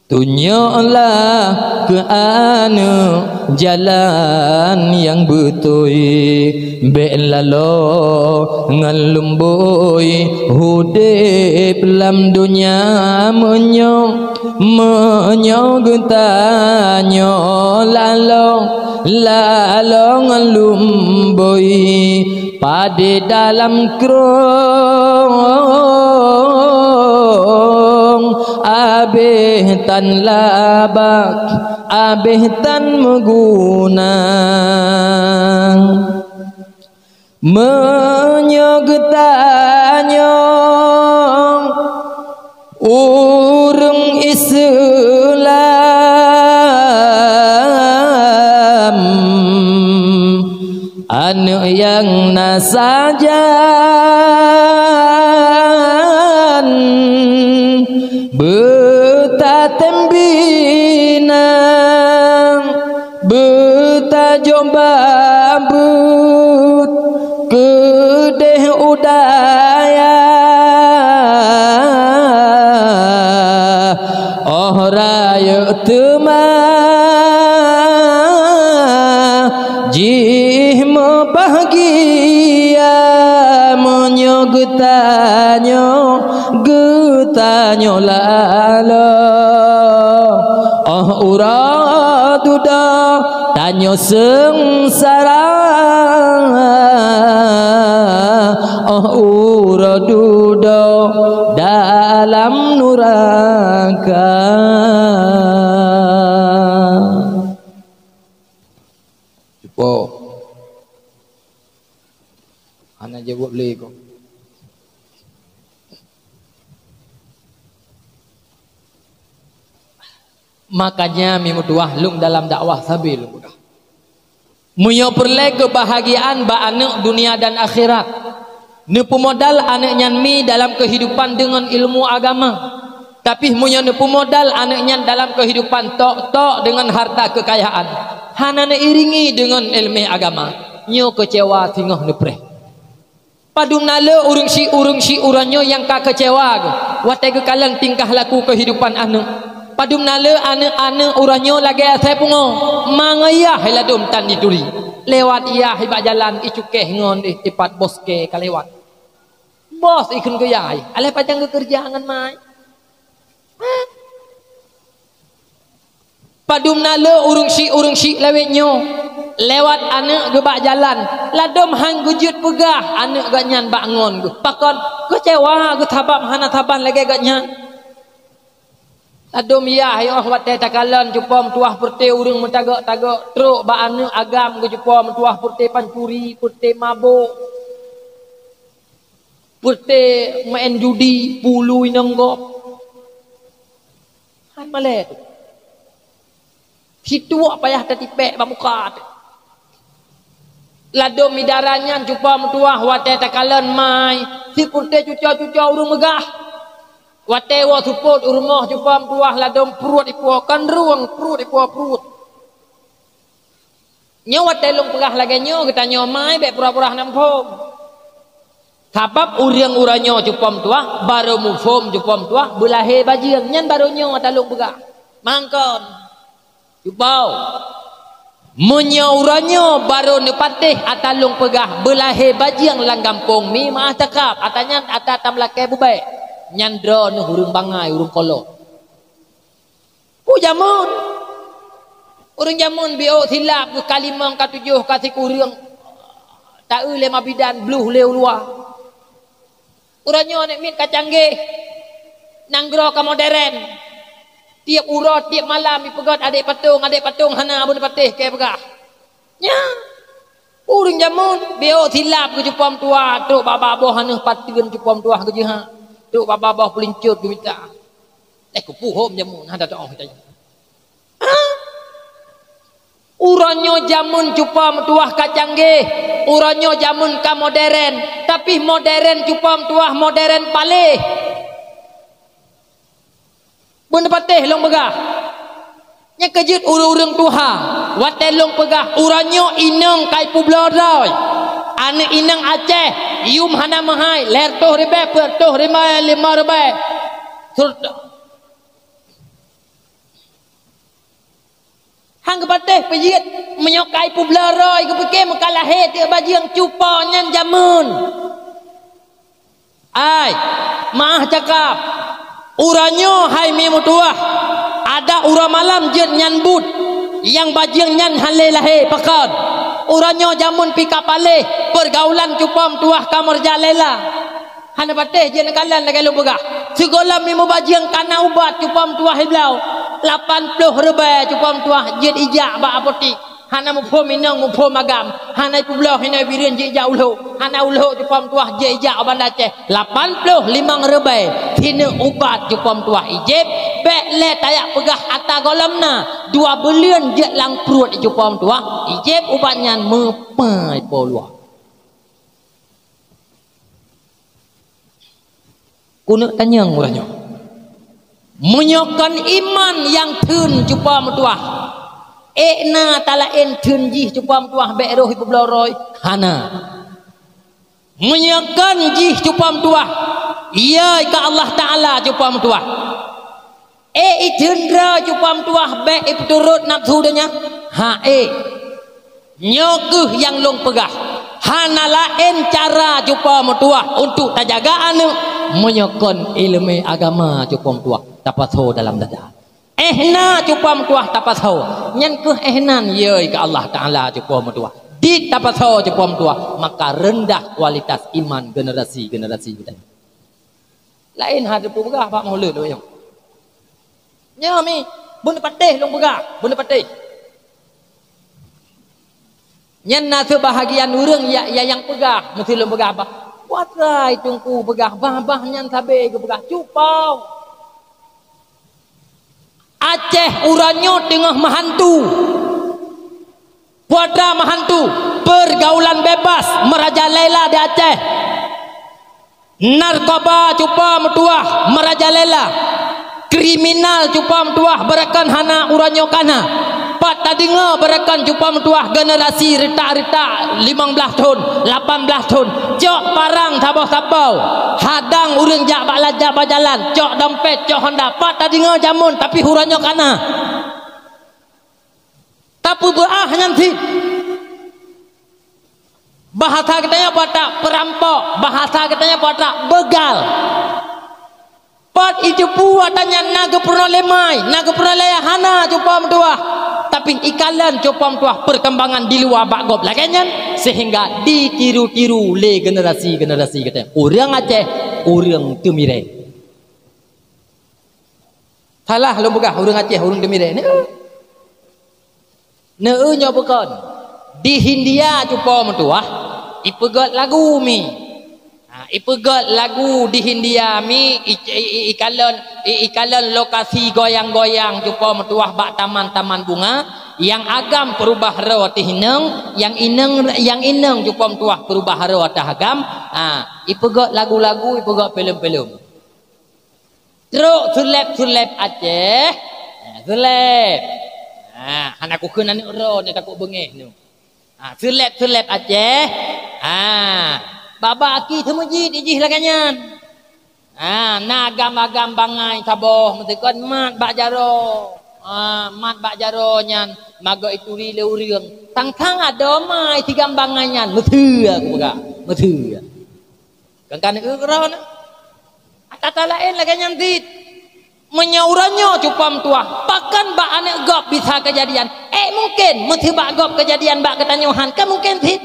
Tunyoklah keu aneuëk jalan nyang beutôi, bék laloe ngon lumbôi udeb lam donya meunyoe. Meunyoe geutanyoe laloe, laloe ngon lumbôi, padé dalam krông, abéh tan labak, abéh tan meuguna. Meunyoe geutanyoe ureuëng Islam, aneuëk nyang na sajan, beutatém bina, beutajok babeuet keudeh u dayah, óh rayeuk teuma jih Bahgia meunyoe geutanyoe, geutanyoe laloe. Óh uroe dudoe tanyoe seungsara, óh uroe dudoe dalam nuraka. Cupo. Hana jaweueb lé kok. Makanya mi meutuwah lôn dalam dakwah sabe lôn peugah. Meunyoe peureulée keubahagiaan bak aneuëk dunia dan akhirat, neupeumodal aneuëk nyan mi dalam keuhidupan deungon ilmu agama. Tapi meunyoe neupeumodal aneuëk nyan dalam keuhidupan tok-tok deungon harta keukayaan, hana neuiringi deungon iéleumé agama, nyoe keucewa singoh neupreh. Padum na le ureuëng si, ureuëng si uroe nyoe nyang ka keucewa geuh watée geukalon tingkah laku keuhidupan aneuëk. Padum na le aneuëk-aneuëk uroe nyoe lagée asai pungo, mangat yah ladom tan jituri. Lewat yah bak jalan, icukéh ngon ipat boske ka lewat. Bos ikheun keu yah, "Alah pajan geukeureuja ngon mai?" Padum na le ureuëng syiek-ureuëng syiek lawét nyoe lewat aneuëk geubak jalan, ladom han geujeuet peugah aneuëk geuhnyan bak ngon geuh. Pakon? Keucewa geuh sabab hana saban lagée geuhnyan. Ladom yah yoh watée takalon cupo meutuwah peureute ureuëng meutagok-tagok trok bak aneuëk agam geuh cupo meutuwah peureute pancuri, peureute mabök, peureute meuén judi, pulu inong gob. Han malée tu. Situek payah tatipék bak muka teuh. Ladom idara nyan cupo meutuwah watée takalon mai, sipeureute cuco-cuco ureuëng meugah. Watée woe seupôt u rumoh cupo meutuwah ladom pruet ipo, kon rueng pruet ipo pruet. Nyoe watée lôn peugah lagée nyoe geutanyoe mai bék pura-pura hana muphom. Sabab ureuëng uroe nyoe cupo meutuwah, barô muphom cupo meutuwah beulahé bajeueng, nyan barô nyoe ata lôn peugah. Mangkon. Cupo. Meunyoe uroe nyoe barô neupatéh ata lôn peugah beulahé bajeueng lam gampông mi meuah cakab, ata nyan ata tameulakée beubée. Nyan droeneueh ureuëng bangai, ureuëng kolok. Peue jameun? Ureuëng jameun biôk silap geuh ka limong, ka tujoh, ka sikureueng, taeu lé mabidan, bloh lé u luwa. Uroe nyoe aneuk miet ka canggih, nanggroe ka moderen. Tieb uroe, tieb malam ipeugét adék patong, adék patong hana beuneupatéh keu peugah. Nyan. Ureuëng jameun biôk silap geuh cupo meutuwah, trok bak babah boh aneuëk pateuen cupo meutuwah geujeuha, trok bak babah boh peulincot geumita. Eh, keupeue hom jameun hana teuong tanyoe. Hah? Uroe nyoe jameun cupo meutuwah ka canggih, uroe nyoe jameun ka moderen, tapi moderen cupo meutuwah moderen paléh. Beuneupatéh lôn peugah. Nyang keujeuet ureuëng-ureuëng tuha, watée lôn peugah uroe nyoe inong ka ipeubloe droe. Aneuëk inong Aceh, yum hana meuhai, lhée reutôh ribée, peuet reutôh ribée, limong ribée. Sur-, han geupatéh peujeuet, meunyoe ka ipeubloe droe, geupike meukalahé teuk bajeueng cupo nyan jameun. Ai, meuah cakab, uroe nyoe hai mi meutuwah, adak uroe malam jeuet nyan buet, nyang bajeueng nyan han lé lahé pakon. Uroe nyoe jameun pih ka paléh, peurgaulan cupo meutuwah ka meurajalela. Hana patéh jeuet neukalon lagée lôn peugah. Sigohlom mi meubajeueng kana ubat cupo meutuwah ibloe, lapan ploh ribée cupo meutuwah jeuet ijak bak apotik. Hana muphom inong, muphom agam. Hana ipeubloe inong bireuen jijak u Lhok. Hana u Lhok cupo meutuwah jijak u Banda Aceh. Lapan ploh limong ribée sineuk ubat cupo meutuwah ijép. Bék lé tajak peugah ata gohlom na. Dua buleuen jeuet lam pruet cupo meutuwah ijép ubat nyan meupai po luwa. Keuneuk tanyong uroe nyoe. Meunyoe kon iman nyang theun cupo meutuwah, ék na talaén theun jih cupo meutuwah bék roh ipeubloe droe? Hana. Meunyoe kon jih cupo meutuwah, yai ka Allah Taala cupo meutuwah. Ék itheun droe cupo meutuwah bék ipeuturot nafeusu donya? Ha ék. Nyoe kheueh nyang lôn peugah. Hana laén cara cupa meutuwah untuk tajaga aneuk, meunyoe kon iéleumé agama cupa meutuwah tapasoe dalam dada. Éh na cupa meutuwah tapasoe, nyan kheueh éh nan yôi keu Allah Taala cupa meutuwah. Dit tapasoe cupa meutuwah, maka reundah kualitas iman generasi-generasi geutanyoe. Laén hana teupeugah bak mulod lôn nyoe. Nyoe mi, beuneupatéh lôn peugah, beuneupatéh. Nyan na seubahagian ureuëng ya, ya nyang peugah, meusti lôn peugah bah. Watrai teungku peugah bah, bah nyan sabe geupeugah cupa. Aceh uroe nyoe teungoh meuhantu. Putra meuhantu, pergaulan bebas merajalela di Aceh. Narkoba cupa meutuwah merajalela. Kriminal cupa meutuwah beureukon hana uroe nyoe kana. Pat tadeungoe beureukon cupa meutuwah generasi reutak-reutak limong blaih thon, lapan blaih thon. Cok parang saboh-saboh. Hadang ureuëng jak bak lajak bak jalan. Cok dompet, cok honda. Pat tadeungoe jameun, tapi uroe nyoe kana. Tapeubeuáh nyan cit. Bahasa geutanyoe pat perampok, bahasa geutanyoe pat begal. Pat iteupeue ata nyan na geupeurunoe lé mai, na geupeurunoe lé ayah hana cupa meutuwah. Tapi ikalon cupa meutuwah perkembangan di luwa bak gob lagée nyan, sehingga ditiru-tiru lé generasi-generasi geutanyoe. Ureuëng Aceh, ureuëng Teumireng. Salah lôn peugah ureuëng Aceh, ureuëng Teumireng. Neu. Neu nyoe bukon. Di Hindia cupa meutuwah, ipeugét lagu mi. Ha, ipeugét lagu di Hindia mi, i, i, i, ikalon, i, ikalon lokasi goyang-goyang cupa meutuwah bak taman-taman bunga, nyang agam peurubah droe teuh inong, nyang inong, nyang inong cupa meutuwah peurubah droe teuh agam. Ha, ipeugét lagu-lagu, ipeugét filem-filem. Trok seuleb-seuleb Aceh. Ha, seuleb. Ha, hana kukheun aneuk droe ni takot beungéh nyoe. Ha, seuleb-seuleb Aceh. Ha, bak-bak aki seumeujid ijih lagée nyan. Ha, na agam-agam bangai saboh meuteukon mat bak jaroe. Ha, mat bak jaroe nyan magok ituri lé ureuëng. Sang-sang adoe mai sigam bangai nyan. Meuteue aku peugah. Meuteue. Kan ka aneuk droe na. Ata-ata laén lagée nyan cit. Meunyoe uroe nyoe cupa meutuwah, pakon bak aneuk gob bisa keujadian? Eh, mungken meuteubak gob keujadian bak geutanyoe han, kan mungken cit.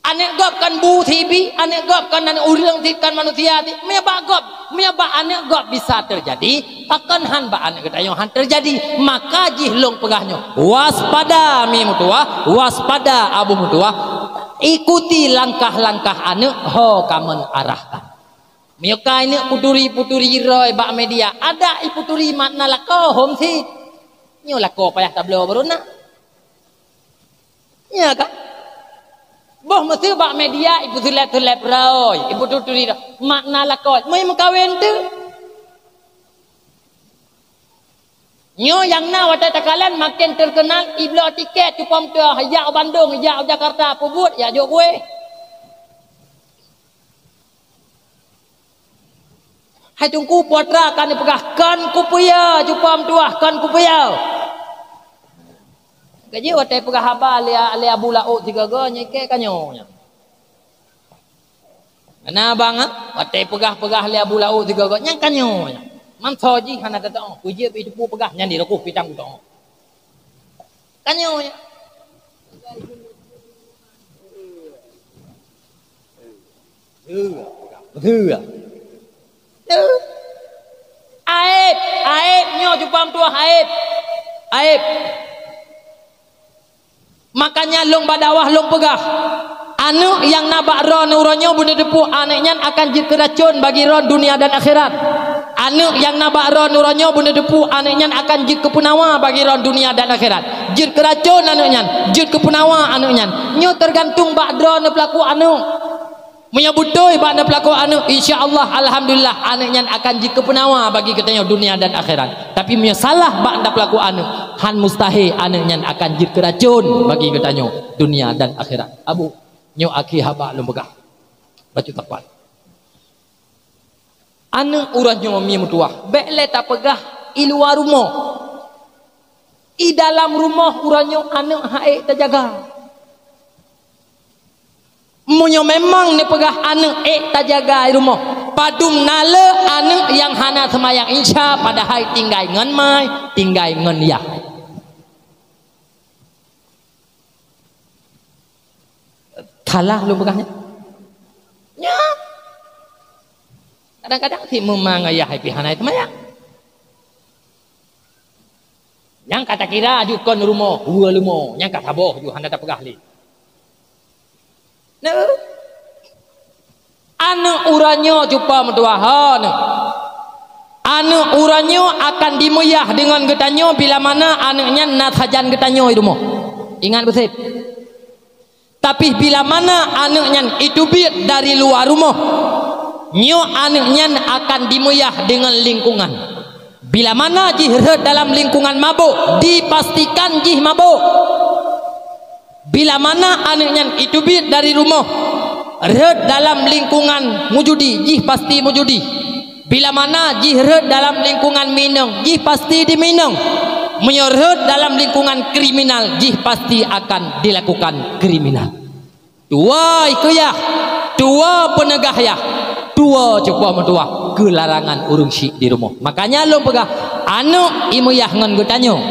Aneuk gob kan bu sibi, aneuk gob kan aneuk ureuëng cit, kan manusia cit. Meunyoe bak gob, meunyoe bak aneuk gob bisa teujadi, pakon han bak aneuk geutanyoe han teujadi? Maka jih lôn peugah nyoe, waspada mi meutuwah, waspada abu meutuwah. Ikuti langkah-langkah aneuk ho kamoe arahkan. Meunyoe ka aneuk puturi-puturi roe bak media, adak iputuri mak na lakoe hom sit. Nyoe lakoe payah tabloe baru na. Nya ka? Boh meuteue bak media ipeuseuleb-seuleb roe, iputuri-turi roe. Mak na lakoe, meunyoe meukawen teuh. Nyoe nyang na watée takalon maken terkenal, ibloe tiket cupa meutuwah, jak u Bandung, jak u Jakarta, peubuet, jak jok kueh. Hai Teungku, putra kan peugah, "Kon kupeue, cupa meutuwah, kon kupeue." Ka jeuet watée peugah haba lé, lé Abu Laôt sigoe-goe, nyan ikek ka nyoe nyan. Na bang, ah, watée peugah-peugah lé Abu Laôt sigoe-goe, nyan ka nyoe nyan. Manso jih hana teutoh, peue jeuet pih teupeu peugah, nyan di rukôh pitang kutoh. Ka nyoe nyan. Aéb, aéb nyoe cupa meutuwah, aéb. Aéb. Makanya lôn bak dakwah lôn peugah, aneuk nyang na bak droeneuh uroe nyoe beuneuteupeu aneuk nyan akan jeuet keu racon bagi droen dunia dan akhirat. Aneuk nyang na bak droeneuh uroe nyoe beuneuteupeu aneuk nyan akan jeuet keu peunawa bagi droen dunia dan akhirat. Jeuet keu racon aneuk nyan, jeuet keu peunawa aneuk nyan. Nyoe teugantung bak droeneuh peulaku aneuk. Meunyoe beutôi bak na peulaku aneuk, insya Allah, alhamdulillah, aneuk nyan akan jeuet keu peunawa bagi geutanyoe dunia dan akhirat. Tapi meunyoe salah bak na peulaku aneuk, han mustahé aneuk nyan akan jeuet keu racon bagi geutanyoe dunia dan akhirat. Abu, nyoe akhé haba lôn peugah. Bacut tapat. Aneuk uroe nyoe mi meutuwah, bék lé tapeugah i luwa rumoh. I dalam rumoh uroe nyoe aneuk han ék tajaga. Meunyoe memang neupeugah aneuk ék tajaga i rumoh, padum na le aneuk nyang hana seumayang Isya padahai tinggai ngon mai, tinggai ngon yah. Salah lôn peugah nyan? Nyan. Kadang-kadang si meuma ngon yah pih hana seumayang. Nyang ka takira aju kon rumoh, dua leumo, nyang ka saboh ju hana tapeugah lé. Nah, aneuk uroe nyoe cupa meutuah, ho, nah. Aneuk uroe nyoe akan dimeuyah deungon geutanyoe bila mana aneuk nyan na sajan geutanyoe i rumoh. Ingat beusit. Tapi bila mana aneuk nyan iteubiet dari luwa rumoh, nyoe aneuk nyan akan dimeuyah deungon lingkungan. Bila mana jih rhot dalam lingkungan mabök, dipastikan jih mabök. Bila mana aneuk nyan iteubiet dari rumoh, rhot dalam lingkungan meujudi, jih pasti meujudi. Bila mana jih rhot dalam lingkungan minong, jih pasti diminong. Meunyoe rhot dalam lingkungan kriminal, jih pasti akan dilakukan kriminal. Tuwoe keuyah, tuwoe peuneugah yah, tuwoe cupa meutuah keu larangan ureuëng syik di rumoh. Makanya lôn peugah, aneuk imeuyah ngon geutanyoe,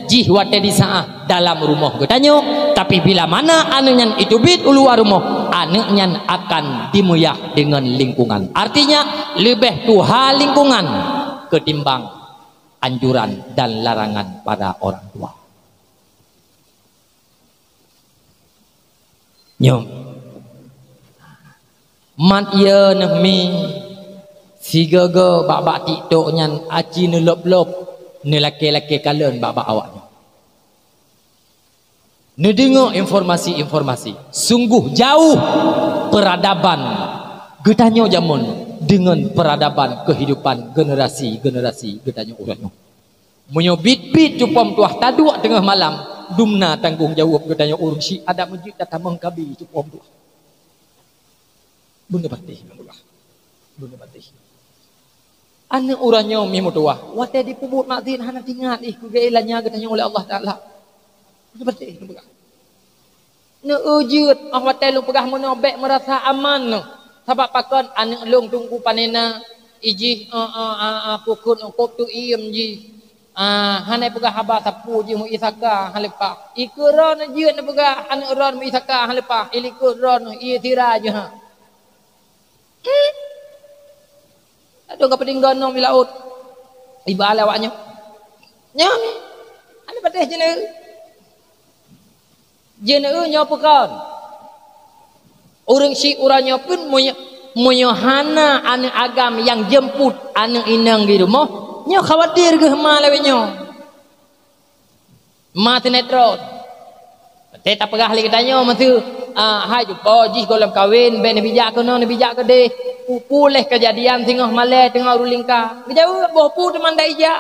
jih watée di saah dalam rumoh geutanyoe, tapi bila mana aneuk nyan iteubiet u luwa rumoh, aneuk nyan akan dimeuyah deungon lingkungan. Artinya, leubeh tuha lingkungan ketimbang anjuran dan larangan para orang tua. Nyoe. Mat ye neuh mi, sigoe-goe bak-bak TikTok nyan aci neulop-lop, neulakée-lakée kalon bak-bak awaknyan. Neudeungoe informasi-informasi, sungguh jauh peradaban geutanyoe jameun deungon peradaban kehidupan generasi-generasi geutanyoe uroe nyoe. Meunyoe biet-biet cupa meutuah taduek teungoh malam, dumna tanggong jaweueb geutanyoe ureuëng syik adak meujeuet tatamong kabi cupa meutuah. Beuneupatéh, beuneupatéh. Aneuk uroe nyoe mi meutuah, watée jipeubuet maksiat hana teuingat ih keu geuilanya geutanyoe lé Allah Taala. Beuneupatéh, beuneupatéh. Neu-eu jeuet, óh watée lôn peugah meunoe bék meurasa aman neuh. Sabab pakon aneuk lôn teungku panena, ijih, eh, eh, eh, eh, pukon kop teu iem jih. Ah, hana peugah haba sapeue jih meu isaka han leupah. Ikeu droe jeuet neupeugah aneuk droe meu isaka han leupah, ilikot droe ie sira jih ha. Hmm. Aduh, ka peudinggon nong di laôt. Iba lé awaknyoe. Nyoe mi. Hana patéh jeuneue. Jeuneue nyoe peukon. Ureuëng syik uroe nyoe pun meunyo-, meunyoe hana aneuk agam nyang jemput aneuk inong di rumoh, nyoe khawatir geuh ma lawét nyoe. Ma sinetron. Teuh tapeugah lé geutanyoe meuseu, ah, hai cupo jih gohlom kawen, bék neubijak keunoe, neubijak keudeh. Peue-peue lé keujadian singoh malée teungoh ureuëng lingka. Geujaweueb boh peue teuma ndak ijak.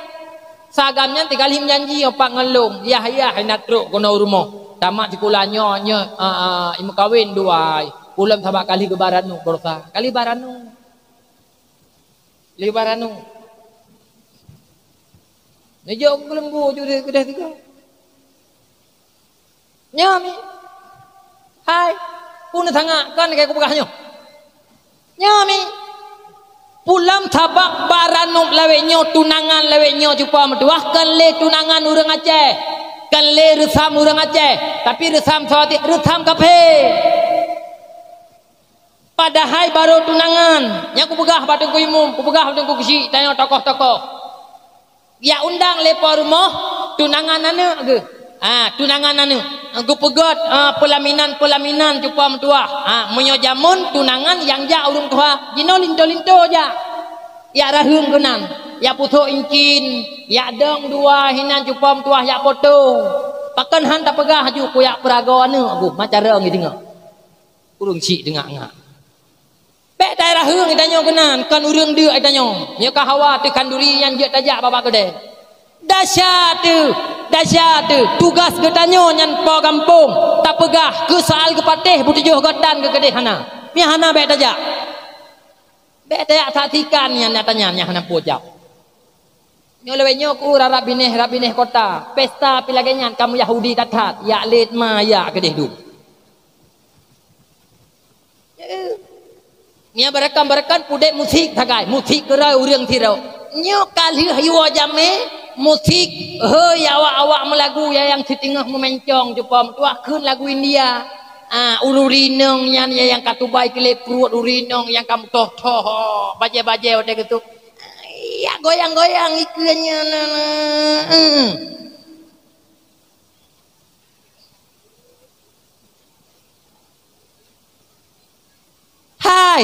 Sagam nyan tigalih meujanji opak ngon lôn, yah-yah hana trok keunoe u rumoh. Tamat sikula nyoe, nyoe, ah, ah, imeukawen dua ai. Ulôn sabak kalih geuba ranup barosa. Kalih ba ranup. Lé baranu. Neujok keu lembu ju keudeh tiga. Nyoe mi. Hai, pun sangat kan kaya kupeugah nyoe. Nyoe mi. Pulam sabab baranu lawét nyoe, tunangan lawét nyoe cupa meutuah, kan lé tunangan ureuëng Aceh. Kan lé reusam ureuëng Aceh, tapi reusam soe, reusam kaphé. Padahai barô tunangan, nyang kupeugah bak Teungku Imum, kupeugah bak Teungku Keuchik, tanyoe tokoh-tokoh. Jak undang lé po rumoh, tunangan aneuk geuh. Ha, tunangan aneuk. Geupeugét, ha, peulaminan-peulaminan cupa meutuah. Ha, meunyoe jameun tunangan nyang jak ureuëng tuha, jinoe linto-linto jak. Jak raheueng keunan, jak pusok incin, jak dong dua hinan cupa meutuah, jak poto. Pakon han tapeugah ju kujak peuragoe aneuk geuh, macarong jiteuengok. Ureuëng chik teungak-ngak. Bék tairaheueng geutanyoe keunan, kon ureuëng deuk geutanyoe. Nyoe ka hawa teuh khanduri nyang jeuet tajak babah keudè. Dasya teuh, dasya teuh, tugas geutanyoe nyan po gampông, tapeugah keu soal geupatéh beutujoh gotan geukeudeh hana. Nyang hana bék tajak. Bék tajak saksikan nyang nyata nyan nyang hana peue jaweueb. Nyoe lawét nyoe ku rab-rab binéh, rab binéh kota, pesta pih lagée nyan kamoe Yahudi that-that, jak lét ma jak keudeh dum. Nyan beurekan-beurekan pudek musik sagai, musik keurôi ureuëng sidroe. Nyoe ka lheueh yue jamé, musik, hei, awak-awak meulagu nyang siteungoh meumencong cupo meutuah kheun lagu India. Ah, ureuëng inong nyan nyang ka tubai keu lé pruet ureuëng inong nyang ka meutoh-toh bajée-bajée watée geutuk. Ya goyang-goyang ikeu nyan. Hai,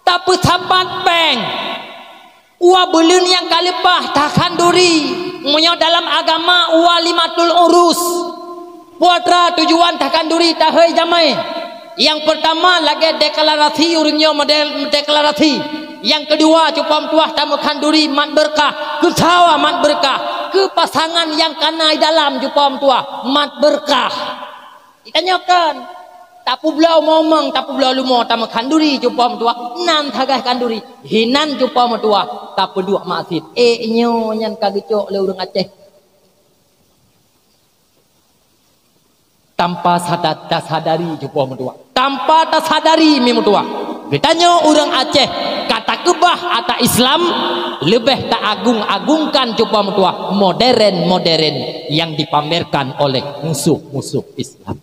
tapeusapat péng. Ua buleuen nyang ka leupah takhanduri. Meunyoe dalam agama walimatul urus. Peue atra tujuan takhanduri tahei jamé? Nyang peurtama lagée deklarasi ureuëng nyoe model deklarasi. Nyang keudua cupo meutuah tameukhanduri mat beurkah. Keu sawa mat beurkah? Keu pasangan nyang kana di dalam cupo meutuah mat beurkah. Tanyoe kan, tapeubloe momong, tapeubloe lumo, tameukhanduri cupo meutuah, nan sagai khanduri, hinan cupo meutuah, tapeuduek maksiet. Eh, nyoe nyan ka geucok lé ureuëng Aceh. Tanpa sadar, tasadari cupo meutuah. Tanpa tasadari mi meutuah. Geutanyoe ureuëng Aceh ka takeubah ata Islam leubeh taagung-agungkan cupo meutuah modern-modern yang dipamerkan oleh musuh-musuh Islam.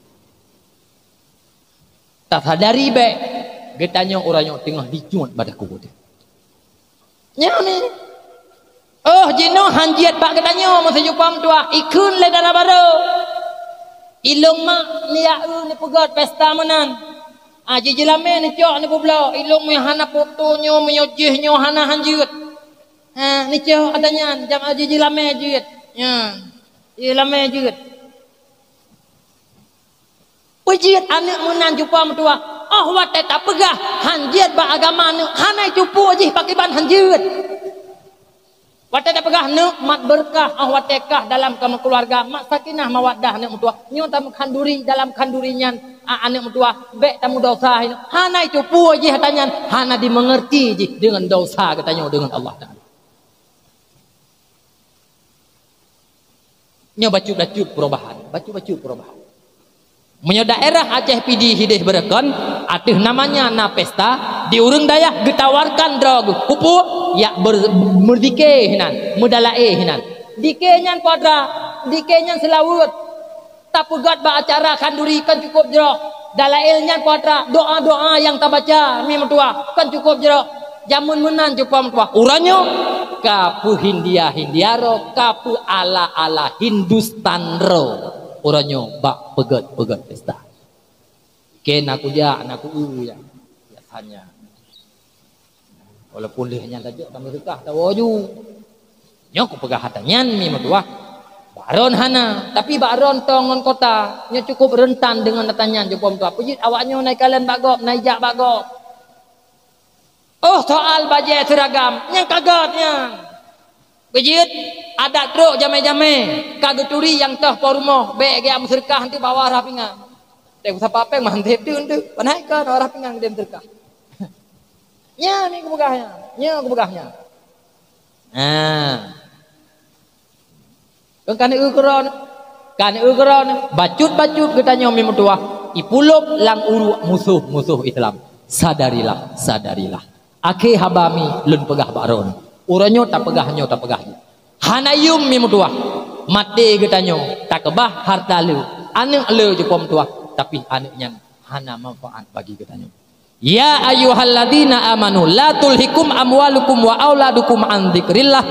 Tasadari bék geutanyoe uroe nyoe teungoh dicuet bak takue. Nyoe ni. Oh, jinoe han jeuet bak geutanyoe meuseujupam tuah, ikheun lé dara barô. Ilong mak neujak eu neupeugét pesta meunan. Ah, jih jilamé neucok neupeubloe, ilong meunyoe hana foto nyoe, meunyoe jih nyoe hana han jeuet. Ha, neucok ata nyan, jam jih jilamé jeuet. Nyan. Jilamé jeuet. Peujeuet aneuëk meunan jupam tuah. Oh watée tapeugah han jeuet bak agama aneuëk, hana cupo jih pakriban han jeuet. Watée tapeugah aneuëk mat beurkah, oh watée kah dalam keuluwarga mat sakinah mawaddah aneuëk meutuah. Nyoe tameukhanduri dalam khanduri nyan, a, aneuëk meutuah bék tameudosa inoe. Hana cupo jih ata nyan, hana dimeungeurti jih deungon dosa geutanyoe deungon Allah Taala. Nyoe bacut-bacut perubahan, bacut-bacut perubahan. Meunyoe daerah Aceh Pidie hideh beureukan, ateueh namanya na pesta, di ureuëng dayah geutawarkan droe geuh, pupu, yak ber-, meurdike hinan, meudalae hinan. Dike nyan puatra, dike nyan seulaweuet. Tapeugét bak acara khanduri kan cukup jroh. Dalail nyan puatra, doa-doa nyang tabaca mi meutuah kan cukup jroh. Jameun meunan cukup meutuah. Uroe nyoe ka peuhindia-hindia ro, ka peuala-ala Hindustan ro. Uroe nyoe bak peugét-peugét pesta. Ke na kujak, na ku-, ya. Biasanya. Walaupun lheueh nyan tajok tameuseukah tawoe ju. Nyoe kupeugah ata nyan mi meutuah. Bak droen hana, tapi bak droen tong ngon kota, nyoe cukup reuntan deungon ata nyan jupom tuah. Peujeuet awak nyoe na ikalon bak gob, na ijak bak gob. Oh soal bajée seuragam, nyang ka gét nyan. Beujeuet adat trok jamé-jamé, ka geuturi nyang toh po rumoh, bék geuyak meuseudeukah eunteuk bak arah pingan. Teuh sapa péng manteb teuh eunteuk, panai ka arah pingan geudeh meuseudeukah. Nyan ni kupeugah nyan, nyan kupeugah nyan. Nah. Kan ka neueu keudroe, ka neueu keudroe, bacut-bacut geutanyoe mi meutuah, ipulop lam uruek musoh-musoh Islam. Sadarilah, sadarilah. Akhé haba mi lôn peugah bak droen. Uroe nyoe tapeugah nyoe tapeugah jih. Hana yum mi meutuah. Maté geutanyoe takeubah harta le, aneuëk le jupom tuah, tapi aneuëk nyan hana manfaat bagi geutanyoe. Ya ayyuhalladzina amanu la tulhikum amwalukum wa auladukum an dzikrillah,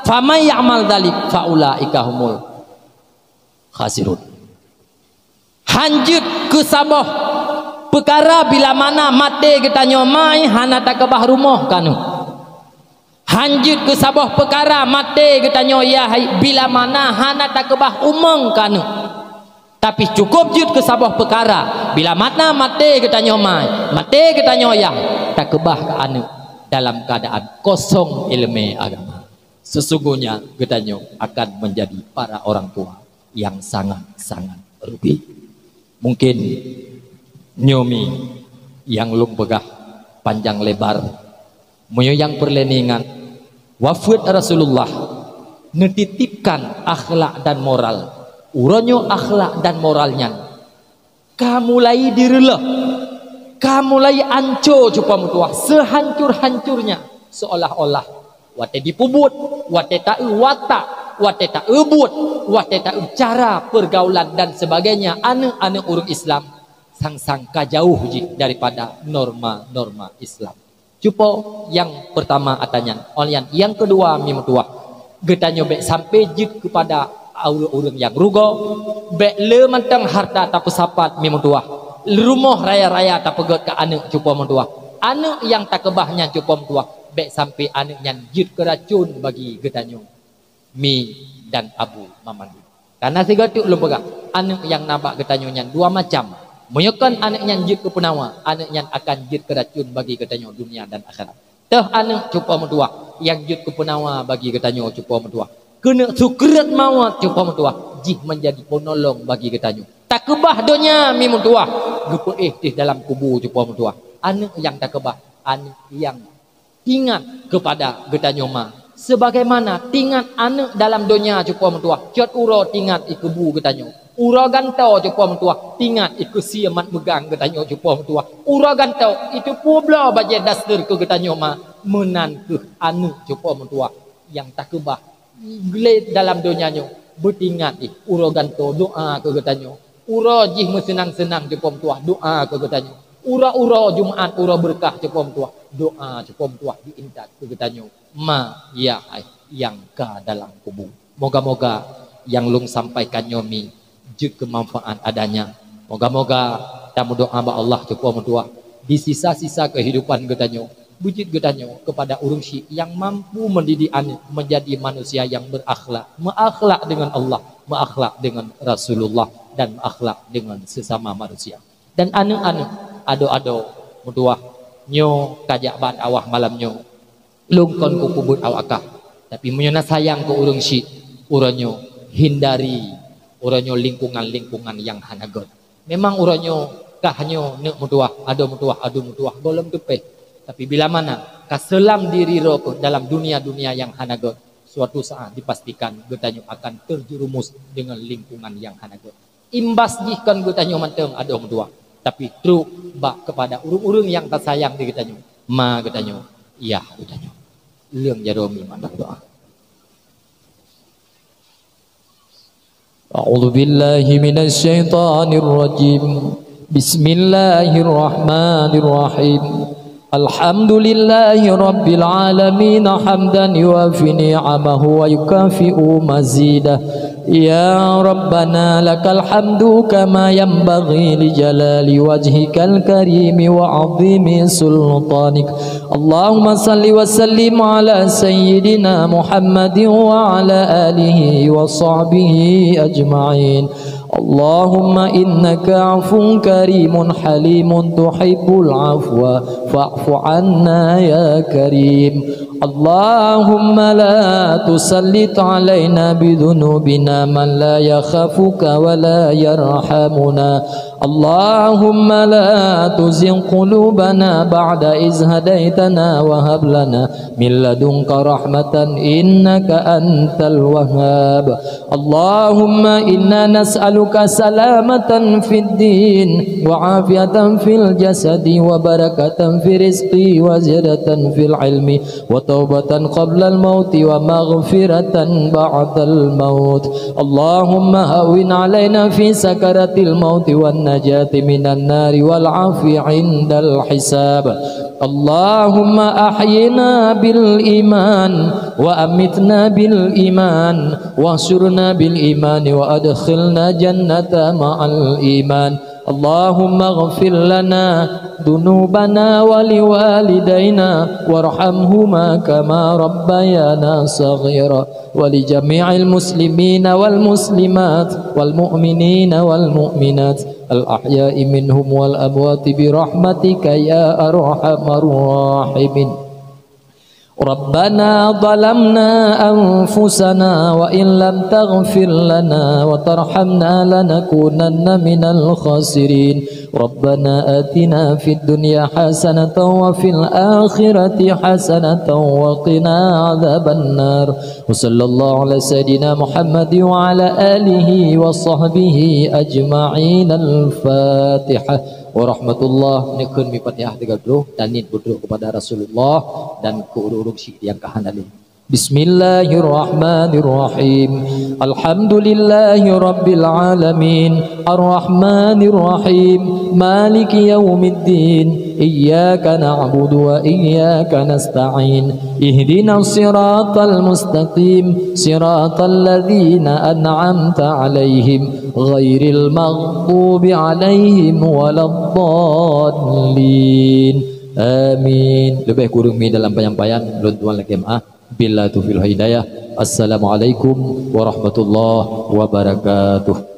faman ya'mal dzalik faulaika humul khasirun. Hanjeuet keu saboh peukara bila mana maté geutanyoe mai hana takeubah rumoh kaneuk. Hanjeuet keu saboh peukara maté geutanyoe yah bila mana hana takeubah umong kaneuk. Tapi cukup jeuet keu saboh peukara bila mana maté geutanyoe mai, maté geutanyoe yah takeubah keu aneuëk dalam keuadaan kosong iéleumé agama. Sesungguhnya geutanyoe akan menjadi para orang tua yang sangat-sangat rugi. Mungkin nyoe mi nyang lôn peugah panjang lebar. Meunyoe nyang peureulée niingat, wafeuet Rasulullah neutitipkan akhlak dan moral. Uroe nyoe akhlak dan moral nyan ka mulai direulôh. Ka mulai anco cupo meutuah, sehancur-hancurnya, seolah-olah watée jipeubuet, watée taeu watak, watée taeu buet, watée taeu cara pergaulan dan sebagainya, aneuk-aneuk ureuëng Islam sang-sang ka jauh jih daripada norma-norma Islam. Cupo nyang pertama ata nyan, óh lheueh nyan nyang keudua mi meutuah, geutanyoe bék sampai jeuet keupada ureuëng-ureuëng nyang rugoe, bék le mantong harta tapeusapat mi meutuah, rumoh raya-raya tapeugét keu aneuk cupo meutuah. Aneuk nyang takeubah nyan cupo meutuah, bék sampai aneuk nyan jeuet keu racun bagi geutanyoe. Mi dan Abu Mamandi. Karena sigoe teuk lôn peugah, aneuk nyang na bak geutanyoe nyan dua macam. Meunyoe kon aneuk nyan jeuet keu peunawa, aneuk nyan akan jeuet keu racun bagi geutanyoe dunia dan akhirat. Teuh aneuk cupo meutuah nyang jeuet keu peunawa bagi geutanyoe cupo meutuah. Keuneuk sukreut mawöt cupo meutuah jih meunjadi peunolong bagi geutanyoe. Takeubah donya mi meutuah, geupeuéh teuh dalam kubu cupo meutuah. Aneuk nyang takeubah, aneuk nyang ingat keupada geutanyoe ma, sebagaimana tingat aneuk dalam donya cupo meutuah, cot uroe tingat i kubu geutanyoe. Uroe gantoe cupo meutuah, tingat i keusie mat meugang geutanyoe cupo meutuah. Uroe gantoe i teupeu bloe bajée daster keu geutanyoe ma, meunan keuh aneuk cupo meutuah nyang takeubah. Glé dalam donya nyoe, beutingat jih, uroe gantoe doa keu geutanyoe. Uroe jih meuseunang-seunang cupo meutuah, doa keu geutanyoe. Uroe-uroe Jumat, uroe beureukat cupo meutuah, doa cupo meutuah geuintat keu geutanyoe. Ma, ya hai, nyang ka dalam kubu. Moga-moga nyang lôn sampaikan nyoe mi jeuet keu manfaat adanya. Moga-moga tameudoa bak Allah cupo meutuah, di sisa-sisa keuhidupan geutanyoe, beujeuet geutanyoe keupada ureuëng syiek nyang mampu mendidik aneuk menjadi manusia nyang berakhlak, meuakhlak deungon Allah, meuakhlak deungon Rasulullah, dan meuakhlak deungon sesama manusia. Dan aneuk-aneuk, adoe-adoe meutuah, nyoe ka jak bak dakwah malam nyoe. Lôn kon kupeubuet awak kah, tapi meunyoe na sayang keu ureuëng syiek, uroe nyoe hindari uroe nyoe lingkungan-lingkungan nyang hana gét. Memang uroe nyoe kah nyoe neuk meutuah, adoe meutuah, adoe meutuah gohlom teupéh. Tapi bila mana ka seulam diri droe keuh dalam dunia-dunia nyang hana gét, suatu saat dipastikan geutanyoe akan terjerumus deungon lingkungan nyang hana gét. Imbas jih kon geutanyoe mantong adoe meutuah, tapi trok bak keupada ureuëng-ureuëng nyang tasayang di geutanyoe, ma geutanyoe, yah geutanyoe. Lheueh jaroe mi mandum doa. أعوذ بالله من الشيطان الرجيم. بسم الله الرحمن الرحيم. الحمد لله رب العالمين، حمدا يوافي نعمه ويكافئ مزيده. يا ربنا، لك الحمد كما ينبغي لجلال وجهك الكريم وعظيم سلطانك. اللهم صل وسلم على سيدنا محمد وعلى آله وصحبه أجمعين. اللهم إنك عفو كريم حليم تحب العفو فاعف عنا يا كريم. اللهم لا تسلط علينا بذنوبنا من لا يخافك ولا يرحمنا. اللهم لا تزغ قلوبنا بعد إذ هديتنا وهب لنا من لدنك رحمة إنك أنت الوهاب. اللهم إنا نسألك سلامة في الدين وعافية في الجسد وبركة في الرزق وزيادة في العلم وتوبة قبل الموت ومغفرة بعد الموت. اللهم هون علينا في سكرات الموت والنجاة من النار والعفو عند الحساب. اللهم أحينا بالإيمان وأمتنا بالإيمان واحشرنا بالإيمان وأدخلنا جنة مع الإيمان. اللهم اغفر لنا ذنوبنا ولوالدينا وارحمهما كما ربيانا صغيرا، ولجميع المسلمين والمسلمات والمؤمنين والمؤمنات الأحياء منهم والأموات برحمتك يا أرحم الراحمين. ربنا ظلمنا أنفسنا وإن لم تغفر لنا وترحمنا لنكونن من الخاسرين. ربنا آتنا في الدنيا حسنة وفي الآخرة حسنة وقنا عذاب النار. وصلى الله على سيدنا محمد وعلى آله وصحبه أجمعين. الفاتحة. Warahmatullah, neukheun mi Fatihah tiga droe, dan niet beudroe kepada Rasulullah dan keu ureueng-ureueng syiek nyang ka hana lé. Bismillahirrahmanirrahim. Alhamdulillahi rabbil alamin. Arrahmanirrahim. Maliki yaumiddin. Iyyaka na'budu wa iyyaka nasta'in. Ihdinas siratal mustaqim. Siratal ladzina an'amta 'alaihim ghairil maghdubi 'alaihim waladdallin. Amin. Leubeh kureueng mi dalam penyampaian, lôn tuan lakée meu'ah. Billahi taufiq wal hidayah. Assalamualaikum warahmatullahi wabarakatuh.